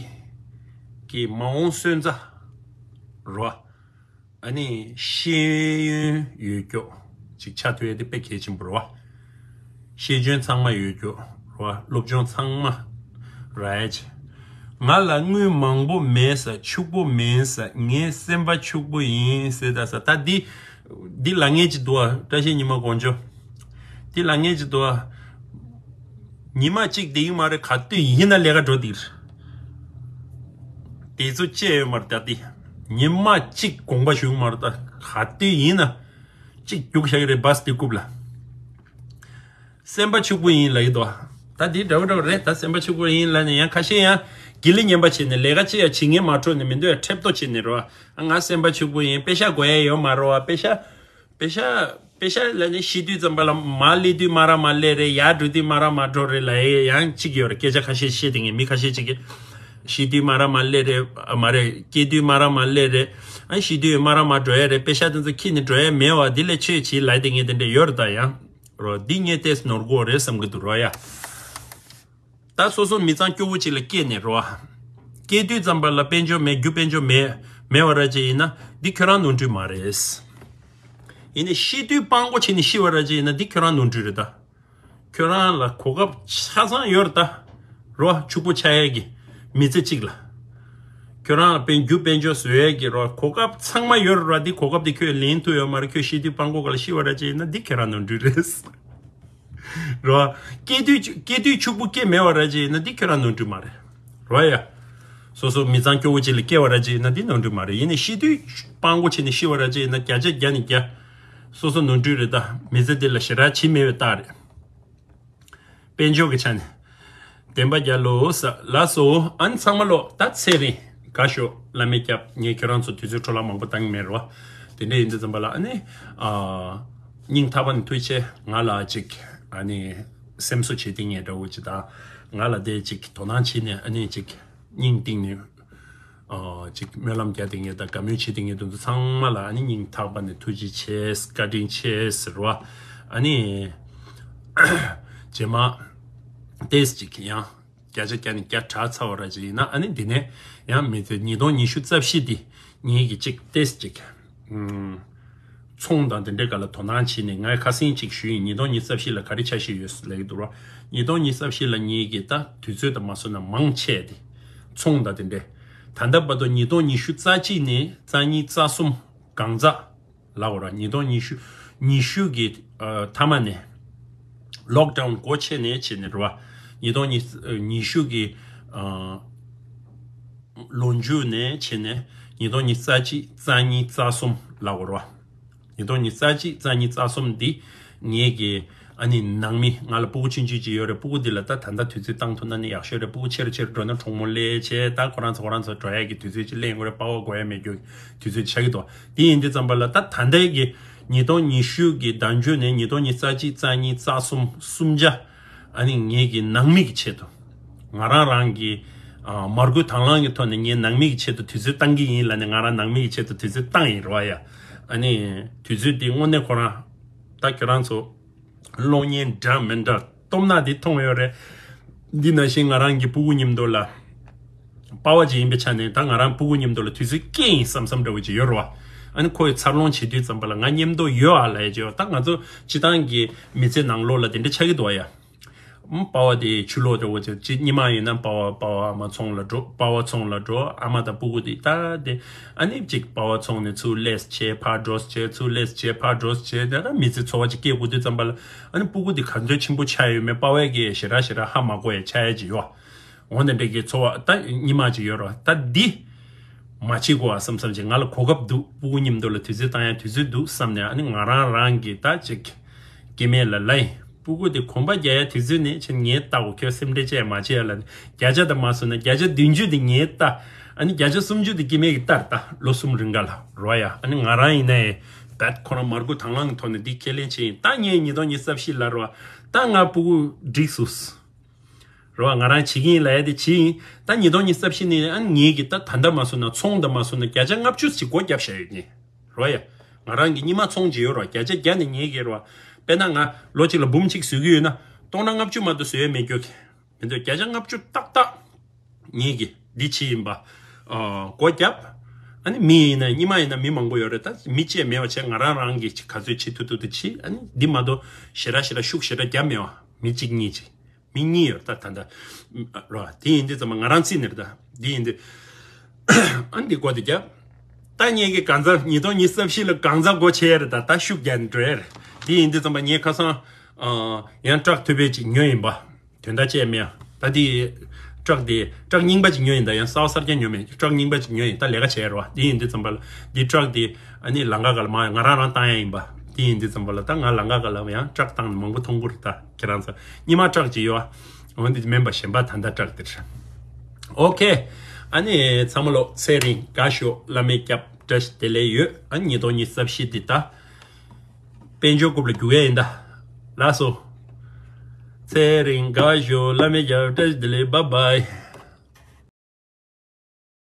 གི་མ་འོངས་སོན་རྩ་རོ། ཨ་ནི་ཤེས་ཡོན་ཡོད་རྒྱུ་ཅིག་ཆགས་ཐུབ་ཡ་དེ་དཔེ་གལ་ཆེན་པོ་རེད་བ། ཤེས་ཡོན་ཚང་མ་ཡོད་རྒྱུ་རེད་བ། སློབ་སྦྱོང་ཚང་མ་རག་ཡ་ཅིག་ང་ལ་དངུལ་མང་པོ་མེད་ས། ཕྱུག་པོ་མིན་ས། ངའི་སེམས་པ་ཕྱུག་པོ་ཡིན་ཟེར་ད་ས། ད་འདི་འདི་ལབ་མཁན་ཅིག་འདུག་བ། བཀྲ་ཤིས་ཉི་མ་དཀོན་མཆོག་འདི་ལབ་མཁན་ཅིག་འདུག་བ། ཉི་མ་གཅིག་བསྡད་ཡོད་མ་རེད། ག་དུས་ཡིན་ན་ལས་ཀ་འགྲོ་འདིར། དེ་ཚོ་བཅད་ཡོད་མ་རེད། ད་དེ་ཉི་མ་གཅིག་དགོངས་པ་ཞུ་གི་མ་རེད། ད་ག་དུས་ཡིན་ན་གཅིག་རྒྱུགས་བཞག་གི་རེད། བཱས་དེ་རྐུབ་ལ། སེམས་པ་ཕྱུག་པོ་ཡིན་ལབ་ཀྱི་འདུག་ད་དེ་འདྲ་བོ་འདྲ་བོ་རེད། ད་སེམས་པ་ཕྱུག་པོ་ཡིན་ལབ་ནས་ཡང་ཁ་ཤས་ཡང་དགེ་ལེགས་ཉན་པ་བྱས་ནས་ལས་ཀ་ཅི་ཡང་བྱེད་ངེས་མ་འཕྲོད་ནས་མི་འདོད་ཡ་ཁྲེབ་ཏོ་བྱས་ནས་རེད་བ། ང་སེམས་པ་ཕྱུག་པོ་ཡིན། པེ་ཤ་དགོས་ཡ་ཡོད་མ་རེད་བ། པེ་ཤ། པེ་ཤ། པེ་ཤ་ལ་ནི་ཤི་དུས་ཙམ་པ་ལ་མར་སླེབས་དུས་མ་ར་མར་སླེབས་རེད། ཡར་འགྲོ་དུས་མ་ར་མར་འགྲོ་རེད་ལབ་ཡ་ཡང་གཅིག་ཡོད་རེད། སྐད་ཆ་ཁ་ཤས་བཤད་དེ་ངས་མི་ཁ་ཤས་ཅིག་གིས་ཤི་དུས་མ་ར་མར་སླེབས་རེད། མ་རེད། སྐྱེ་དུས་མ་ར་མར་སླེབས་རེད། ཨ་ཤི་དུས་མ་ར་མར་འགྲོ་ཡ་རེད། པེ་ཤ་དེ་ཚོ་ཁྱེར་ནས་འགྲོ་ཡ་མེད་བ། འདི་ལས་ཆོས་བྱེད་ལབ་དེ་ངས་དེ་འདྲ་ཡོད་རེད། ད་ཡང་རོ། འདི་ངས་ཏེས་ནོར་གོ་རེད་བསམ་གི་འདུག་རོ་ཡ། ད་སོ་སོ་མི་ཚང་སྐྱོ་བོ་ཅིག་ལ་སྐྱེས་ནས་རོ། སྐྱེས་དུས་ཙམ་པ་ལ་དཔལ་འབྱོར་མེད། རྒྱུ་དཔལ་འབྱོར་མེད། མེད་བ་ར་ཅིག་ཡིན་ན་འདི་ཁྱོད་རང་ནོར་འཁྲུལ་མ་རེད། ཡིན་ནའི་ཤི་དུས་སྤྲང་པོ་བྱས་ནས་ཤི་བ་ར་ཅིག་ཡིན་ན་འདི་ཁྱོད་རང་ནོར་འཁྲུལ་རེད་ད། ཁྱོད་རང་ལ་གོ་སྐབས་ཆ་ཚང་ཡོད་རེད་ད། རོ། ཕྱུག་པོ་ཆགས་ཡས་ཀྱི་མི་ཚེ་གཅིག་ལ། ཁྱོད་རང་ལ་དཔལ་རྒྱུ་དཔལ་འབྱོར་བཟོ་ཡས་ཀྱི་རོ། གོ་སྐབས་ཚང་མ་ཡོད་རེད་ར། འདི་གོ་སྐབས་འདི་ཁྱོད་ལེན་ཐུབ་ཡོད་མ་རེད། ཁྱོད་ཤི་དུས་སྤྲང་པོ་ག་ལ་ཤི་བ་ར་ཅིག་ཡིན་ན་འདི་ཁྱོད་རང་ནོར་འཁྲུལ་རེད། རོ། སྐྱེ་དུས་སྐྱེ་དུས་ཕྱུག་པོ་སྐྱེ་མེད་བ་ར་ཅིག་ཡིན་ན་འདི་ཁྱོད་རང་ནོར་འཁྲུལ་མ་རེད། རོ་ཡ། སོ་སོ་མི་ཚང་སྐྱོ་བོ་ཅིག་ལ་སྐྱེ་བ་ར་ཅིག་ཡིན་ན་འདི་ནོར་འཁྲུལ་མ་རེད། ཡིན་ནའི་ཤི་དུས་སྤྲང་པོ་བྱས་ནས་ཤི་བ་ར་ཅིག་ཡིན་ན་བརྒྱ་ཆ་བརྒྱ་ནས་བརྒྱ། སོ་སོ་ནོར་འཁྲུལ་རེད་ད། མི་ཚེ་འདི་ལ་ཞེ་དྲག་བྱེད་མེད་པའི་རྟགས་རེད། དཔལ་འབྱོར་གྱི་ཆ་ནས། བདེན་པ་རྒྱལ་ལོ་ས་ལགས་སོ། ཨ་ནི་ཚང་མ་ལོ་ད་ཚེ་རིང་དགའ་ཤོག་བླ་མས་སྐྱབས། ངས་ཁྱོད་རང་ཚོ་དུས་ཚོད་འཕྲོ་བརླག་མང་པོ་བཏང་གི་མེད་རོ། དེ་འདྲ་ཡིན་དུས་ཙམ་པ་ལ་ཨ་ནི། ཨ། སྙིང་ཐག་པ་ནས་ཐུགས་རྗེ་ཆེ། ང་ལ་ཅིག་ཨ་ནི་སེམས་གསོ་བྱེད་དེ་ངས་འདྲ་བོ་ཅིག་དང་། ང་ལ་དེ་ཅིག་དོ་སྣང་བྱེད་ནས་ཨ་ནི་ཅིག་སྙིང་གཏིང་ནས་ཨ་ཅིག་སྨོན་ལམ་རྒྱག་དེ་ངས་དང་དགའ་མོས་བྱེད་དེ་ངས་དེ་ཚོ་ཚང་མ་ལ་ཨ་ནི་སྙིང་ཐག་པ་ནས་ཐུགས་རྗེ་ཆེ། བཀའ་དྲིན་ཆེ་ཟེར་བ། ཨ་ནི་རྗེས་མ་ཏེས་ཅིག་ཡང་། བརྒྱ་ཆ་བརྒྱ་ནས་བརྒྱ་དྲག་ཚར་བ་ར་ཅིག་ཡིན་ན་ཨ་ནི་འདི་ནས་ཡང་མི་ཚེ་ཉིས་སྟོང་ཉི་ཤུ་རྩ་བཞི་འདི་ངེད་ཀྱི་ཅིག་ཏེས་ཅིག་ཨུམ། ཚོང་དང་དེ་འདྲའི་སྒང་ལ་དོ་སྣང་བྱས་ནས་ངས་ཁ་སང་ཅིག་ཞུས་ཡིན། ཉིས་སྟོང་ཉི་ཤུ་རྩ་བཞི་ལ་ག་རེ་འཆར་གཞི་ཡོད་ལབ་ཀྱི་འདུག་ར། ཉིས་སྟོང་ཉི་ཤུ་རྩ་བཞི་ལ་ངེད་ཀྱི་ད་དུས་ཚོད་དང་མ་བཟོ་ན་མང་ཆེ་དེ་ཚོང་དང་དེ་འདྲའི། ད་ལྟ་བར་དུ་ཉིས་སྟོང་ཉི་ཤུ་རྩ་གཅིག་ནས་རྩ་གཉིས་རྩ་གསུམ་གང་ཚ། ལབ་དགོས་ར། ཉིས་སྟོང་ཉི་ཤུ་ཉི་ཤུ་གི་ཨ་མཐའ་མ་ནས། ལོག་ཌའུན་སྒོ་ཕྱེ་ནས་བྱས་ནས་རེད་བ། ཉིས་སྟོང་ཉི་ཉི་ཤུ་གི་ཨ་ལོ་མཇུག་ནས་བྱས་ནས་ཉིས་སྟོང་ཉི་ཤུ་རྩ་གཅིག་རྩ་གཉིས་རྩ་གསུམ་ལབ་དགོས་རེད་བ། ཉིས་སྟོང་ཉི་ཤུ་རྩ་གཅིག་རྩ་གཉིས་རྩ་གསུམ་འདི་ངེད་ཀྱི་ཨ་ནི་ནང་མི། ང་ལ་སྤུ་གུ་ཆུང་ཆུང་ཅིག་ཡོད་རེད། སྤུ་གུ་འདི་ལ་ད་ད་ལྟ་དུས་ཚོད་བཏང་ཐུབ་ན་ནི་ཡག་ཤོས་རེད། སྤུ་གུ་ཆེ་རུ་ཆེ་རུ་འགྲོ་ན་གྲོགས་མོ་སླེབས་བྱས། ད་ཁོ་རང་ཚོ་ཁོ་རང་ཚོ་འགྲོ་ཡག་གི་དུས་ཚོད་ཅིག་ལེན་དགོས་རེད། པ་ཝར་དགོས་ཡ་མེད་རྒྱུ་དུས་ཚོད་ཆགས་ཀྱི་འདུག་དེ་ཡིན་དུས་ཙམ་པ་ལ་ད་ད་ལྟའི་གི་ཉིས་སྟོང་ཉི་ཤུ་གི་ཟླ་མཇུག་ནས་ཉིས་སྟོང་ཉི་ཤུ་རྩ་གཅིག་རྩ་གཉིས་རྩ་གསུམ་གསུམ་ཆ་ཨ་ནི་ངེད་ཀྱི་ནང་མི་གི་ཆེད་དུ། ང་རང་རང་གི་ཨ་མར་ཁུ་དང་བླངས་ཀྱི་ཐོག་ནས་ངའི་ནང་མི་གི་ཆེད་དུ་དུས་ཚོད་བཏང་གི་ཡིན་ལབ་ནས། ང་རང་ནང་མི་གི་ཆེད་དུ་དུས་ཚོད་བཏང་ཡིན་རེད་བ་ཡ། ཨ་ནི་དུས་ཚོད་འདི་དངོས་གནས་ཁོ་རང་ད་ཁྱོད་རང་ཚོ་གློག་བརྙན་འདྲ་མི་འདྲ་སྟོབས་ན་འདི་མཐོང་ཡོད་རེད། འདི་ནང་བཞིན་ང་རང་གི་སྤུ་གུ་མཉམ་དུ་ལ། པ་ཕ་ཅིག་ཡིན་པའི་ཆ་ནས་ད་ང་རང་སྤུ་གུ་མཉམ་དུ་ལ་དུས་ཚོད་སྐྱེལ་ཡིན་བསམ་བསམ་འདྲ་བོ་ཅིག་ཡོད་རེད་བ། ཨ་ནི་ཁོ་ཡི་འཚར་ལོངས་བྱེད་དུས་ཙམ་པ་ལ་ང་མཉམ་དུ་ཡོད་ཨ་ལབ་ཡ་ཅིག་ཡོད། ད་ང་ཚོ་སྤྱི་བཏང་གི་མི་ཚེ་ནང་ལོགས་ལ་དེ་འདྲ་ཆགས་ཀྱི་འདུག་ཨ་ཡ། ཨམ། པ་ཕ་དེ་ཕྱི་ལོགས་འགྲོ་བ་ཅིག་ཅིག་ཉི་མ་ཡིན་ན་པ་ཕ་པ་ཕ་ཨ་མ་ཚོང་ལ་འགྲོ། པ་ཕ་ཚོང་ལ་འགྲོ། ཨ་མ་དང་སྤུ་གུ་དེ་ད་དེ། ཨ་ནི་ཅིག་པ་ཕ་ཚོང་ནས་ཚུར་ལས་བྱས་ཕར་འགྲོ་བྱས། ཚུར་ལས་བྱས་ཕར་འགྲོ་བྱས། ད་ད་མི་ཚེ་འཚོ་བ་ཅིག་སྐྱེལ་དགོས་དུས་ཙམ་པ་ལ། ཨ་ནི་སྤུ་གུ་དེ་ག་ཚོད་ཆེན་པོ་ཆགས་ཡོད་མེད་པ་ཕ་ཕ་གིས་ཞེ་དྲག་ཞེ་དྲག་ཧ་མ་གོ་ཡ་ཆགས་ཡ་ཅིག་ཡོད། འོ་ན་འདྲ་གི་འཚོ་བ་ད་ཉི་མ་ཅིག་ཡོད་རེད་བ། ད་འདི་མ་བྱེད་དགོས་ཨ་བསམ་བསམ་ཅིག་ང་ལ་གོ་སྐབས་འདུག་སྤུ་གུ་མཉམ་དུ་ལ་དུས་ཚོད་བཏང་ཡ་དུས་ཚོད་འདུག་བསམ་ནས། ཨ་ནི་ང་རང་རང་གི་ད་ཅིག་སྐྱེ་དམན་ལ་ལབ་ཡིན། སྤུ་གུ་དེ་གོམ་པ་རྒྱག་ཡ་དུས་ཚོད་ནས་ཕྱིན་ངས་ལྟ་དགོས། ཁྱོད་སེམས་ཁྲལ་བྱས་མ་བྱས་ལ་ནི་བརྒྱ་ཆ་དང་མ་སོང་ན་བརྒྱ་ཆ་བདུན་ཅུ་དེ་ངས་ལྟ། ཨ་ནི་བརྒྱ་ཆ་སུམ་ཅུ་དེ་སྐྱེ་དམན་གྱིས་ལྟ་རེད་ད། ལོ་གསུམ་རིང་ག་ལ་རོ་ཡ། ཨ་ནི་ང་རང་ཡིན་ན་ཡང་བད་ཁོ་རང་མར་ཁུ་དང་བླངས་ཐོག་ནས་འདི་ཁས་ལེན་བྱས་ཡིན། ད་ངས་ཉིས་སྟོང་ཉི་ཤུ་རྩ་བཞི་ལ་རོ། ད་ང་སྤུ་གུ་འགྲིག་སོང་རོ། ང་རང་བྱེད་ཀྱི་ཡིན་ལབ་ཡ་དེ་བྱེད་ཡིན། ད་ཉིས་སྟོང་ཉི་ཤུ་རྩ་བཞི་ནས་ཨ་ནི་ངེད་ཀྱི་ད་ད་ལྟ་མ་སོང་ན་ཚོང་ད་མ་སོང་ན་བརྒྱ་ཆ་ལྔ་བཅུ་ཞིག་སྒོ་བརྒྱབ་བཞག་ཡོད་ངེས་རོ་ཡ། ང་རང་གི་ཉི་མ་ཚོང་ཅིག་ཡོད་རོ། བརྒྱ་ཆ་བརྒྱ་ནི་ངེད་ཀྱི་རོ། དཔེར་ན་ང་ལོ་གཅིག་ལ་འབུམ་གཅིག་བཟོ་གི་ཡོད་ན་སྟོང་ཕྲག་ལྔ་བཅུ་མ་གཏོགས་བཟོ་ཡ་མེད་རྒྱུ་གི་མི་འདུག་བརྒྱ་ཆ་ལྔ་བཅུ་ཏག་ཏག་ངེད་ཀྱི་འདི་ཕྱི་ཡིན་པ། ཨ། སྒོ་བརྒྱབ། ཨ་ནི་མི་ཡིན་ན་ཉི་མ་ཡིན་ན་མི་མང་པོ་ཡོད་རེད། ད་མི་བཅས་མེད་པ་བྱས་ང་རང་རང་གིས་ག་ཚོད་བྱེད་ཐུབ་ཐུབ་དེ་བྱེད། ཨ་ནི་འདི་མ་གཏོགས་ཞེ་དྲག་ཞེ་དྲག་ཤུགས་ཞེ་དྲག་བརྒྱབ་མེད་པ། མི་གཅིག་གཉིས་ཅིག་མི་གཉིས་ཡོད་ད་ད་ད་རོ། དེ་ཡིན་དུས་ཙམ་པ་ང་རང་རྩིས་ནས་རེད་ད། འདི་ཡིན་དུས། ཨ་འདི་སྒོ་དེ་བརྒྱབ། ད་ངེད་ཀྱི་གང་ཟག་ཉིས་སྟོང་ཉི་ཤུ་རྩ་བཞི་ལ་གང་ཟག་སྒོ་ཕྱེ་ཡ་རེད་ད། ད་ཤུགས་རྒྱག་ནས་འགྲོ་ཡ་རེད། དེ་ཡིན་དུས་ཙམ་པ་ངས་ཁ་སང་། ཨ། ཡང་ཊག་ཐུབ་པའི་ཅིག་ཉོས་ཡིན་པ། དོན་དག་བཅས་མེད་ཡ། ད་དེ་ཊག་དེ་ཊག་རྙིང་པ་ཅིག་ཉོས་ཡིན་ད། ཡང་གསར་པ་གསར་རྐྱང་ཉོས་མེད། ཊག་རྙིང་པ་ཅིག་ཉོས་ཡིན། ད་ལས་ཀ་བྱས་རོ། དེ་ཡིན་དུས་ཙམ་པ་ལ་དེ་ཊག་དེ་ཨ་ནི་ལམ་ཁ་སྒང་ལ་མར་ང་རང་རང་བཏང་ཡ་ཡིན་པ། དེ་ཡིན་དུས་ཙམ་པ་ལ་ད་ང་ལམ་ཁ་སྒང་ལ་ཡང་ཊག་བཏང་ནས་མང་པོ་མཐོང་གི་རེད་ད། ཁྱེད་རང་ཚོ་རྙིང་མ་ཊག་ཅིག་ཡོད་ཨ། འོན་ཏེ་མིན་པ་གཞན་པ་ད་ལྟ་ཊག་དེ་རེད། ཨོ་ཁེ། ཨ་ནི་ཚང་མ་ལོ་ཚེ་རིང་དགའ་ཤོག་བླ་མའི་སྐྱབས་བཀྲ་ཤིས་བདེ་ལེགས་ཡོད། ཨ་ནི་ཉིས་སྟོང་ཉི་ཤུ་རྩ་བཞི་འདི་ད། དཔལ་འབྱོར་རྐུབ་ལ་རྒྱུག་ཡས་ཡིན་ད། ལགས་སོ། ཚེ་རིང་དགའ་ཤོག་བླ་མའི་རྒྱབ་བཀྲ་ཤིས་བདེ་ལེགས། བཱའི་བཱའི།